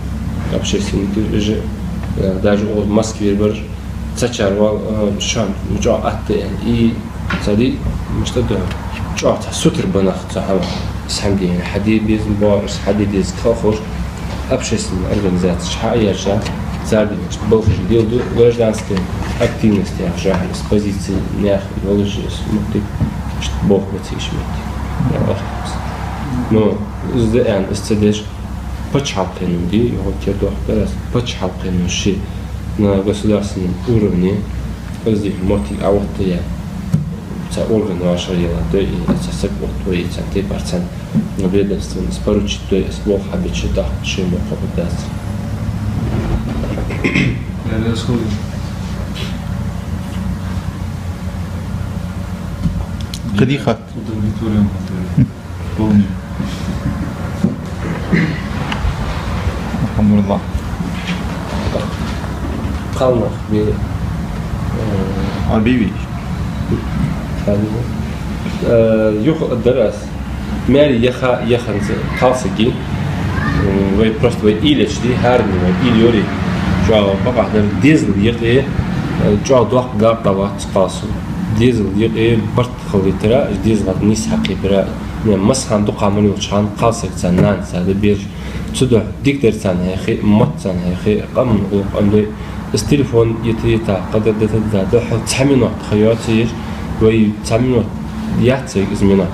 общественникаш, уж, э, даже укх Москвера бараш, цхьачар вал, э, шоана чӀоагӀа атта аьнна. И цари мишта да, чӀоагӀа цхьа сутара ба нах цу хӀамах. Из хӀама дийна хьаде безам боагӀаш, хьаде деза кхалхуш, общественни организацеш хьа а яьржа, цар дийна балхаш леладу, гражданская активность яхаш хӀама, из позици наьха йолаш, из моттиг, иштта болх бац из моттиг. Но из да аьнна, из ца деш, паччахьалкхено ди, йоах, тера дохк дар аз, паччахьалкхено ший на государственном уровне, из дий моттиг Ӏооттаяь, цхьа орган вӀашагӀъелла, то и цхьа саг оттавой, цхьан тайпара цхьан ведомстве из поручить дой, из болх хьабеча тӀаккха ший мохк хургдац. Кхы дий хатта? Удовлетворен. Полный. Алхьамдулиллах. Кхалнах бе, э, а, бе вий. Кхалнах. Э, юха дар аз. Маьре яха, яханза кхалсаг я. М, вай просто вай уйла еча ди, хӀаране вай уйла йора. ЧӀоагӀа бакъахьа дар, дезала юкъе, э, чӀоагӀа доккха дакъа вац кхалсага. Дезала юкъе барт хилийтар, дезала нийса хьакхайкар. Е массахана дукха мел йолча хана кхалсаг царна нана ца да безаш. Цудухьа дикадар царна хьехе, мотт царна хьехе, къаман гӀулакх къам дой. Из телефон йита-йита, кхыдар дита-дита, духхьал цхьа минот ха йоаца еш, вай цхьа минот яц вайга из минот.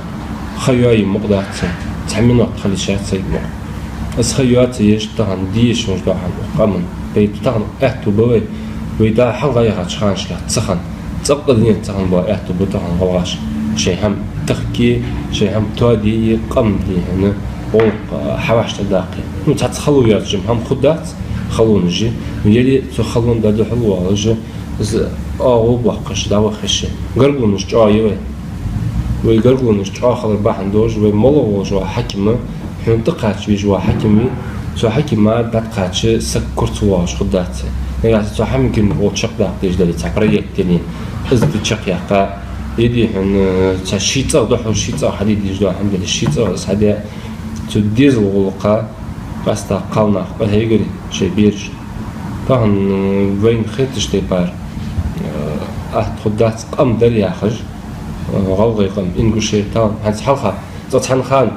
Ха йоае мукъа дац царна. Цхьа минот хила йиш яц вайга мукъа. Из ха йоаца еш тахан дешаш дола хӀама къаман. Вай тахан аьттув ба вай, вай да хьалха яхача ханашка ца хана. ЦӀаккха дунен ца хана ба аьттув ба тахан гӀалгӀаша. Шоай хӀама тахка, шоай хӀама тоаде, къам дий хьона, гӀулакх хьавӀашагӀтӀадаккха. Ну, цхьацца хало йоацаш хӀама хургдац, халонаш я. Яле цу халон да духьал воалаш, из оагӀув боаккхаш, дӀавахаш. Гаргалонаш чӀоагӀа я вай. Вай гаргалонаш чӀоагӀа хилар бахьан долаш, вай моллагӀа волаш вола хьаким, хьона тӀакхача везаш вола хьаким вий, цу хьакима дӀатӀакхача саг кура ца воалаш хургдац. Нагахьа санна цу хьакима гӀулакх чакхдаккха дезаш дале, цхьа проект яле, из да чакхъяккха, е дий хьона, цхьа ший цӀагӀа духьал, ший цӀагӀа хьаде дезаш дола хӀама дале, ший цӀагӀа из хьадаь, цу дезала гӀулакха къаьстта кхалнах къахьегарий шоай бераш. Тахан, э, вайна хеташ тайпара, э, атта хургдац къам дар яхаш, э, гӀалгӀай къам, ингуши, тахан, хӀанз хьалха, цкъа цхьан хана,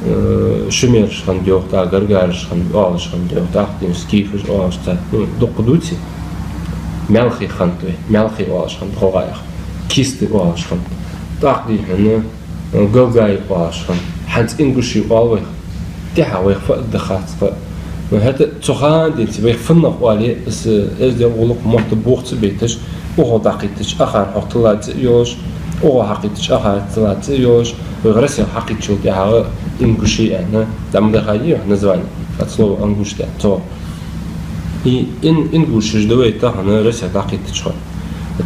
э, шумераш хиннад йоах, тӀаккха гаргараш хиннад, оалаш хиннад йоах, тӀаккха дий хьона скифаш оалаш цар, ну, дукха дувций. Мелхий хиннад вай, мелхий оалаш хиннад гӀалгӀаех, кисты оалаш хиннад. ТӀаккха дий хьона, э, галгаи оалаш хиннад. ХӀанз ингуши оал вайх. ТӀехьа вайх фу аргда хац-кха. Ну, хӀаьта цу хана денз вайх фуннагӀа оале, из эздел, гӀулакх, мотт бух ца байташ, укхо дӀакхийттача ахар хьох тилла цӀи а йолаш, укхо хьакхийттача ахар тилла цӀи а йолаш, вайх Россе хьакхийттачул тӀехьагӀа ингуши аьнна, дӀа ма даха йий название, от слова ангушт аьнна, цох. И ин-, ингушаш да вай тахан Россе дӀакхийттача хана.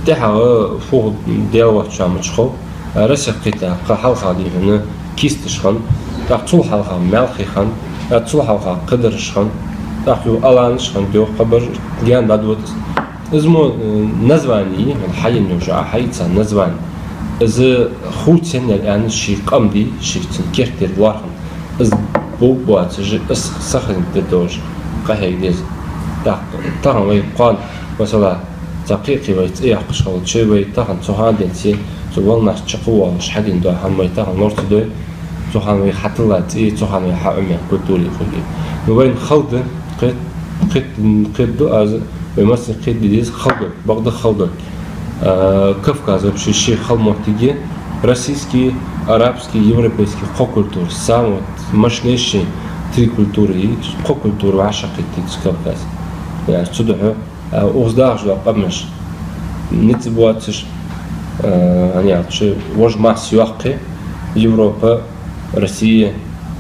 ТӀехьагӀа фу хургда Даьла воацачоа ма хов. Россе кхийтта кхы хьалха дий хьона кисташ хиннад, тӀаккха цул хьалха мелхий хиннад, тӀаккха цул хьалха кхыдараш хиннад, тӀаккха юха аланаш хиннад, юха кхыбараш, гаьна дӀадода из. Из мо, э, название, хьаенна йолаш а хьаийца название. Из хувцаеннаяр аьнна ший къам дий, ший цун керттера лоархӀам. Из бувргбоацаш, из сохранить де долаш къахьега деза. ТӀаккха тахан вай кхоана, масала, цхьа кхы-кхы вай цӀи яьккхаш хилча, вай тахан цу хана денз, цу волнаш чу кхы воалаш хьадена дола хӀама вай тахан лора ца дой, цу хана вай хьатилла цӀи, цу хана вай хьаӀомаяь культура хургья. Ну, вайна хала да, кхет-, кхет-, кхетаду аз, вай массане кхетаде деза, хала да, бакъда хала да. Э, Кавказ вообще ший хала моттиг я, российский, арабский, европейский кхо культура, самые вот мощнейшие три культуры, и кхо культура вӀашагӀкхийттад цу Кавказе. Э, цудухьа, э, укхаза дахаш дола къамаш низ боацаш, э, хӀана аьлча, вож масса йоаккхе, Европа, Россия,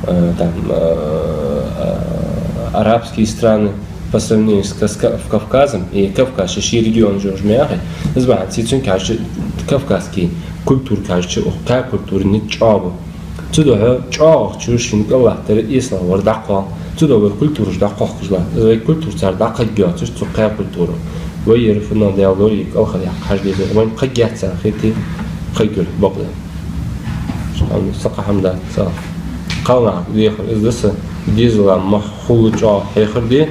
э, там, э, э, арабские страны по сравнению с Каска-, Кавказом, и Кавказ ший регион же уж мягкий, из бахьан ци цунга хьажача, кавказский культурага хьажача, укх кхаь культура низ чӀоагӀа ба. Цудухьа чӀоагӀагӀчо шийна кӀал латтар эсалагӀа вар дӀакхоал. Цудухьа вай культураш дӀакхоахкаш латт. Из вай культура цар дӀакхайкаеш йоацаш цу кхаь культура. Вай ер фуннагӀа Даьла лорае, кӀалхаръяккха хьажа дезар. Вайна кхайкаяц цар хете, кхайкар бакъда. Ам сакъа хӀама дац цар. Кхалнах дехар из да са, дезала мах хулла чӀоагӀа хьехар де.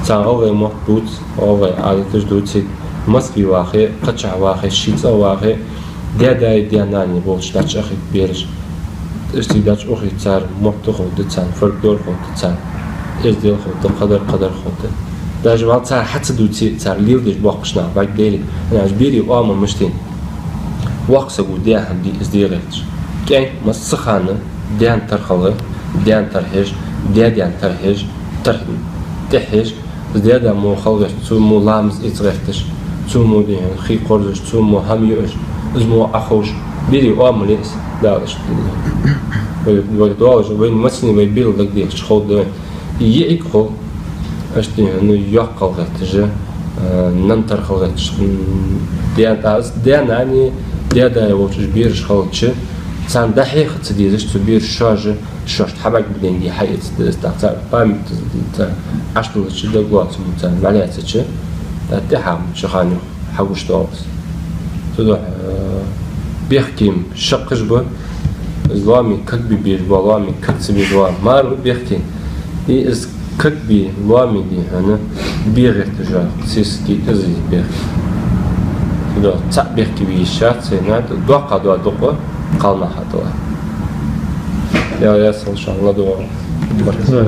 Царна гӀалгӀай мотт дувца, гӀалгӀай Ӏадаташ дувца. Москве вахе, кхычахьа вахе, ший цӀагӀа вахе, даь-даи даь-нанеи болча дӀачуухийта бераш. Иштта дӀачуухийта, цар мотт ховргда царна, фольклор ховргда царна, эздел ховргда, кхыдар-кхыдар ховргда. Даже вал цар хьа ца дувце, цар леладеш боахкаш нах бӀаргадайра. ХӀана аьлча берий оамал мишта я: воккха саго даь хӀама дий из де гӀерташ. КӀаьнк массахана даьна тара хила, даьна тара хьеж, даь-даьна тара хьеж, тара тӀехьа хьеж, из даь-да мо хила гӀерташ, цо мо ламаз эца гӀерташ, цо мо дий хьона хий кхорзаш, цо мо хӀама юаш, из мо Ӏоховш, берий оамал я из, Дала иштта дина. Вай, вай доаллаш, вайна массанена вай берал дагадехача ховргда вайна. И йиӀиг хул, иштта дий хьона йоккха хила гӀерташ, э, нана тара хила гӀерташ, м, даь-да, даь-нанеи даь-даи волча уж бераш хилча, царна дӀахьеха ца дезаш, цу бераша шоаш шоашта хьабӀаргадайнге хьаэца деза, тӀаккха цар память, цар Ӏаш далча дагалоацам царна дӀалаьцача, тӀаккха тӀехьа ши хана юха хьагуш доагӀа из. Цудухьа, э, бехке-м шаккхе ба, из лоаме кагбе безаш ба, лоаме каг ца безаш ба, мара ба бехке. И из кагбе, лоаме дий хьона бе гӀерташ ба сесаги из бехке. Цудухьа цхьа бехке ве йиш яц, цхьа над доккха да дукха кхалнаха тӀа. Я, я, салам, шалла, дуа. Баркал.